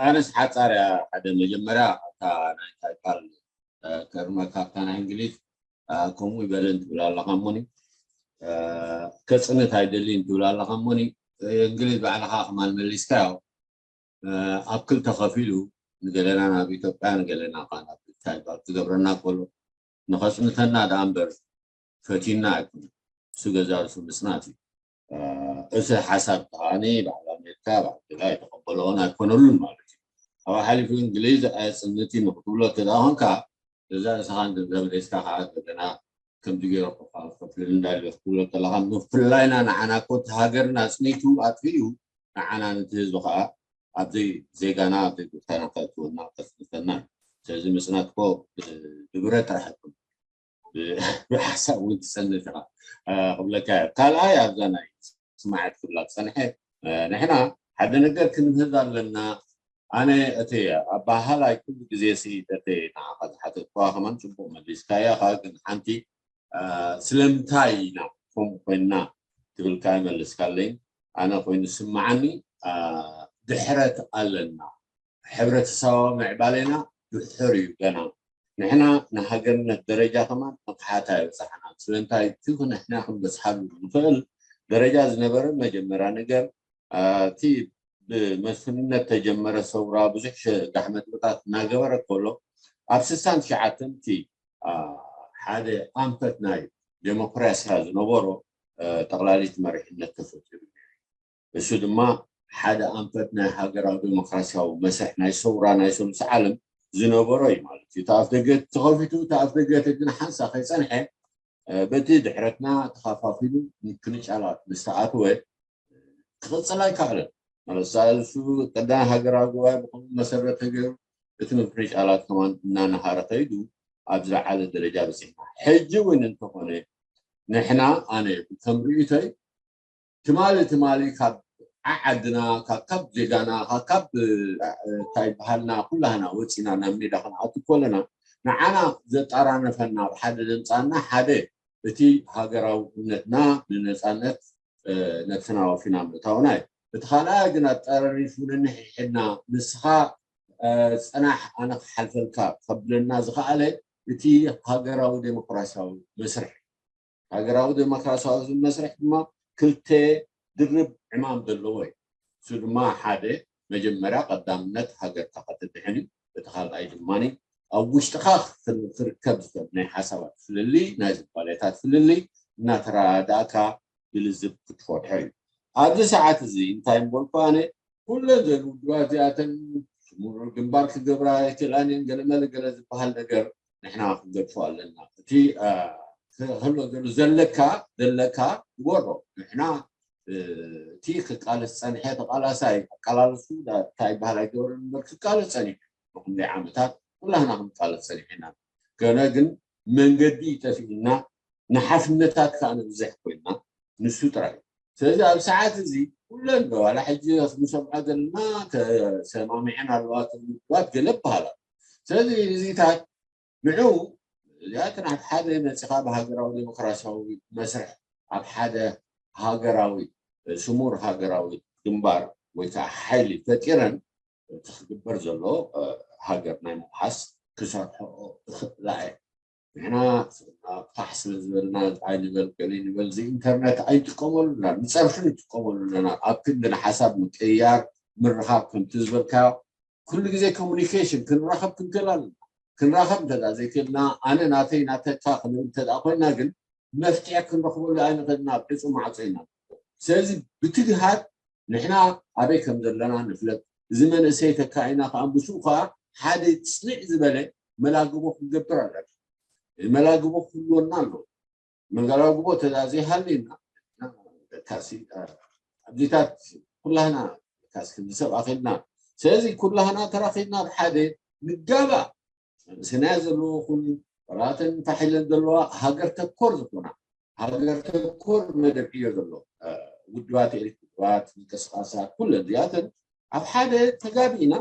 ኣነስ ሓፃር እያ ሓደ መጀመርያ እታ ናይ ታይፓል ከርመ ካብታ ናይ እንግሊዝ ከምኡ ይበለን ትብል ኣለኻ እሞኒ ከፅንት ኣይደልይን ትብል ኣለኻ እሞኒ እንግሊዝ ባዕልኻ ከማን መሊስካ ያው ኣብ ክልተ ከፊሉ ንገለና ናብ ኢትዮጵያ ንገለና ካብ ታይፓል ትገብረና ከሎ ንኸፅንተና ደኣ እምበር ፈቲና ኣይኮነ እሱ ገዛ ርእሱ ምፅናት እዩ። እዚ ሓሳብ ከዓኒ በዓል ኣሜሪካ በዓል ትግራይ ኣይተቐበልኦን ኣይኮነሉን ማለት እዩ። ካብ ሓሊፉ እንግሊዝ ኣየፅንት እዩ ንክትብሎ ተደኣ ኮንካ ገዛ ርእስኻ እንተዘመለስካ ከዓ እንደገና ከምዚ ገይረ ከፍልል እንዳለ ክትብሎ ከለካ ምፍላይና ንዓና ኮ እቲ ሃገርና ኣፅኒቱ ኣጥፊኡ ንዓና ነቲ ህዝቢ ከዓ ኣብዘይ ዜጋና ኣብዘይ ጉዳይና ከእትወና ከፅንተና እዩ። ስለዚ ምፅናት ኮ ብብረት ጥራሕ ኣይኮነ ብሓሳብ እውን ትፀንት ኢኻ ክብለካ እየ። ካልኣይ ኣብዛ ናይ ስማዕት ክብላ ዝፀንሐ ንሕና ሓደ ነገር ክንምህዝ ኣለና። ኣነ እቲ ኣባሃላይ ኩሉ ግዜ ሲ እቲ ንዓኻ ዝሓተትኳ ከማን ፅቡቅ መሊስካያ ካ ግን ሓንቲ ስለምንታይ ኢና ከምኡ ኮይንና ትብልካ ይመልስካለይ ኣነ ኮይኑ ስምዓኒ ድሕረት ኣለና ሕብረተሰባዊ ምዕባሌና ድሑር እዩ ገና ንሕና ንሃገርነት ደረጃ ከማን ንቕሓት ኣይበፃሕናን ስለምንታይ እቲ ንሕና ክንበፅሓሉ ንኽእል ደረጃ ዝነበረ መጀመርያ ነገር እቲ ብመስፍንነት ተጀመረ ሰውራ ብዙሕ ጋሕመጥምጣት እናገበረ ከሎ ኣብ ስሳን ትሽዓተን እቲ ሓደ ኣንፈት ናይ ዴሞክራስያ ዝነበሮ ጠቕላሊት መሪሕነት ተፈጢሩ እሱ ድማ ሓደ ኣንፈት ናይ ሃገራዊ ዴሞክራሲያዊ መስርሕ ናይ ሰውራ ናይ ሰሉስ ዓለም ዝነበሮ እዩ ማለት እዩ። እቲ ኣፍ ደገ ተኸፊቱ እቲ ኣፍ ደገ ግን ሓንሳ ከይፀንሐ በቲ ድሕረትና ተኸፋፊሉ ምፍንጫላት ምስ ተኣትወ ክቕፅል ኣይከኣለን። ማለት እሱ ቀዳማይ ሃገራዊ ጉባኤ ብኸምኡ መሰረት ተገይሩ እቲ ምፍንጫላት ከማን እናነሃረ ከይዱ ኣብ ዝለዓለ ደረጃ በፂሕና። ሕጂ እውን እንተኾነ ንሕና ኣነ ከም ርእይቶይ ትማሊ ትማሊ ካብ ዓዓድና ካብ ካብ ዜጋና ካብ እንታይ በሃልና ኩላህና ወፂና ናብ ሜዳ ክንኣቱ ከለና ንዓና ዘጣራነፈና ኣብ ሓደ ዘምፃና ሓደ እቲ ሃገራዊ እምነትና ንነፃነት ነብስና ወፊና ምእታውና እዩ እቲ ካልኣይ ግን ኣጠራሪፉ ነንሕሕድና ንስኻ ፅናሕ ኣነ ክሓልፈልካ ከብለና ዝኸኣለ እቲ ሃገራዊ ዴሞክራሲያዊ መስርሕ ሃገራዊ ዴሞክራሲያዊ መስርሕ ድማ ክልተ ድርብ ዕማም ዘለዎ እዩ። እሱ ድማ ሓደ መጀመርያ ቀዳምነት ሃገርካ ከተድሕን እዩ። እቲ ካልኣይ ድማ ኣብ ውሽጥኻ ክርከብ ዝኽእል ናይ ሓሳባት ፍልልይ፣ ናይ ዝንባሌታት ፍልልይ እናተረዳእካ ብልዝብ ክትፈትሖ እዩ። ኣብዚ ሰዓት እዚ እንታይ ምበልኩ ኣነ፣ ኩለን ዘን ውድባት እዚኣተን ስሙር ግንባር ክገብራ ኣይክእላን እየን፣ ገለመለ ገለ ዝበሃል ነገር ንሕና ክንገድፎ ኣለና። እቲ ክህሎ ዘሎ ዘለካ ዘለካ ግበሮ። ንሕና እቲ ክቃለስ ጸኒሐ ተቃላሳይ ኣቃላልሱ እንታይ ይበሃል ኣይገበርን እምበር ክቃለስ ጸኒሐ ንኩንደይ ዓመታት ኩላህና ክንቃለስ ጸኒሕና። ገለ ግን መንገዲ ይጠፊእና፣ ንሓፍነታት ከዓ ንብዝሕ ኮይና ንሱ ጥራይ። ስለዚ ኣብ ሰዓት እዚ ኩለን ዋላ ሕጂ ንሰምዖ ዘለና ተሰማሚዐን ኣለዋ ውድባት ገለ ይበሃላ። ስለዚ እዚታት ንዑ እዚኣተን ኣብ ሓደ መፂኻ ብሃገራዊ ዴሞክራሲያዊ መስርሕ ኣብ ሓደ ሃገራዊ ስሙር ሃገራዊ ግንባር ወይ ከዓ ሓይሊ ፈጢረን እቲ ክግበር ዘሎ ሃገር ናይ ምውሓስ ክሰርሐኦ እኽእላ እየ። ንሕና ፋሕ ስለ ዝበልና ኣይንበል ገለ ንበል እዚ ኢንተርነት ኣይንጥቀመሉ ኣለና፣ ንፀርፊ ንጥቀመሉ ኣለና። ኣብ ክንዲ ንሓሳብ ምቅያር ምርኻብ ከምቲ ዝበልካዮ ኩሉ ግዜ ኮሙኒኬሽን ክንራኸብ ክንክእል ኣለና። ክንራኸብ እንተ ዘይክእልና ኣነ ናተይ ናተካ ክንብል እንተ ኮይና ግን መፍትሒ ክንረኽበሉ ኣይንኽእልና፣ ዕፁ ማዕፆ ኢና። ስለዚ ብትግሃት ንሕና ኣበይ ከም ዘለና ንፍለጥ። እዚ መንእሰይ ተካኢና ከዓ ምስኡ ከዓ ሓደ ፅንዕ ዝበለ መላግቦ ክንገብር ኣለና። መላግቦ ክህልወና ኣለዎ። መላግቦ ተዳ ዘይሃልዩና ካሲ ኣብዚታት ኩላህና ካስ ክንዲ ሰብ ኣኺልና። ስለዚ ኩላህና ተራኺብና ብሓደ ንጋባእ ስናያ ዘለዎ ኩሉ ቆላተን ታሒለን ዘለዋ ሃገር ተኮር ዝኾና ሃገር ተኮር መደብ ዕዮ ዘሎ ውድባት ኤሊት ውድባት ምንቅስቃሳት ኩለን እዚኣተን ኣብ ሓደ ተጋቢእና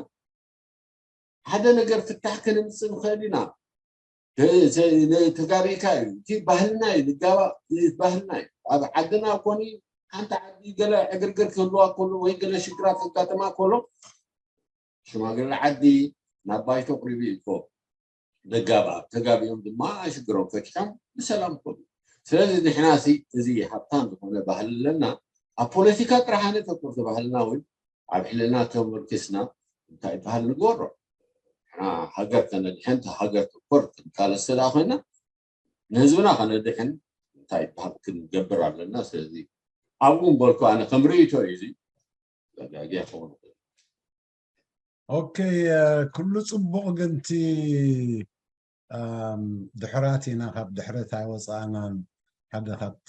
ሓደ ነገር ፍታሕ ከነምፅእ ንኽእል ኢና። ተጋቢእካ እዩ እቲ ባህልና እዩ ንጋባ ባህልና እዩ። ኣብ ዓድና ኮኒ ሓንቲ ዓዲ ገለ ዕግርግር ክህልዋ ከሎ ወይ ገለ ሽግራት ከጋጥማ ከሎ ሽማግለ ዓዲ ናብ ባይቶ ኣቕሪቡ እዩ እኮ ደጋባ ተጋቢኦም ድማ ሽግሮም ፈቲሖም ብሰላም ኮኑ። ስለዚ ንሕና እዚ ሃብታም ዝኾነ ባህሊ ኣለና። ኣብ ፖለቲካ ጥራሕ ኣነ ተኮር ተባህልና እውን ኣብ ሕልና ተመርኪስና እንታይ ይበሃል ንገሮ። ንሕና ሃገር ከነድሕን ሃገር ተኮር ክንቃለስ ስለ ኮይና ንህዝብና ከነድሕን እንታይ ይበሃል ክንገብር ኣለና። ስለዚ ኣብኡ ምበልኩ ኣነ ከም ርእይቶ እዩ እዚ ዘጋጊ ክኸውን። ኦኬ፣ ኩሉ ፅቡቕ ግን እቲ ድሕራት ኢና ካብ ድሕረት ኣይወፃእናን ሓደ ካብቲ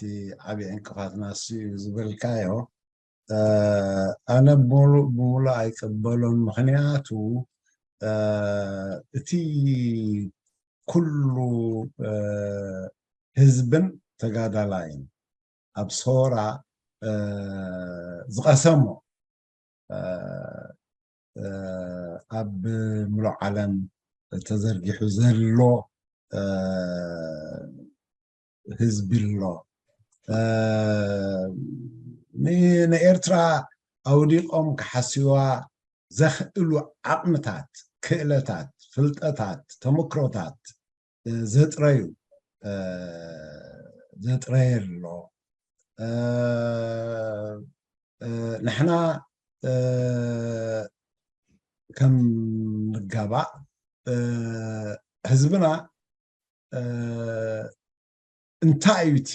ዓብዪ ዕንቅፋትና እሱ እዩ ዝበልካዮ ኣነ ብምሉእ ኣይቅበሎን ምክንያቱ እቲ ኩሉ ህዝብን ተጋዳላይን ኣብ ሰወራ ዝቐሰሞ ኣብ ምሉእ ዓለም ተዘርጊሑ ዘሎ ህዝቢ ኣሎ ንኤርትራ ኣውዲቖም ክሓስዋ ዘኽእሉ ዓቕምታት ክእለታት ፍልጠታት ተመክሮታት ዘጥረዩ ዘጥረየ ኣሎ ንሕና ከም ንጋባእ ህዝብና እንታይ እዩ እቲ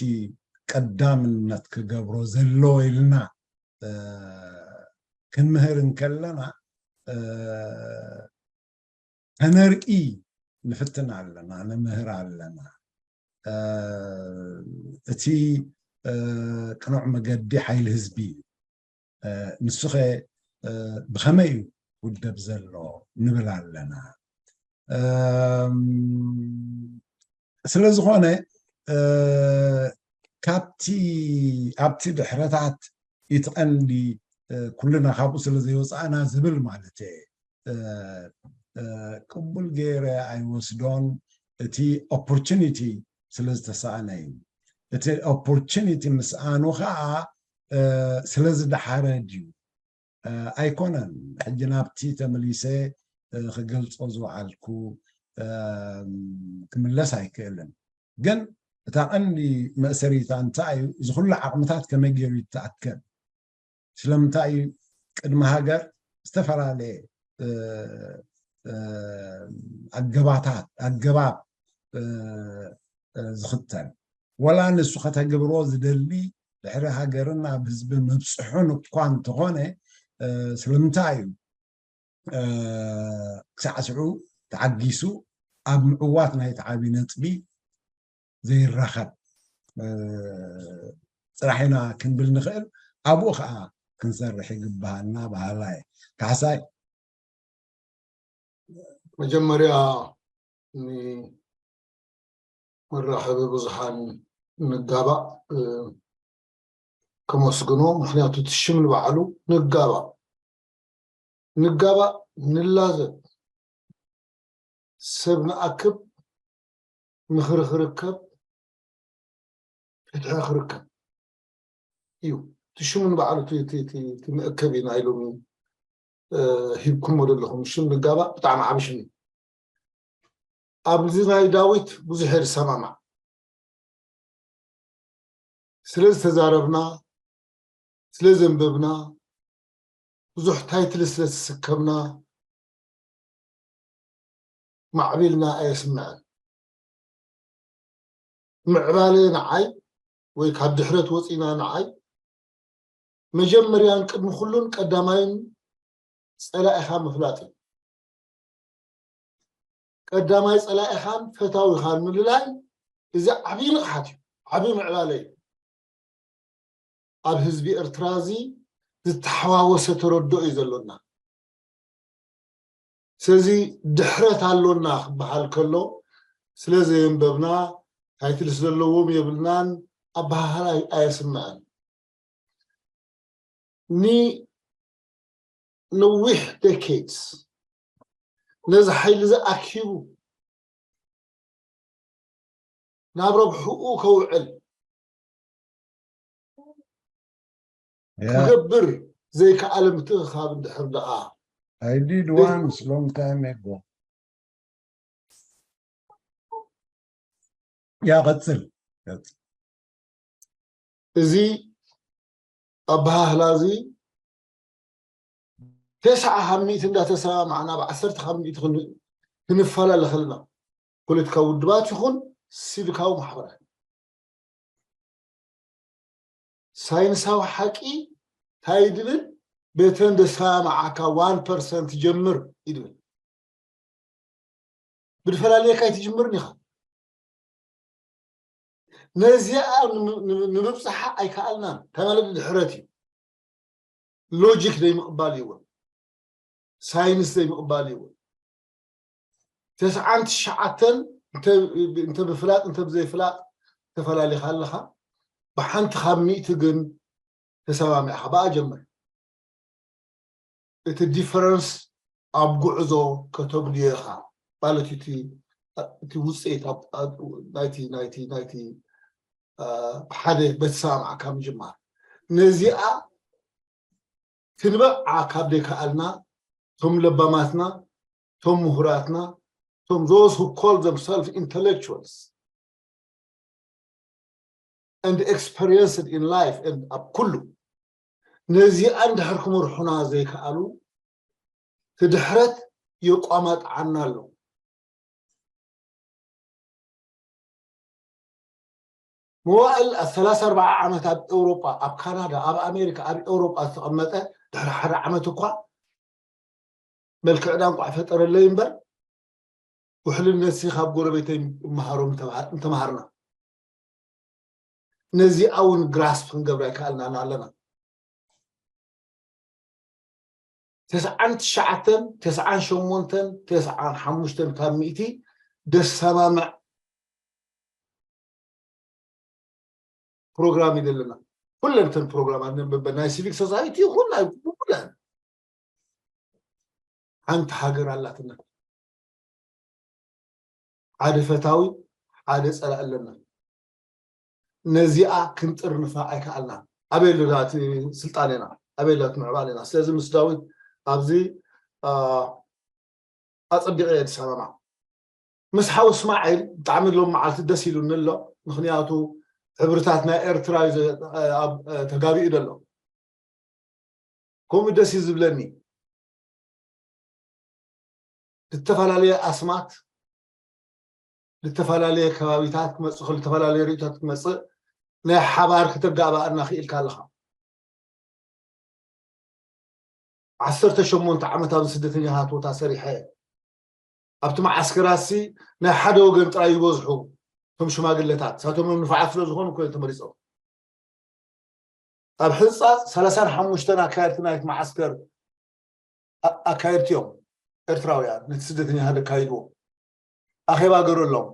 ቀዳምነት ክገብሮ ዘለዎ ኢልና ክንምህር እንከለና ከነርኢ ንፍትን ኣለና፣ ንምህር ኣለና። እቲ ቅኑዕ መገዲ ሓይሊ ህዝቢ እዩ። ንሱኸ ብኸመይ እዩ ውደብ ዘሎ ንብል ኣለና። ስለ ዝኾነ ካብቲ ኣብቲ ድሕረታት እቲ ቀንዲ ኩልና ካብኡ ስለ ዘይወፃእና ዝብል ማለት ቅቡል ገይረ ኣይወስዶን። እቲ ኦፖርቹኒቲ ስለ ዝተሰኣነ እዩ። እቲ ኦፖርቹኒቲ ምስኣኑ ከዓ ስለ ዝደሓረ ድዩ ኣይኮነን። ሕጂ ናብቲ ተመሊሰ ክገልፆ ዝወዓልኩ ክምለስ ኣይክእልን። ግን እታ ቀንዲ መእሰሪታ እንታይ እዩ? እዚ ኩሉ ዓቕምታት ከመይ ገይሩ ይተኣከብ? ስለምንታይ እዩ ቅድሚ ሃገር ዝተፈላለየ ኣገባታት ኣገባብ ዝኽተል፣ ወላ ንሱ ከተግብሮ ዝደሊ ድሕሪ ሃገርን ኣብ ህዝቢ ምብፅሑን እኳ እንተኾነ፣ ስለምንታይ እዩ ክሳዕ ስዑ ተዓጊሱ ኣብ ምዕዋት ናይቲ ዓብዪ ነጥቢ ዘይራኸብ ጥራሕ ኢና ክንብል ንኽእል። ኣብኡ ከዓ ክንሰርሕ ይግባሃልና በሃላይ። ካሕሳይ። መጀመርያ ንመራኸቢ ብዙሓን ንጋባእ ከመስግኖ። ምክንያቱ እቲ ሽም ንባዕሉ ንጋባእ ንጋባእ ንላዘብ፣ ሰብ ንኣክብ፣ ምኽሪ ክርከብ፣ ፍትሒ ክርከብ እዩ። እቲ ሽሙ ንባዕሉ እቲ መእከብ ኢና ኢሎም ሂብኩሞ ዘለኹም ሽም ንጋባእ ብጣዕሚ ዓቢ ሽም እዩ። ኣብዚ ናይ ዳዊት ብዙሕ እየ ዝሰማማዕ። ስለ ዝተዛረብና፣ ስለ ዘንበብና፣ ብዙሕ ታይትል ስለ ዝስከምና ማዕቢልና ኣየስምዐን። ምዕባለ ንዓይ ወይ ካብ ድሕረት ወፂና ንዓይ መጀመርያን ቅድሚ ኩሉን ቀዳማይን ፀላኢኻ ምፍላጥ እዩ። ቀዳማይ ፀላኢኻን ፈታዊኻን ምልላይ እዚ ዓብዪ ንቕሓት እዩ፣ ዓብዪ ምዕባለ እዩ። ኣብ ህዝቢ ኤርትራ እዚ ዝተሓዋወሰ ተረድኦ እዩ ዘሎና። ስለዚ ድሕረት ኣሎና ክበሃል ከሎ ስለ ዘየንበብና ታይትልስ ዘለዎም የብልናን ኣበሃህላ ኣየስምዐን። ንነዊሕ ዴኬድስ ነዚ ሓይሊ እዚ ኣኪቡ ናብ ረብሕኡ ከውዕል ክገብር ዘይከኣለ ምትእኽኻብ እንድሕር ደኣ I did once long time ago. ያ ቀጽል። እዚ ኣበሃህላ እዚ ተስዓ ካብ ሚእቲ እንዳተሰማማዕና ብ ዓሰርተ ካብ ሚእቲ ክንፈላለ ከለና ፖለቲካዊ ውድባት ይኹን ሲቪካዊ ማሕበራት ሳይንሳዊ ሓቂ እንታይ ድብል በተን ደሰማማዓካ ዋን ፐርሰንት ጀምር ይድብል። ብድፈላለየካ ኣይትጅምርን ኢኻ። ነዚኣ ንምብፅሓ ኣይከኣልናን። እንታይ ማለት ድሕረት እዩ። ሎጂክ ዘይምቕባል ይውን ሳይንስ ዘይምቕባል ይውን ተስዓን ትሽዓተን እንተ ብፍላጥ እንተ ብዘይፍላጥ ተፈላሊኻ ኣለኻ። ብሓንቲ ካብ ሚእቲ ግን ተሰማሚዕኻ ብኣ ጀምር። እቲ ዲፈረንስ ኣብ ጉዕዞ ከተጉድዮ ኢኻ ማለት እዩ። እቲ ውፅኢት ናይቲ ናይቲ ናይቲ ብሓደ በተሰማማዕካ ምጅማር ነዚኣ ክንበዓ ካብ ዘይከኣልና እቶም ለባማትና እቶም ምሁራትና እቶም those who call themselves intellectuals and experienced in life and ኣብ ኩሉ ነዚኣ እንድሕር ክመርሑና ዘይከኣሉ ትድሕረት የቋማጥዓና ኣሎ። መዋእል ኣብ ሰላሳ ኣርባዓ ዓመት ኣብ ኤውሮጳ ኣብ ካናዳ ኣብ ኣሜሪካ ኣብ ኤውሮጳ ዝተቐመጠ ድሕሪ ሓደ ዓመት እኳ መልክዕ ዕዳ እንቋዕ ፈጠረለይ እምበር ውሕልነት ሲ ካብ ጎረቤተይ እመሃሮም እንተምሃርና ነዚኣ እውን ግራስፕ ክንገብራ ይከኣልናና ኣለና። ተስዓን ትሽዓተን ተስዓን ሸሞንተን ተስዓን ሓሙሽተን ካብ ሚእቲ ደሰማምዕ ፕሮግራም እዩ ዘለና። ኩለን እተን ፕሮግራማት ነንበበ ናይ ሲቪክ ሶሳይቲ ይኹን ናይ ኩለን ሓንቲ ሃገር ኣላትና። ሓደ ፈታዊ ሓደ ፀላእ ኣለና። ነዚኣ ክንጥርንፋ ኣይከኣልናን። ኣበይ ኣሎ እቲ ስልጣኔና? ኣበይ ኣሎ እቲ ምዕባሌና? ስለዚ ምስ ዳዊት ኣብዚ ኣፀቢቐ እየ ዝሰማማዕ። ምስ ሓው እስማዒል ብጣዕሚ ሎም መዓልቲ ደስ ኢሉኒ ኣሎ። ምክንያቱ ሕብርታት ናይ ኤርትራ እዩ ተጋቢኡ ዘሎ። ከምኡ ደስ እዩ ዝብለኒ። ዝተፈላለየ ኣስማት፣ ዝተፈላለየ ከባቢታት ክመፅእ ከሎ፣ ዝተፈላለየ ርእይቶታት ክመፅእ፣ ናይ ሓባር ክተጋባእና ክኢልካ ኣለኻ። ዓሰርተ ሸሞንተ ዓመት ኣብዚ ስደተኛታት ቦታ ሰሪሐ፣ ኣብቲ መዓስከራትሲ ናይ ሓደ ወገን ጥራይ ይበዝሑ። እቶም ሽማግለታት እሳቶም እዮም ንፋዓት ስለ ዝኾኑ እኮ እዮም ተመሪፆም። ኣብ ሕንፃፅ ሰላሳን ሓሙሽተን ኣካየድቲ ናይቲ መዓስከር፣ ኣካየድቲ እዮም ኤርትራውያን፣ ነቲ ስደተኛታት ዘካይድዎ ኣኼባ ገረሎም።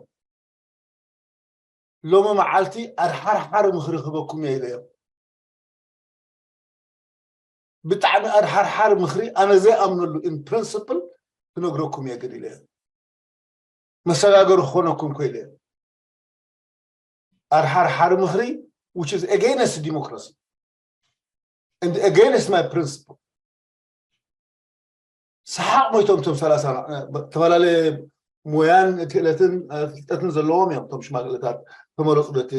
ሎሚ መዓልቲ ኣድሓርሓሪ ምኽሪ ክህበኩም እየ ኢለዮም። ብጣዕሚ ኣድሓርሓሪ ምኽሪ፣ ኣነ ዘይኣምነሉ in principle ክነግረኩም እየ ግን ኢለዮም። መሰጋገሪ ክኾነኩም እኮ ኢለዮም። ኣድሓርሓሪ ምኽሪ which is against democracy and against my principle። ሰሓቕ ሞይቶም እቶም ሰላሳ፣ ዝተፈላለየ ሞያን ክእለትን ፍልጠትን ዘለዎም እዮም እቶም ሽማግለታት ተመረፁ፣ በቲ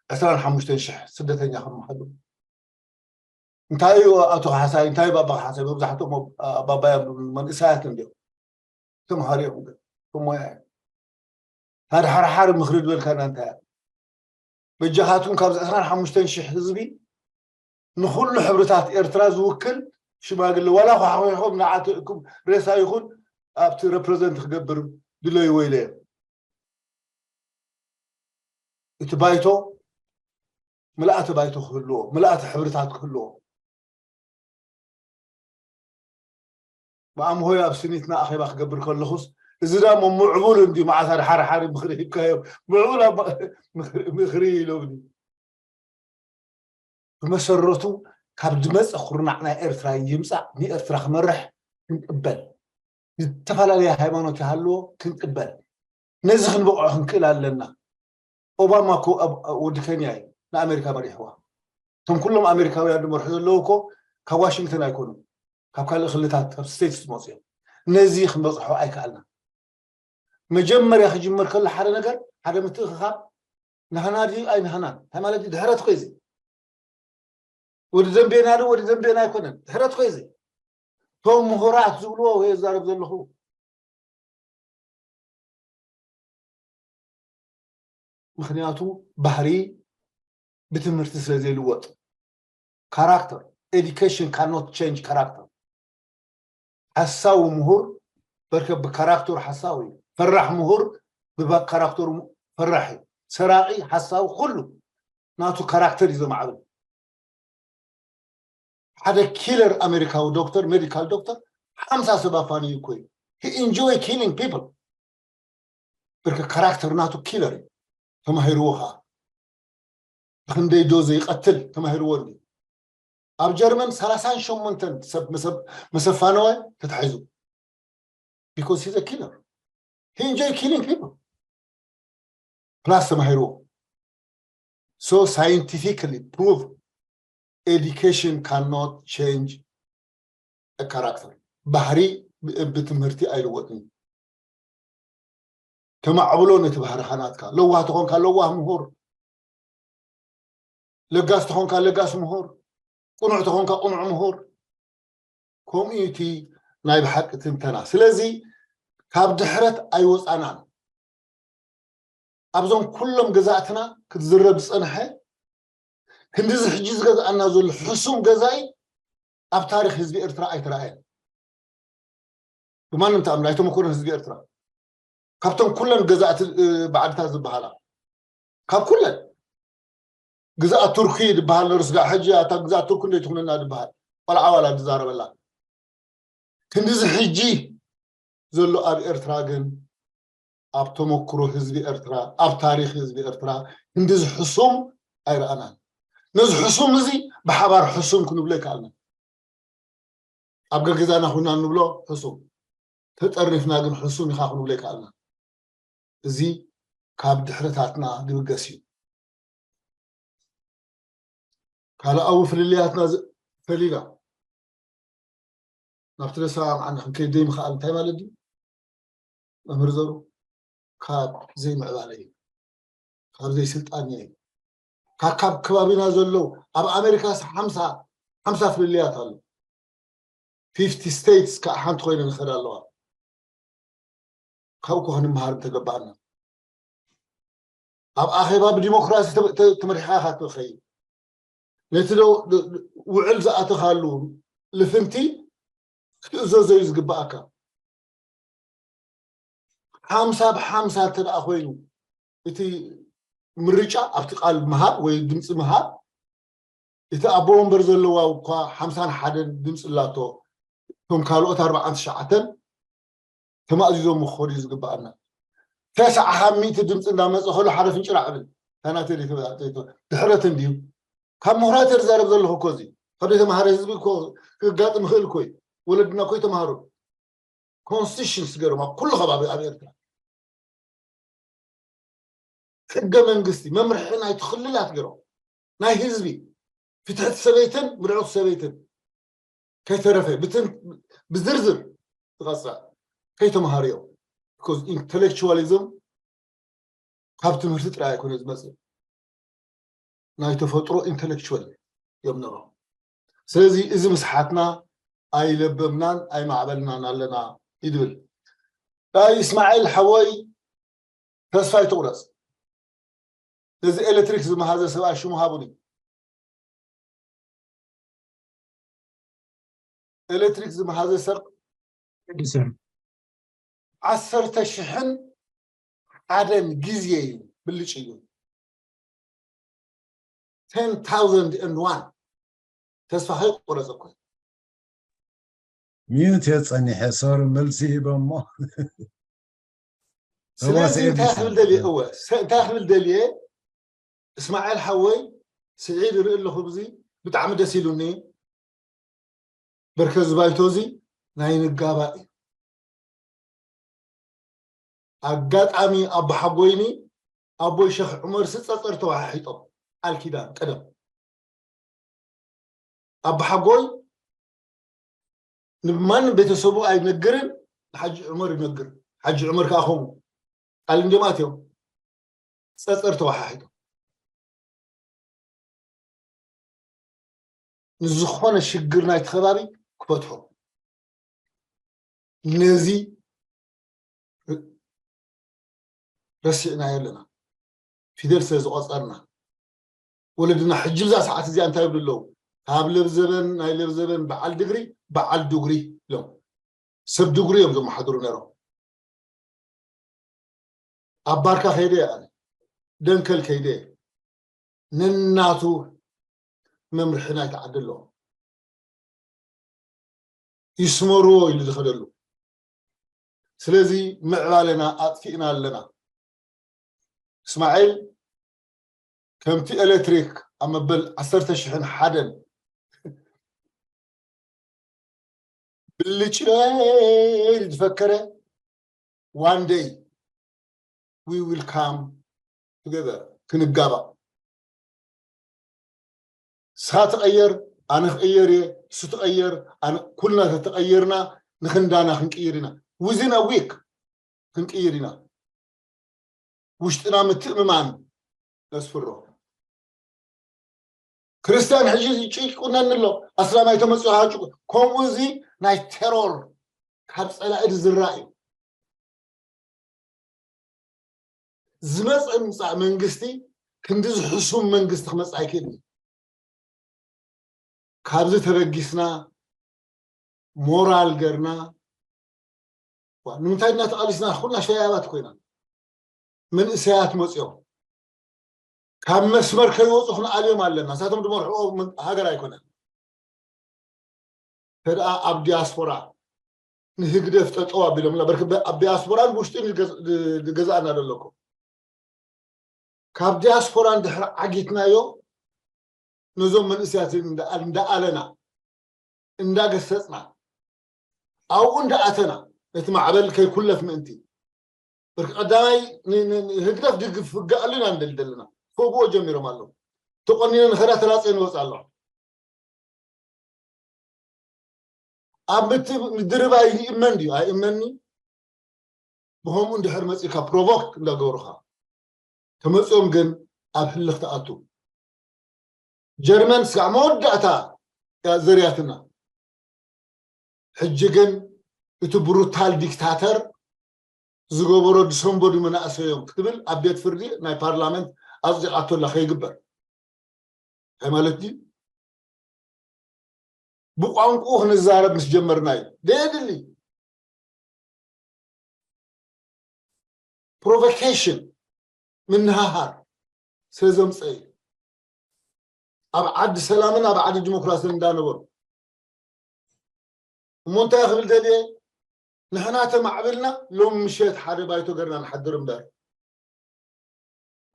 ዕስራን ሓሙሽተን ሽሕ ስደተኛ ከመሓድሩ። እንታይ እዩ ኣቶ ካሕሳይ፣ እንታይ እዩ ባባ ካሕሳይ? መብዛሕትኦም ኣባባ እዮም፣ መንእሰያት እንዲዮም፣ ተምሃሩ እዮም፣ ግን ብሞያ እዮም። ታድሓርሓር ምኽሪ ዝበልካና እንታይ እያ? በጃኻትኩም ካብዚ ዕስራን ሓሙሽተን ሽሕ ህዝቢ ንኹሉ ሕብርታት ኤርትራ ዝውክል ሽማግለ፣ ዋላ ኳሕኺሕኩም ንዓትእኩም ሬሳ ይኹን ኣብቲ ሬፕረዘንት ክገብር ድለይዎ ኢለ እየ። እቲ ባይቶ ምልኣተ ባይቶ ክህልዎ፣ ምልኣተ ሕብርታት ክህልዎ። ብኣምሆይ ኣብ ስኒትና ኣኼባ ክገብር ከለኹስ፣ እዚ ዳሞ ምዕቡል እንዲ መዓት ኣድሓርሓሪ ምኽሪ ሂብካዮ፣ ምዕቡል ኣብ ምኽሪ፣ ምኽሪ ኢሎምኒ። ብመሰረቱ ካብ ዝመፀ ኩርናዕ ናይ ኤርትራ ይምፃእ፣ ንኤርትራ ክመርሕ ክንቅበል፣ ዝተፈላለየ ሃይማኖት ይሃልዎ ክንቅበል፣ ነዚ ክንበቕዖ ክንክእል ኣለና። ኦባማ እኮ ኣብ፣ ኣብ ወዲ ኬንያ እዩ ንኣሜሪካ መሪሕዋ። እቶም ኩሎም ኣሜሪካውያን ዝመርሑ ዘለዉ እኮ ካብ ዋሽንግተን ኣይኮኑን፣ ካብ ካልእ ክልታት፣ ካብ ስቴትስ ዝመፁ እዮም። ነዚ ክንበፅሖ ኣይከኣልና። መጀመርያ ክጅመር ከሎ ሓደ ነገር፣ ሓደ ምትእኽኻብ፣ ንህና ድዩ ኣይንህናን? እንታይ ማለት እዩ? ድሕረት እኮ እዩ እዚ። ወዲ ደንቤና ዶ ወዲ ደንቤና ኣይኮነን። ድሕረት እኮ እዩ እዚ። እቶም ምሁራት ዝብልዎ ወይ እዛረብ ዘለኹ። ምኽንያቱ ባህሪ ብትምህርቲ ስለ ዘይልወጥ። ካራክተር፣ education cannot change character። ሓሳዊ ምሁር በርከ ብካራክተሩ ሓሳዊ እዩ። ፈራሕ ምሁር ብካራክተሩ ፈራሕ እዩ። ሰራቒ፣ ሓሳዊ፣ ኩሉ ናቱ ካራክተር እዩ ዘማዕብል። ሓደ ኪለር ኣሜሪካዊ ዶክተር፣ ሜዲካል ዶክተር፣ ሓምሳ ሰብ ኣፋንዩ እኮ እዩ። He enjoy killing people። ብርክ ካራክተር ናቱ ኪለር እዩ። ተማሂርዎ ኸዓ ብክንደይ ዶ ዘይቀትል ተማሂርዎ እንዲ። ኣብ ጀርመን ሰላሳን ሸሞንተን ሰብ መሰብ-፣ መሰፋነወ ተታሒዙ። Because he's a killer. He enjoy killing people. ፕላስ ተማሂርዎ። So scientifically prove education cannot change a character. ባህሪ ብ-፣ ብትምህርቲ ኣይልወጥን እዩ። ተማዕብሎ ነቲ ባህርኻ ናትካ። ለዋህ ተኾንካ ለዋህ ምሁር፣ ለጋስ ተኾንካ ለጋስ ምሁር፣ ቅኑዕ ተኾንካ ቅኑዕ ምሁር። ከምኡ እዩ እቲ ናይ ብሓቂ ትንተና። ስለዚ ካብ ድሕረት ኣይወፃናን። ኣብዞም ኩሎም ገዛእትና ክትዝረብ ዝፀንሐ ክንዲዚ ሕጂ ዝገዝኣና ዘሎ ሕሱም ገዛኢ ኣብ ታሪክ ህዝቢ ኤርትራ ኣይተረኣየን። ብማንም ተኣምር ኣይተመኮነን ህዝቢ ኤርትራ። ካብቶም ኩለን ገዛእቲ፣ እ፣ ባዕልታት ዝበሃላ፣ ካብ ኩለን ግዛኣት ቱርኪ ዝበሃል ነርስጋ ሕጂ ኣታ ግዛኣት ቱርኪ እንደ ትኹነና ዝበሃል ቆልዓ ዋላ ዝዛረበላ። ክንዲዚ ሕጂ ዘሎ ኣብ ኤርትራ ግን ኣብ ተመክሮ ህዝቢ ኤርትራ፣ ኣብ ታሪኽ ህዝቢ ኤርትራ ክንዲዚ ሕሱም ኣይረኣናን። ነዚ ሕሱም እዚ ብሓባር ሕሱም ክንብሎ ይከኣልና። ኣብ ገገዛና ኮይና እንብሎ ሕሱም፣ ተጠርኒፍና ግን ሕሱም ኢኻ ክንብሎ ይከኣልና። እዚ ካብ ድሕረታትና ዝብገስ እዩ። ካልኣዊ ፍልልያትና ዝ-፣ ፈሊና ናብቲ ደሰማምዓና ክንከይድ ዘይምኽኣል እንታይ ማለት ድዩ? መምህር ዘሩ፣ ካብ ዘይምዕባለ እዩ፣ ካብ ዘይስልጣን እዩ። ካብ፣ ካብ ከባቢና ዘለዉ ኣብ ኣሜሪካስ ሓምሳ፣ ሓምሳ ፍልልያት ኣሎ። ፊፍቲ ስቴትስ ከዓ ሓንቲ ኮይነን ይኸዳ ኣለዋ። ካብኡ እኮ ክንመሃር እንተገባእና። ኣብ ኣኼባ ብዲሞክራሲ ተ- ተ- ተመሪሕካ ኢኻ ትኸይድ። ነቲ ዶ- ዶ- ዶ- ውዕል ዝኣተኻሉ ልፍንቲ ክትእዘዞ እዩ ዝግባኣካ። ሓምሳ ብሓምሳ እንተ ደኣ ኮይኑ እቲ ምርጫ፣ ኣብቲ ቃል ምሃብ ወይ ድምፂ ምሃብ፣ እቲ ኣቦ ወንበር ዘለዋ እኳ ሓምሳን ሓደን ድምፂ ኣላቶ፣ እቶም ካልኦት ኣርባዓን ትሽዓተን ተማእዚዞም ክኾኑ እዩ ዝግባኣና። ተስዓ ካብ ሚእቲ ድምፂ እንዳመፀ ከሎ ሓደ ፍንጭራዕ እብል። ታናተ ድሕረት እንድዩ። ካብ ምሁራት እየ ዝዛረብ ዘለኹ እኮ፣ እዚ ካብ ዘይተምሃረ ህዝቢ እኮ ክጋጥም ይኽእል እኮ እዩ። ወለድና እኮ ይተምሃሩ። ኮንስቲቱሽንስ ገይሮም ኣብ ኩሉ ከባቢ ኣብ ኤርትራ፣ ሕገ መንግስቲ፣ መምርሒ ናይቲ ክልላት ገይሮም፣ ናይ ህዝቢ፣ ፍትሕቲ ሰበይትን ምርዑት ሰበይትን ከይተረፈ ብትን- ብዝርዝር ዝቐፅዕ፣ ከይተምሃሩ እዮም። ቢኮዝ ኢንተሌክቹዋሊዝም ካብ ትምህርቲ ጥራይ ኣይኮነ ዝመፅእ፣ ናይ ተፈጥሮ ኢንተሌክቹዋል እዮም ነሮም። ስለዚ እዚ ምስሓትና ኣይለበምናን ኣይማዕበልናን ኣለና እዩ ዝብል። ናይ እስማዒል ሓወይ፣ ተስፋ ኣይትቑረፅ። ነዚ ኤሌክትሪክ ዝመሃዘ ሰብኣይ ሽሙ ሃቡኒ። ኤሌክትሪክ ዝመሃዘ ሰብ ቅዱሳን ዓሰርተ ሽሕን ሓደን ግዜ እዩ ብልጭ እዩ። Ten thousand and one። ተስፋ ከይቆረፀ እኮ እዩ። ሚዩት እየ ፀኒሐ፣ ሶሪ፣ መልሲ ሂበ እሞ። ስለዚ እንታይ ክብል ደልየ፣ እወ፣ ሰ- እንታይ ክብል ደልየ፣ እስማኤል ሓወይ፣ ስዒድ ይርኢ ኣለኹ፣ ብዚ ብጣዕሚ ደስ ኢሉኒ። በርከ ዝባይቶ እዚ ናይ ንጋባእ እዩ። ኣጋጣሚ ኣቦሓጎይኒ ኣቦይ ሸኽ ዑመር ሲ ፀፀር ተወሓሒጦም፣ ቃል ኪዳን ቀደም ኣቦሓጎይ ንማንም ቤተሰቡ ኣይነግርን፣ ንሓጂ ዑመር ይነግር። ሓጂ ዑመር ከዓ ከምኡ ቃል እንዲኦም ኣትዮም ፀፀር ተወሓሒጦም። ንዝኾነ ሽግር ናይቲ ከባቢ ክፈትሖ፣ ነዚ ረሲዕናዮ ኣለና። ፊደል ስለ ዝቆፀርና፣ ወለድና ሕጂ ብዛ ሰዓት እዚኣ እንታይ ይብሉ ኣለዉ? ካብ ለብዘበን፣ ናይ ለብዘበን በዓል ድግሪ፣ በዓል ዱግሪ ኢሎም፣ ሰብ ዱግሪ እዮም ዘመሓድሩ ነይሮም። ኣብ ባርካ ከይደ እየ ኣነ፣ ደንከል ከይደ እየ። ነናቱ መምርሒ ናይቲ ዓዲ ኣለዎ። ይስመርዎ ኢሉ ዝኸደሉ። ስለዚ ምዕባለና ኣጥፊእና ኣለና። እስማዒል፣ ከምቲ ኤሌክትሪክ ኣብ መበል ዓሰርተ ሽሕን ሓደን ብልጭ ኢሉ ዝፈከረ፣ one day we will come together፣ ክንጋባእ። ንስኻ ትቐየር፣ ኣነ ክቕየር እየ፣ እሱ ትቐየር፣ ኣነ፣ ኩልና ተተቐየርና ንኽንዳና ክንቅይር ኢና። Within a week ክንቅይር ኢና። ውሽጥና ምትእምማን ነስፍሮ። ክርስቲያን ሕጂ ጭቁነኒ ኣሎ፣ ኣስላማይ ተመፅኦ ሃጭቁ። ከምኡ እዚ ናይ ቴሮር ካብ ፀላኢ ዝዝራእ እዩ። ዝመፀ ምፃእ መንግስቲ ክንዲ ዝሕሱም መንግስቲ ክመፅእ ኣይክእልን እዩ። ካብዚ ተበጊስና ሞራል ገርና፣ ዋ፣ ንምንታይ ኢና ተቓሊስና? ኩልና ሸያባት ኮይና፣ መንእሰያት መፅኦም ካብ መስመር ከይወፁ ክንኣልዮም ኣለና። ንሳቶም ዝመርሕዎ መን- ሃገር ኣይኮነን። ተደኣ ኣብ ዲያስፖራ ንህግደፍ ጠጠው ኣቢሎምና፣ በርክ በ- ኣብ ዲያስፖራን ውሽጥን ይገዝ- ድ- ዝገዛእና ዘለኩም። ካብ ዲያስፖራን ድሕሪ ዓጊትናዮ፣ ነዞም መንእሰያት እንዳ- እንዳኣለና፣ እንዳገሰፅና፣ ኣብኡ እንዳኣተና፣ ነቲ ማዕበል ከይኩለፍ ምእንቲ፣ ብርክ ቀዳማይ ን- ን- ንህግደፍ ድግፍ ፍጋኣሉ ኢና ንደሊ ዘለና። ክወግዎ ጀሚሮም ኣለዉ። ተቆኒነ ንኸዳ ተላፅየ ንወፅ ኣለኹ። ኣብ ምት- ምድርባይ ይእመን ድዩ ኣይእመንኒ? ብኸምኡ እንድሕር መፂእካ ፕሮቮክ እንዳገበሩኻ ተመፅኦም ግን ኣብ ህልኽ ትኣቱ። ጀርመን ስጋዕ መወዳእታ እያ ዘርያትና። ሕጂ ግን እቲ ብሩታል ዲክታተር ዝገበሮ ድሰንበዱ መናእሰዮም ክትብል ኣብ ቤት ፍርዲ ናይ ፓርላመንት ኣፅዲቓቶ ኣላ። ከይግበር እንታይ ማለት ድዩ? ብቋንቋኡ ክንዛረብ ምስ ጀመርና እዩ ደየድሊ። ፕሮቮኬሽን፣ ምንሃሃር ስለ ዘምፀ እዩ። ኣብ ዓዲ ሰላምን ኣብ ዓዲ ዲሞክራሲን እንዳነበሩ እሞ እንታይ ክብል ደልየ? ንሕና ተማዕብልና ሎም ምሸት ሓደ ባይቶ ገርና ንሓድር እምበር፣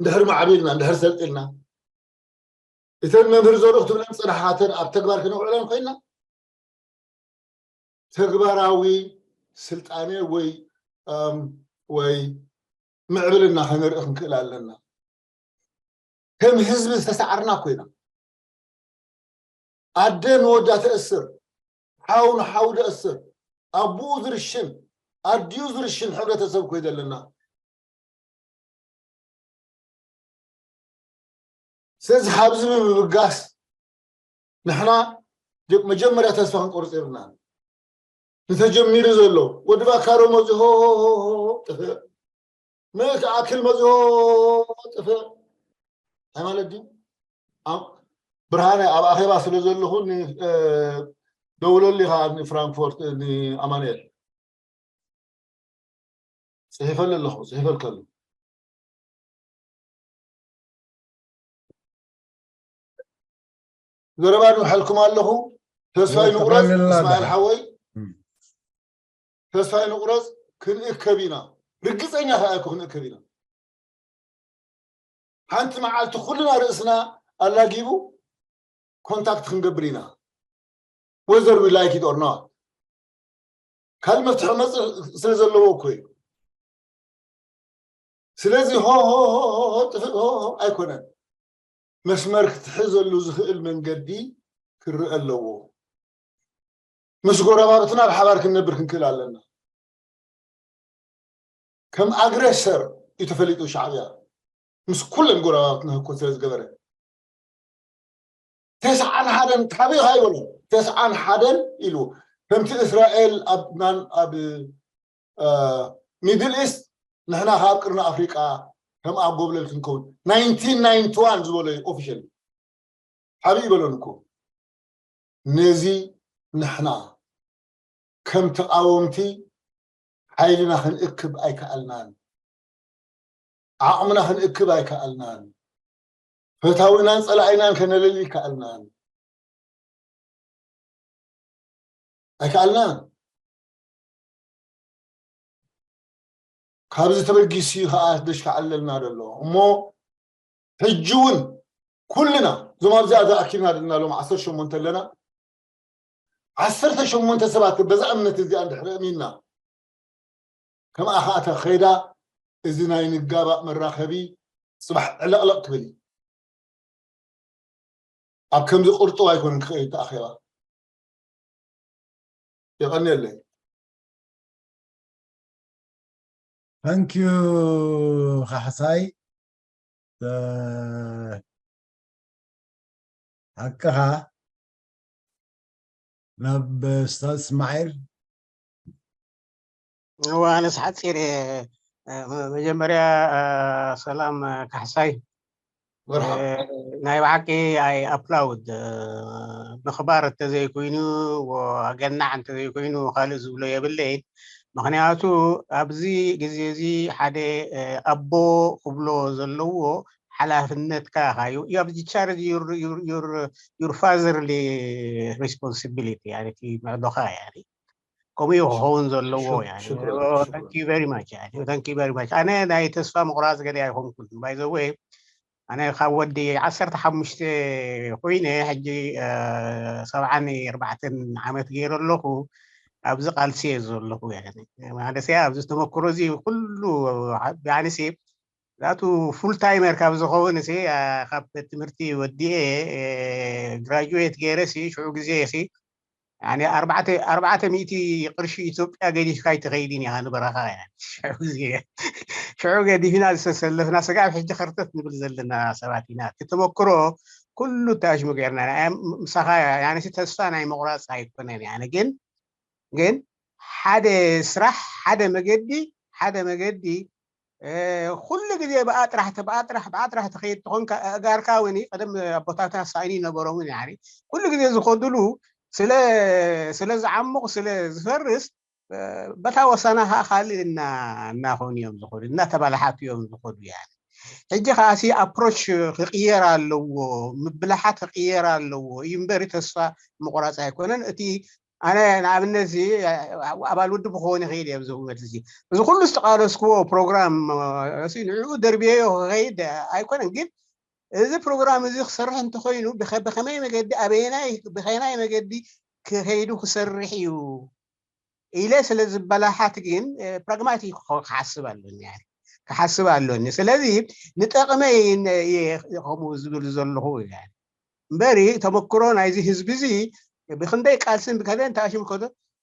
እንድሕር ማዕቢልና እንድሕር ሰልጢልና እተን መምህር ዘሩ ክትብለን ፅናሓተን ኣብ ተግባር ክነውዕለን ኮይና ተግባራዊ ስልጣኔ ወይ ወይ ምዕብልና ከነርኢ ክንክእል ኣለና። ከም ህዝቢ ዝተሳዕርና ኮይና ኣደ ንወዳ ተእስር፣ ሓው ንሓው ደእስር፣ ኣቡኡ ዝርሽን ኣዲኡ ዝርሽን ሕብረተሰብ ኮይ ዘለና። ስለዚ ካብዚ ብምብጋስ ንሕና መጀመርያ ተስፋ ክንቆርፅ የብልና። ንተጀሚሩ ዘሎ ወዲ ባካሮ መፂ ሆ ጥፍእ፣ ምእቲ ኣክል መፂ ሆ ጥፍእ እንታይ ማለት ድዩ? ብርሃነ ኣብ ኣኼባ ስለ ዘለኹ ደውለሉ ኢኻ ንፍራንክፎርት ንኣማንኤል። ፅሒፈሉ ኣለኹ፣ ፅሒፈልከሉ። ዘረባ ንውሐልኩም ኣለኹ። ተስፋ ይንቁረፅ እስማኤል ሓወይ፣ ተስፋ ይንቁረፅ። ክንእከብ ኢና፣ ርግፀኛ ከኣ እኮ ክንእከብ ኢና። ሓንቲ መዓልቲ ኩልና ርእስና ኣላጊቡ ኮንታክት ክንገብር ኢና። Whether we like it or not ካልእ መፍትሒ መፅእ ስለ ዘለዎ እኮ እዩ። ስለዚ ሆ ሆ ሆ ሆ ጥፍእ ሆ ሆ ኣይኮነን። መስመር ክትሕዘሉ ዝኽእል መንገዲ ክረአ ኣለዎ። ምስ ጎረባብትና ብሓባር ክንነብር ክንክእል ኣለና። ከም ኣግሬሰር እዩ ተፈሊጡ ሻዕብያ ምስ ኩለን ጎረባብትና ህኮት ስለ ዝገበረ። ተስዓን ሓደን ካበይ ኢኻ ይበሎ? ተስዓን ሓደን ኢሉ ከምቲ እስራኤል ኣብ ሚድል ኢስት ንሕና ካብ ቅርኒ ኣፍሪቃ ከም ኣጎብለል ክንከውን ናይንቲን ናይንቲ ዋን ዝበሎ እዩ ኦፊሻል ሓብእ ይበሎን እኮ። ነዚ ንሕና ከም ተቓወምቲ ሓይልና ክንእክብ ኣይከኣልናን። ዓቕምና ክንእክብ ኣይከኣልናን። ፈታዊናን ጸላኢናን ከነለሊ ኣይከኣልናን። ኣይከኣልናን። ካብዚ ተበጊሱ ከዓ ደሽካዓለልና ዘሎ እሞ ሕጂ እውን ኩልና እዞም ኣብዚኣ ዝኣኪልና ዘለና ሎም ዓሰርተ ሸሞንተ ኣለና። ዓሰርተ ሸሞንተ ሰባት በዛ እምነት እዚኣ እንድሕር እሚንና ከምኣ ከዓ ተኸይዳ እዚ ናይ ንጋባእ መራኸቢ ፅባሕ ዕለቕለቕ ክብል እዩ። ኣብ ከምዚ ቅርጥው ኣይኮነን ክኸይድ ተኣኼባ። የቐንየለይ። Thank you ካሕሳይ። ሓቅኻ ናብ ስታዝ እስማዒል። እዋ ኣነስ ሓፂር እየ። መጀመርያ ሰላም ካሕሳይ። ናይ ብሓቂ ኣይ ኣፕላውድ ምኽባር እንተዘይኮይኑ ኣገናዕ እንተዘይኮይኑ ካልእ ዝብሎ የብለይን። ምኽንያቱ ኣብዚ ግዜ እዚ ሓደ ኣቦ ክብሎ ዘለዎ ሓላፍነትካ ኢኻ። You have discharge your fatherly responsibility ምዕዶኻ ከምኡ እዩ ክኸውን ዘለዎ። Thank you very much። ኣነ ናይ ተስፋ ምቑራፅ ገለ ኣይኮንኩን። By the way ኣነ ካብ ወዲ ዓሰርተ ሓሙሽተ ኮይነ ሕጂ ሰብዓን ኣርባዕተን ዓመት ገይረ ኣለኹ። ኣብዚ ቃልሲ እየ ዘለኹ። ማለት ኣብዚ ተመክሮ እዚ ኩሉ ብዓንሲ ዛቱ ፉል ታይመር ካብ ዝኸውን ሲ ካብ ትምህርቲ ወዲኤ ግራጁዌት ገይረ ሲ ሽዑ ግዜ ሲ ኣርባዕተ ሚእቲ ቅርሺ ኢትዮጵያ ገዲፍካ ኣይትኸይድን ኢኻ ንበረኻ። ሽዑ ገዲፍና ዝተሰለፍና ስጋብ ሕጂ ከርተት ንብል ዘለና ሰባት ኢና። እቲ ተመክሮ ኩሉ ተኣሽሙ ገይርና ምሳኻ ተስፋ ናይ ምቑራፅ ኣይኮነን። ግን ግን ሓደ ስራሕ ሓደ መገዲ ሓደ መገዲ ኩሉ ግዜ ብኣጥራሕ ብኣጥራሕ ብኣጥራሕ ትኸይድ ትኾንካ፣ ኣእጋርካ እውን ቀደም ኣቦታትና ሳይኒ ነበሮምን ያኒ ኩሉ ግዜ ዝኸዱሉ ስለ ስለ ዝዓሙቕ ስለ ዝፈርስ በታ ወሳና ከዓ ካልእ እና እናኾኑ እዮም ዝኸዱ፣ እናተባላሓቱ እዮም ዝኸዱ። ያ ሕጂ ከዓሲ ኣፕሮች ክቕየር ኣለዎ፣ ምብላሓት ክቕየር ኣለዎ እዩ እምበሪ ተስፋ ምቑራፅ ኣይኮነን። እቲ ኣነ ንኣብነት እዚ ኣባል ውድብ ክኸውን ይኽእል እየ ኣብዚ እውነት እዚ እዚ ኩሉ ዝተቃለስክዎ ፕሮግራም ንዕኡ ደርብየዮ ክኸይድ ኣይኮነን። ግን እዚ ፕሮግራም እዚ ክሰርሕ እንተኮይኑ ብኸመይ መገዲ ኣበየናይ ብኸናይ መገዲ ክኸይዱ ክሰርሕ እዩ ኢለ ስለ ዝበላሓት ግን ፕራግማቲክ ክሓስብ ኣለኒ ክሓስብ ኣለኒ። ስለዚ ንጠቕመይ ከምኡ ዝብል ዘለኹ እምበሪ ተመክሮ ናይዚ ህዝቢ እዚ ብክንደይ ቃልስን ብከደን ተኣሽም ከዶ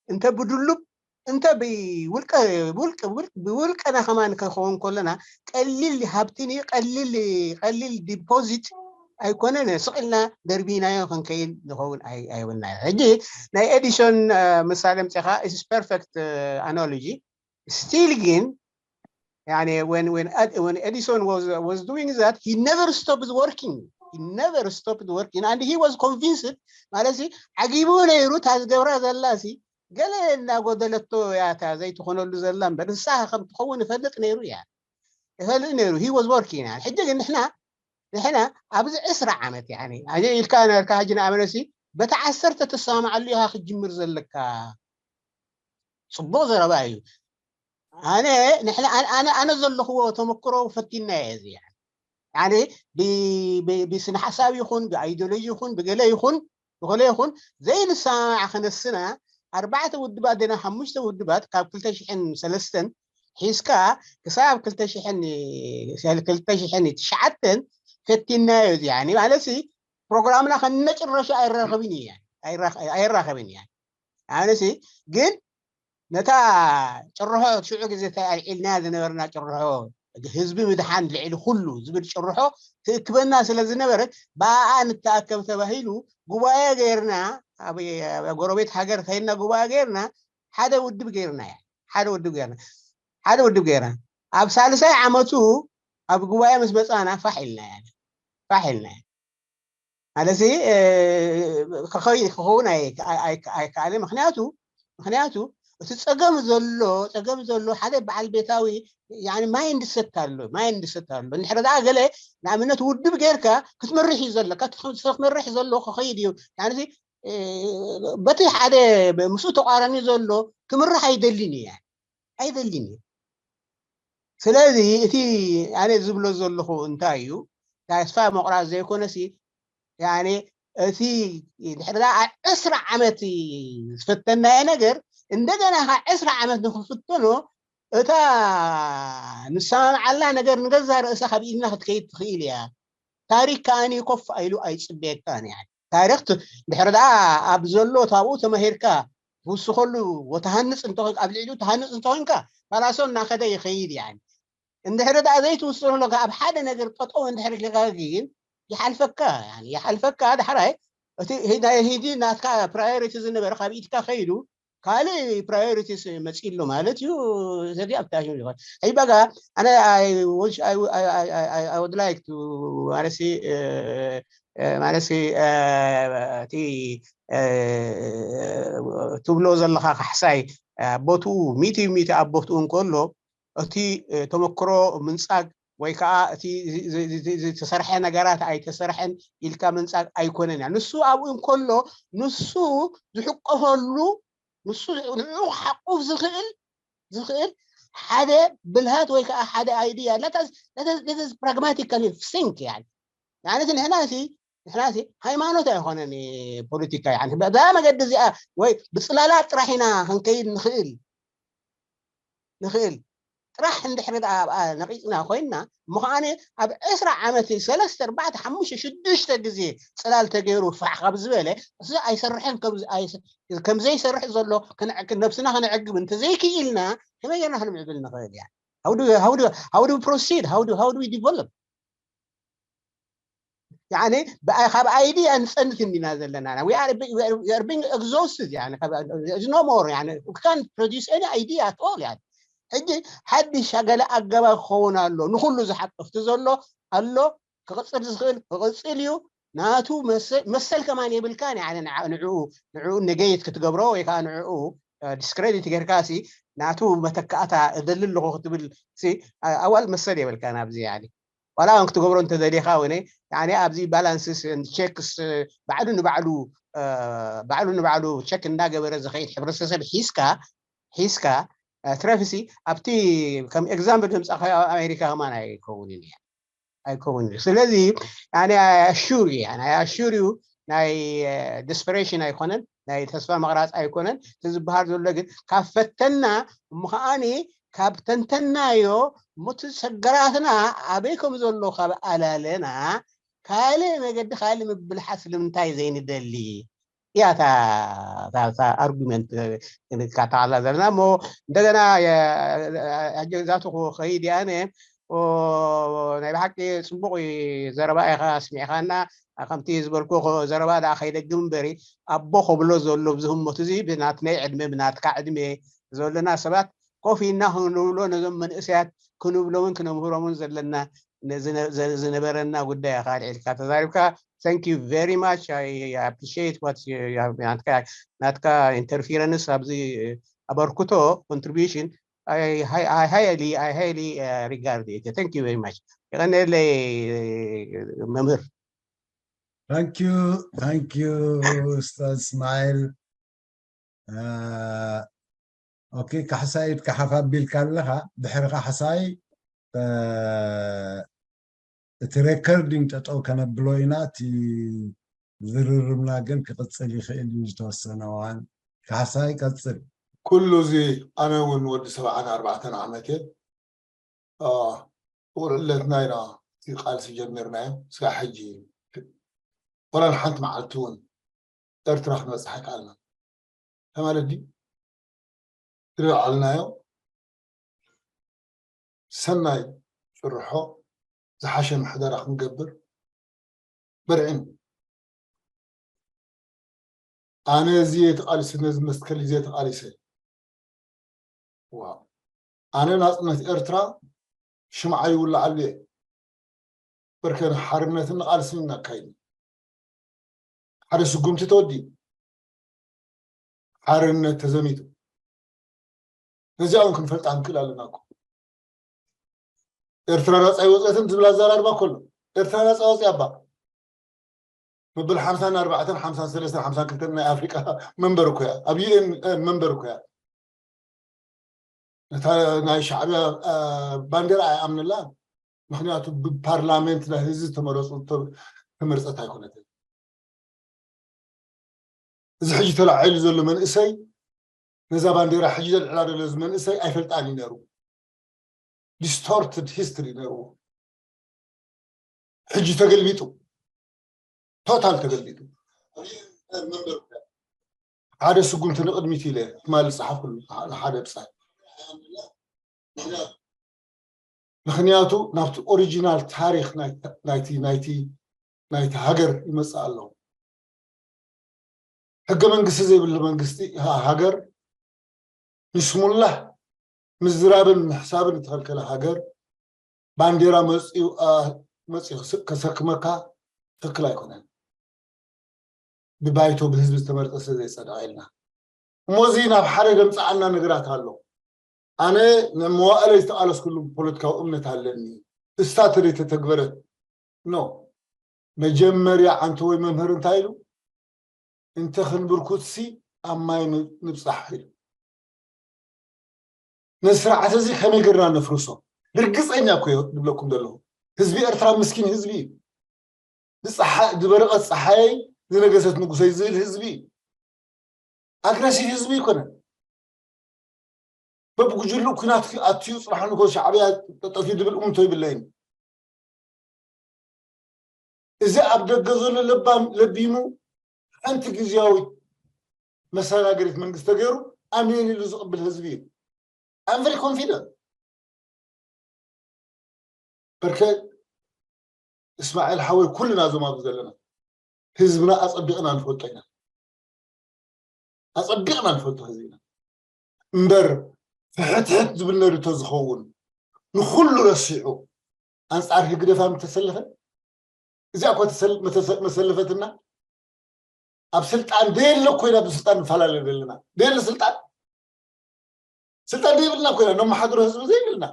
እንተ ብድሉብ እንተ ብውልቀና ከማን ከኸውን ከለና ቀሊል ሃብትን እዩ ቀሊል ቀሊል ዲፖዚት ኣይኮነን። ስቕ ኢልና ደርቢናዮ ክንከይድ ዝኸውን ኣይብልና። ሕጂ ናይ ኤዲሶን ምሳሌ ምፅኻ ስ ፐርፌክት ኣናሎጂ። ስቲል ግን when when Edison was was doing that, he never stopped working. He never stopped working and he was convinced ማለት ዓጊቡ ነይሩ። እታ ዝገብራ ዘላ ገለ እናጎደለቶ እያ እታ ዘይትኾነሉ ዘላ እምበር ንሳ ከም ትኸውን ይፈልጥ ነይሩ እያ ይፈልጥ ነይሩ። He was working. ሕጂ ግን ንሕና ንሕና ኣብዚ ዕስራ ዓመት ያኒ ኣየ ኢልካ ነርካ ሕጂ ንኣብነሲ በቲ ዓሰርተ ትሰማማዓሉ ኢኻ ክትጅምር ዘለካ። ፅቡቕ ዘረባ እዩ። ኣነ ንሕና ኣነ ኣነ ዘለኽዎ ተመክሮ ፈቲና እየ እዚ ያኒ ብስነ ሓሳብ ይኹን ብኣይዲዮሎጂ ይኹን ብገለ ይኹን ብኸለ ይኹን ዘይንሰማማዕ ክነስና ኣርባዕተ ውድባት ደና ሓሙሽተ ውድባት ካብ ክልተ ሽሕን ሰለስተን ሒዝካ ክሳብ ክልተ ሽሕን ክልተ ሽሕን ትሽዓተን ፈቲናዮ እዚ ያኒ ማለት ፕሮግራምና ከነጭረሹ ኣይራኸብን እዩ ኣይራኸብን እዩ። ኣነሲ ግን ነታ ጭርሖ ሽዑ ግዜ ኣልዒልና ዝነበርና ጭርሖ ህዝቢ ምድሓን ልዕሊ ኩሉ ዝብል ጭርሖ ትእክበና ስለ ዝነበረት ብኣኣ ንተኣከብ ተባሂሉ ጉባኤ ገይርና ኣብ ጎረቤት ሃገር ከይድና ጉባኤ ገይርና ሓደ ውድብ ገይርና እያ ሓደ ውድብ ገይርና ሓደ ውድብ ገይርና ኣብ ሳልሳይ ዓመቱ ኣብ ጉባኤ ምስ መፃና ፋሕ ኢልና እያ ፋሕ ኢልና እያ ማለትሲ ክኸውን ኣይከኣለ ምክንያቱ ምክንያቱ እቲ ፀገም ዘሎ ፀገም ዘሎ ሓደ በዓል ቤታዊ ማይንድ ሰት ኣሎ ማይንድ ሰት ኣሎ እንድሕር ደኣ ገለ ንኣብነት ውድብ ጌርካ ክትመርሕ እዩ ዘለካ ክትመርሕ ዘሎ ክኸይድ እዩ በቲ ሓደ ምስኡ ተቋራኒ ዘሎ ክምራሕ ኣይደልን እዩ ኣይደልን እዩ ስለዚ እቲ ኣነ ዝብሎ ዘለኹ እንታይ እዩ ተስፋ መቑራፅ ዘይኮነሲ እቲ ድሕሪ ኣብ ዕስራ ዓመት ዝፈተናዮ ነገር እንደገና ካ ዕስራ ዓመት ንክፍተኖ እታ ንሰማምዓላ ነገር ንገዛ ርእሳ ካብ ኢድና ክትከይድ ትኽእል እያ ታሪክ ከኣኒ ኮፍ ኢሉ ኣይፅበየካን እያ ታሪክ ድሕሪ ደኣ ኣብ ዘሎ ታብኡ ተመሂርካ ትውስኸሉ ወተሃንፅ እንተኾን ኣብ ልዕሊኡ ተሃንፅ እንተኾንካ ባላሶ እናኸደ ይኸይድ እያ እንድሕሪ ደኣ ዘይትውስኸሉ ኣብ ሓደ ነገር ጠጠው እንድሕሪ ኢልካ ግን ይሓልፈካ ይሓልፈካ ዳሕራይ እቲ ናይ ሂጂ ናትካ ፕራዮሪቲ ዝነበረ ካብ ኢድካ ከይዱ ካልእ ፕራዮሪቲስ መፂእ ኣሎ ማለት እዩ ዘዚኣ ብታሽም ይኾን ሕጂ በጋ ኣነ I would like to ማለትሲ ማለትሲ እቲ ትብሎ ዘለካ ካሕሳይ ቦትኡ ሚእቲ ሚእቲ ኣብ ቦትኡ እንከሎ እቲ ተመክሮ ምንፃግ ወይ ከዓ እቲ ዝተሰርሐ ነገራት ኣይተሰርሐን ኢልካ ምንፃግ ኣይኮነን እያ ንሱ ኣብኡ እንከሎ ንሱ ዝሕቆፈሉ ንሱ ንዕኡ ክሓቁፍ ዝኽእል ዝኽእል ሓደ ብልሃት ወይ ከዓ ሓደ ኣይድያ ፕራግማቲካሊ ሲንክ ማለት ንሕና ንሕና ሃይማኖት ኣይኮነን ፖለቲካ በዛ መገዲ እዚኣ ወይ ብፅላላት ጥራሕ ኢና ክንከይድ ንኽእል ንኽእል ጥራሕ እንድሕሪ ኣብኣ ነቒፅና ኮይንና እሞ ከዓ ኣብ ዕስራ ዓመት ሰለስተ ኣርባዕተ ሓሙሽተ ሽዱሽተ ግዜ ፅላል ተገይሩ ፋሕ ካብ ዝበለ እዚ ኣይሰርሐን ከም ዘይሰርሕ ዘሎ ነብስና ከነዕግብ እንተዘይክኢልና ከመይ ጌርና ክንምዕብል ንኽእል እያ how do we proceed how do we develop يعني ካብ idea ንፀንት እንዲና ዘለና we are being exhausted يعني no more يعني we can't produce any idea at all يعني ሕጂ ሓድሽ ገለ ኣገባብ ክኸውን ኣሎ፣ ንኹሉ ዝሓቅፍቲ ዘሎ ኣሎ፣ ክቕፅል ዝኽእል ክቕፅል እዩ። ናቱ መሰል ከማን የብልካ። ንዕኡ ነገይት ክትገብሮ ወይ ከዓ ንዕኡ ዲስክሬዲት ጌርካ ሲ ናቱ መተካእታ እደሊ ኣለኹ ክትብል ሲ ኣዋል መሰል የብልካ ናብዚ ያኒ ዋላ እውን ክትገብሮ እንተደሊኻ ወነ ያኒ ኣብዚ ባላንስስ ቸክስ ባዕሉ ንባዕሉ ባዕሉ ንባዕሉ ቸክ እንዳገበረ ዝኸይድ ሕብረተሰብ ሒዝካ ሒዝካ ትረፍሲ ኣብቲ ከም ኤግዛምፕል ዘምፃእካዮ ኣብ ኣሜሪካ ከማን ኣይከውንን እያ ኣይከውን እዩ ስለዚ ኣነ ኣሹር ኣነ ኣሹር እዩ ናይ ዲስፐሬሽን ኣይኮነን ናይ ተስፋ መቕራፅ ኣይኮነን እቲ ዝበሃል ዘሎ ግን ካብ ፈተና እሞ ከዓኒ ካብ ተንተናዮ ሙቲ ሰገራትና ኣበይ ከም ዘሎ ካብ ኣላለና ካልእ መገዲ ካልእ ምብልሓት ስለምንታይ ዘይንደሊ እያ እታ ኣርጉመንት ካተዓላ ዘለና እሞ እንደገና ዛቱ ከይድ ኣነ ናይ ብሓቂ ፅቡቅ ዘረባ ኢኻ ስሚዕኻና ከምቲ ዝበልኩ ዘረባ ዳ ከይደግም እምበሪ ኣቦ ከብሎ ዘሎ ብዝህሞት እዚ ብናትናይ ዕድመ ብናትካ ዕድመ ዘለና ሰባት ኮፍ ኢልና ክንብሎ ነዞም መንእሰያት ክንብሎምን ክነምህሮምን ዘለና ዝነበረና ጉዳይ ኢኻ ኣልዒልካ ተዛሪብካ thank you very much I appreciate what ናትካ ኢንተርፊረንስ ኣብዚ ኣበርክቶ contribution I highly I highly regard it thank you very much የቀነለይ መምህር Thank you, thank you, Ustaz Ismail. ኦኬ ካሕሳይ ኢድካ ሓፍ ኣቢልካ ኣለኻ ድሕሪ ካሕሳይ እቲ ሬከርዲንግ ጠጠው ከነብሎ ኢና እቲ ዝርርብና ግን ክቕፅል ይኽእል እዩ ዝተወሰነ እዋን ካሕሳይ ቀፅል ኩሉ እዚ ኣነ እውን ወዲ ሰብዓን ኣርባዕተን ዓመት እየ ፍቕሪ ዕለትና ኢና እቲ ቃልሲ ጀሚርናዮ ስጋዕ ሕጂ ወላ ንሓንቲ መዓልቲ እውን ኤርትራ ክንበፅሕ ኣይከኣልናን እንታይ ማለት ድዩ ዝለዓልናዮ ሰናይ ጭርሖ ዝሓሸ ምሕደራ ክንገብር በርዒኑ ኣነ እዚ ተቃሊሰ ነዚ መትከል እዚ ተቃሊሰ ኣነ ናፅነት ኤርትራ ሽምዓ ይውላዓሉ እየ በርከ ንሓርነትን ንቃልስን እናካይድ ሓደ ስጉምቲ ተወዲኡ ሓርነት ተዘሚቱ ነዚኣ እውን ክንፈልጣ ክንክእል ኣለና እኮ ኤርትራ ናፃ ይወፀትን ዝብል ኣዘራርባ ከሎ ኤርትራ ናፃ ወፂኣ እባ መበል ሓምሳን ኣርባዕተን ሓምሳን ሰለስተን ሓምሳን ክልተን ናይ ኣፍሪቃ መንበር እኮ እያ ኣብ ዩኤን መንበር እኮ እያ እታ ናይ ሻዕብያ ባንዴራ ኣይኣምንላ ምክንያቱ ብፓርላሜንት ናይ ህዝቢ ዝተመረፁ ተመርፀት ኣይኮነትን እዚ ሕጂ ተላዒሉ ዘሎ መንእሰይ ነዛ ባንዴራ ሕጂ ዘልዕላ ዘሎ እዚ መንእሰይ ኣይፈልጣን እዩ ነሩ distorted history ነርዎ ሕጂ ተገልቢጡ ቶታል ተገልቢጡ ሓደ ስጉምቲ ንቅድሚት ኢለ ትማሊ ዝፀሓፍኩሉ ሓደ ብፃይ ምክንያቱ ናብቲ ኦሪጂናል ታሪክ ናይቲ ናይቲ ናይቲ ሃገር ይመፅእ ኣለዉ ሕገ መንግስቲ ዘይብሉ መንግስቲ ሃገር ንስሙላህ ምዝራብን ምሕሳብን ዝተኸልከለ ሃገር ባንዴራ መፅኡ መፅኡ ከሰክመካ ትክክል ኣይኮነን ብባይቶ ብህዝቢ ዝተመረፀ ስለ ዘይፀደቐ ኢልና እሞ እዚ ናብ ሓደ ደምፃኣና ነገራት ኣሎ ኣነ ንመዋእለይ ዝተቃለስኩሉ ፖለቲካዊ እምነት ኣለኒ እሳ ተዘይተተግበረት ኖ መጀመርያ ዓንተወይ መምህር እንታይ ኢሉ እንተ ክንብርኩትሲ ኣብ ማይ ንብፃሕ ኢሉ ነዚ ስርዓት እዚ ከመይ ገርና ነፍርሶ ርግፀኛ እኮ እዮ ዝብለኩም ዘለኹ ህዝቢ ኤርትራ ምስኪን ህዝቢ እዩ ዝበረቐት ፀሓየይ ዝነገሰት ንጉሰይ ዝብል ህዝቢ እዩ ኣግረሲቭ ህዝቢ ይኮነ በብጉጅሉ ኩናት ኣትዩ ፅባሕ ንጎ ሻዕብያ ጠጠፊ ዝብል እምቶ ይብለይን እዚ ኣብ ደገ ዘሎ ለባም ለቢሙ ሓንቲ ግዜያዊት መሰጋገሪት መንግስቲ ተገይሩ ኣሜን ኢሉ ዝቕብል ህዝቢ እዩ I'm very confident በርከ እስማኤል ሓወይ ኩልና እዞም ኣብዚ ዘለና ህዝብና ኣፀቢቕና ንፈልጦ ኢና ኣፀቢቕና ንፈልጦ ህዝብና እምበር ፍሕትሕት ዝብል ነርቶ ዝኸውን ንኹሉ ረሲዑ ኣንጻር ህግደፋ ምተሰለፈ እዚኣ እኮ መሰለፈትና ኣብ ስልጣን ደየለ ኮይና ብስልጣን ንፈላለ ዘለና ደየለ ስልጣን ስልጣን ደይብልና ኮይና ነመሓድሮ ህዝቢ ዘይብልና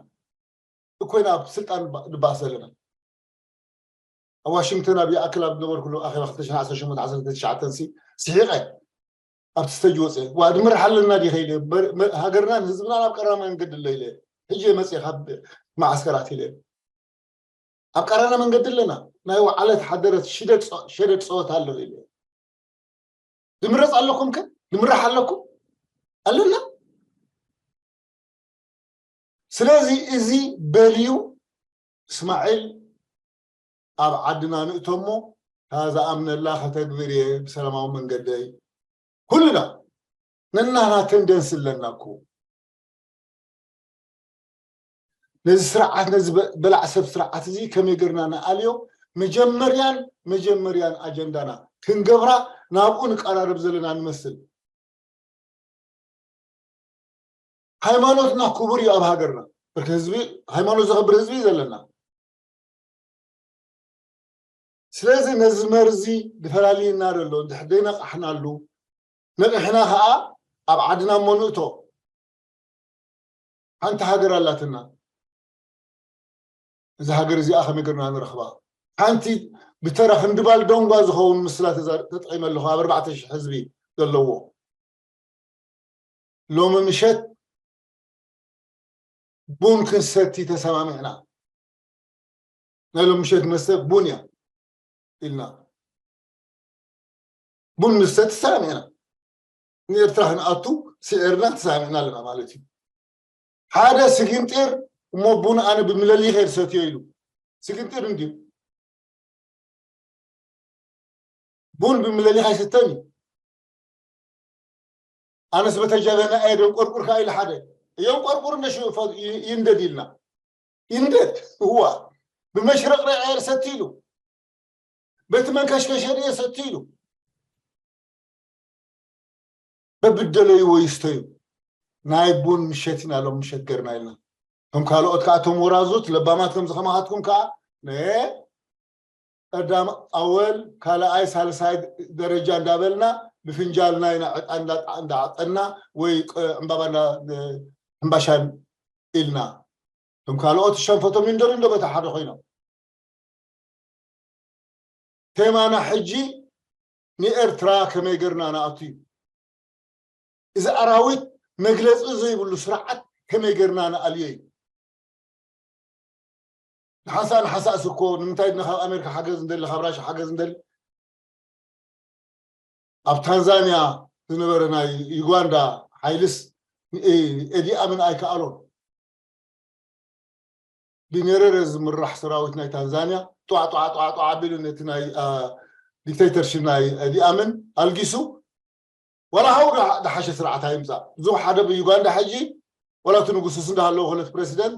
እኮይና ኣብ ስልጣን ንባስ ዘለና ኣብ ዋሽንግተን ኣብ ይኣክል ኣብ ዝነበርኩሉ ኣኼባ ክልተ ሽሕን ዓሰርተ ሸሞንተን ዓሰርተ ትሽዓተን ሲ ስሒቐ ኣብቲ ስተጅ ወፅአ ዋ ድምርሕ ኣለና ዲኸ ኢለ ሃገርናን ህዝብናን ኣብ ቀረባ መንገዲ ኣሎ ኢለ ሕጂ መፅእ ካብ መዓስከራት ኢለ ኣብ ቀረና መንገዲ ኣለና ናይ ወዓለት ሓደረት ሸደድ ፀወታ ኣሎ ኢለ ድምረፅ ኣለኩም ከ ድምራሕ ኣለኩም ኣለና ስለዚ እዚ በልዩ እስማዒል ኣብ ዓድና ንእቶሞ እታ ዝኣምነላ ከተግብር እየ ብሰላማዊ መንገደይ ኩልና ነናና ተንደንስ ኣለና እኮ ነዚ ስርዓት ነዚ በላዕ ሰብ ስርዓት እዚ ከመይ ገርና ንኣልዮ መጀመርያን መጀመርያን ኣጀንዳና ክንገብራ ናብኡ ንቀራረብ ዘለና ንመስል ሃይማኖትና ክቡር እዩ ኣብ ሃገርና ብርክ ህዝቢ ሃይማኖት ዘኽብር ህዝቢ እዩ ዘለና ስለዚ ነዚ መርዚ ዝፈላልየና ዘሎ እንድሕር ዘይነቃሕናሉ ነቂሕና ከዓ ኣብ ዓድና እሞ ንእቶ ሓንቲ ሃገር ኣላትና እዛ ሃገር እዚኣ ከመይ ገርና ንረኽባ ሓንቲ ብተራ ክንድባል ደንጓ ዝኸውን ምስላ ተጠቂመ ኣለኹ ኣብ ኣርባዕተ ሽሕ ህዝቢ ዘለዎ ሎሚ ምሸት ቡን ክንሰቲ ተሰማሚዕና ናይ ሎሚ ምሸት መስተ ቡን እያ ኢልና ቡን ንሰቲ ተሰማሚዕና ንኤርትራ ክንኣቱ ስዒርና ተሰማሚዕና ኣለና ማለት እዩ ሓደ ስጊንጢር እሞ ቡን ኣነ ብምለሊ ከይድ ሰትዮ ኢሉ ስጊንጢር እንድዩ ቡን ብምለሊኻ ይስተን እዩ ኣነስ በተጃበና እየ ደንቆርቁር ከዓ ኢለ ሓደ እዮም ቆርቁር እንደ ይንደድ ኢልና ይንደድ እዋ ብመሽረቅረቅ እየ ሰቲ ኢሉ በቲ መንከሽከሸ እየ ሰቲ ኢሉ በብደለይዎ ይስተዩ ናይ ቡን ምሸት ኢና ሎም ምሸት ገርና ኢልና ከም ካልኦት ከዓ እቶም ወራዙት ለባማት ከም ዝኸማኻትኩም ከዓ ቀዳም ኣወል ካልኣይ ሳልሳይ ደረጃ እንዳበልና ብፍንጃልና ኢና ዕጣ እንዳዓጠና ወይ ዕምባባ ሕምባሻን ኢልና እቶም ካልኦት ሸንፈቶም ይንደሩ እንዶ በታ ሓደ ኮይኖም ቴማና ሕጂ ንኤርትራ ከመይ ገርና ንኣቱ እዩ እዚ ኣራዊት መግለፂ ዘይብሉ ስርዓት ከመይ ገርና ንኣልዮ እዩ ንሓንሳእ ንሓንሳእስ እኮ ንምንታይ ድና ካብ ኣሜሪካ ሓገዝ እንደሊ ካብ ራሻ ሓገዝ እንደሊ ኣብ ታንዛንያ ዝነበረ ናይ ዩጋንዳ ሓይልስ ኤዲኣምን ኣይከኣሎን ብኔረረ ዝምራሕ ሰራዊት ናይ ታንዛንያ ጧዕ ጧዕ ጧዕ ጧዕ ኣቢሉ ነቲ ናይ ዲክቴተርሽፕ ናይ ኤዲኣምን ኣልጊሱ ዋላ ሃው ዝሓሸ ስርዓት ኣይምፃእ ብዙ ሓደ ብዩጋንዳ ሕጂ ዋላ እቲ ንጉስስ እንዳሃለዎ ክለት ፕሬዚደንት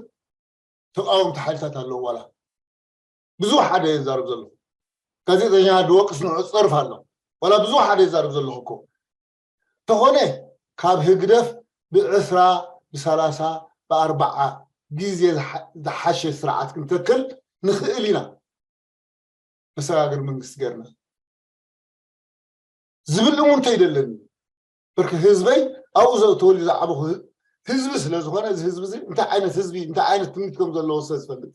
ተቃወምቲ ሓይልታት ኣለዉ ዋላ ብዙ ሓደ የዛርብ ዘለኹ ጋዜጠኛ ድወቅስ ንዑ ፀርፍ ኣሎ ዋላ ብዙ ሓደ የዛርብ ዘለኹ እኮ ተኾነ ካብ ህግደፍ ብዕስራ ብሰላሳ ብኣርባዓ ግዜ ዝሓሸ ስርዓት ክንተክል ንኽእል ኢና መሰጋገሪ መንግስቲ ገርና ዝብል እውን እንተይደለኒ ብርክ ህዝበይ ኣብኡ ተወልዩ ዝዓበኹ ህዝቢ ስለ ዝኾነ እዚ ህዝቢ እዚ እንታይ ዓይነት ህዝቢ እንታይ ዓይነት ትምኒት ከም ዘለዎ ስለ ዝፈልጥ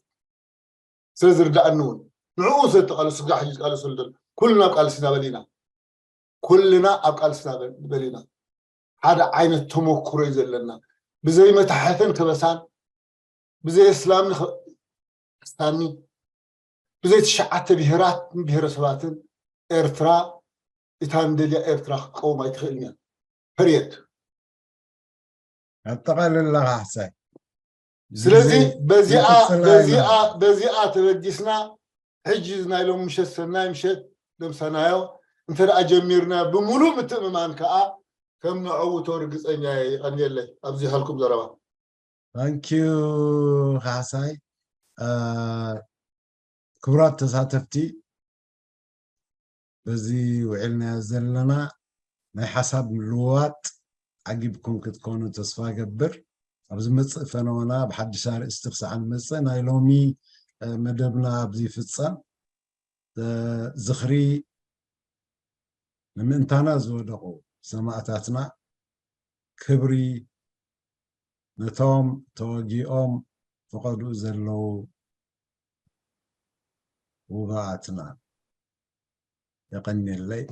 ስለ ዝርዳእኒ እውን ንዕኡ ስለ ተቃለሱ ጋሕ ዝቃለሰሉ ዘሎ ኩልና ኣብ ቃልሲ ኢና በሊና ኩልና ኣብ ቃልሲ ኢና በሊና ሓደ ዓይነት ተመክሮ እዩ ዘለና ብዘይ መታሕትን ከበሳን ብዘይ እስላምን ክርስታንን ብዘይ ትሽዓተ ብሄራትን ብሄረሰባትን ኤርትራ እታ ንደልያ ኤርትራ ክትቀውም ኣይትኽእልን እያ። ፐርየድ። ኣጠቓልላ ካሕሳይ። ስለዚ በዚኣ በዚኣ በዚኣ ተበጊስና ሕጂ ናይ ሎም ምሸት ሰናይ ምሸት ደምሰናዮ እንተ ደኣ ጀሚርና ብምሉእ ምትእምማን ከኣ ከም ነዐውቶ ርግጸኛ እየ። ይቐንየለይ ኣብዚ ሃልኩም ዘረባ። ታንኪዩ ካሕሳይ። ክቡራት ተሳተፍቲ በዚ ውዒልናዮ ዘለና ናይ ሓሳብ ምልውዋጥ ዓጊብኩም ክትኮኑ ተስፋ ገብር። ኣብ ዝመጽእ ፈነወና ብሓድሽ ኣርእስቲ ክሳዕ ንመጽእ፣ ናይ ሎሚ መደብና ኣብዚ ይፍጸም። ዝኽሪ ንምእንታና ዝወደቑ ሰማእታትና፣ ክብሪ ነቶም ተወጊኦም ፈቐድኡ ዘለዉ ውጉኣትና። የቐንየለይ።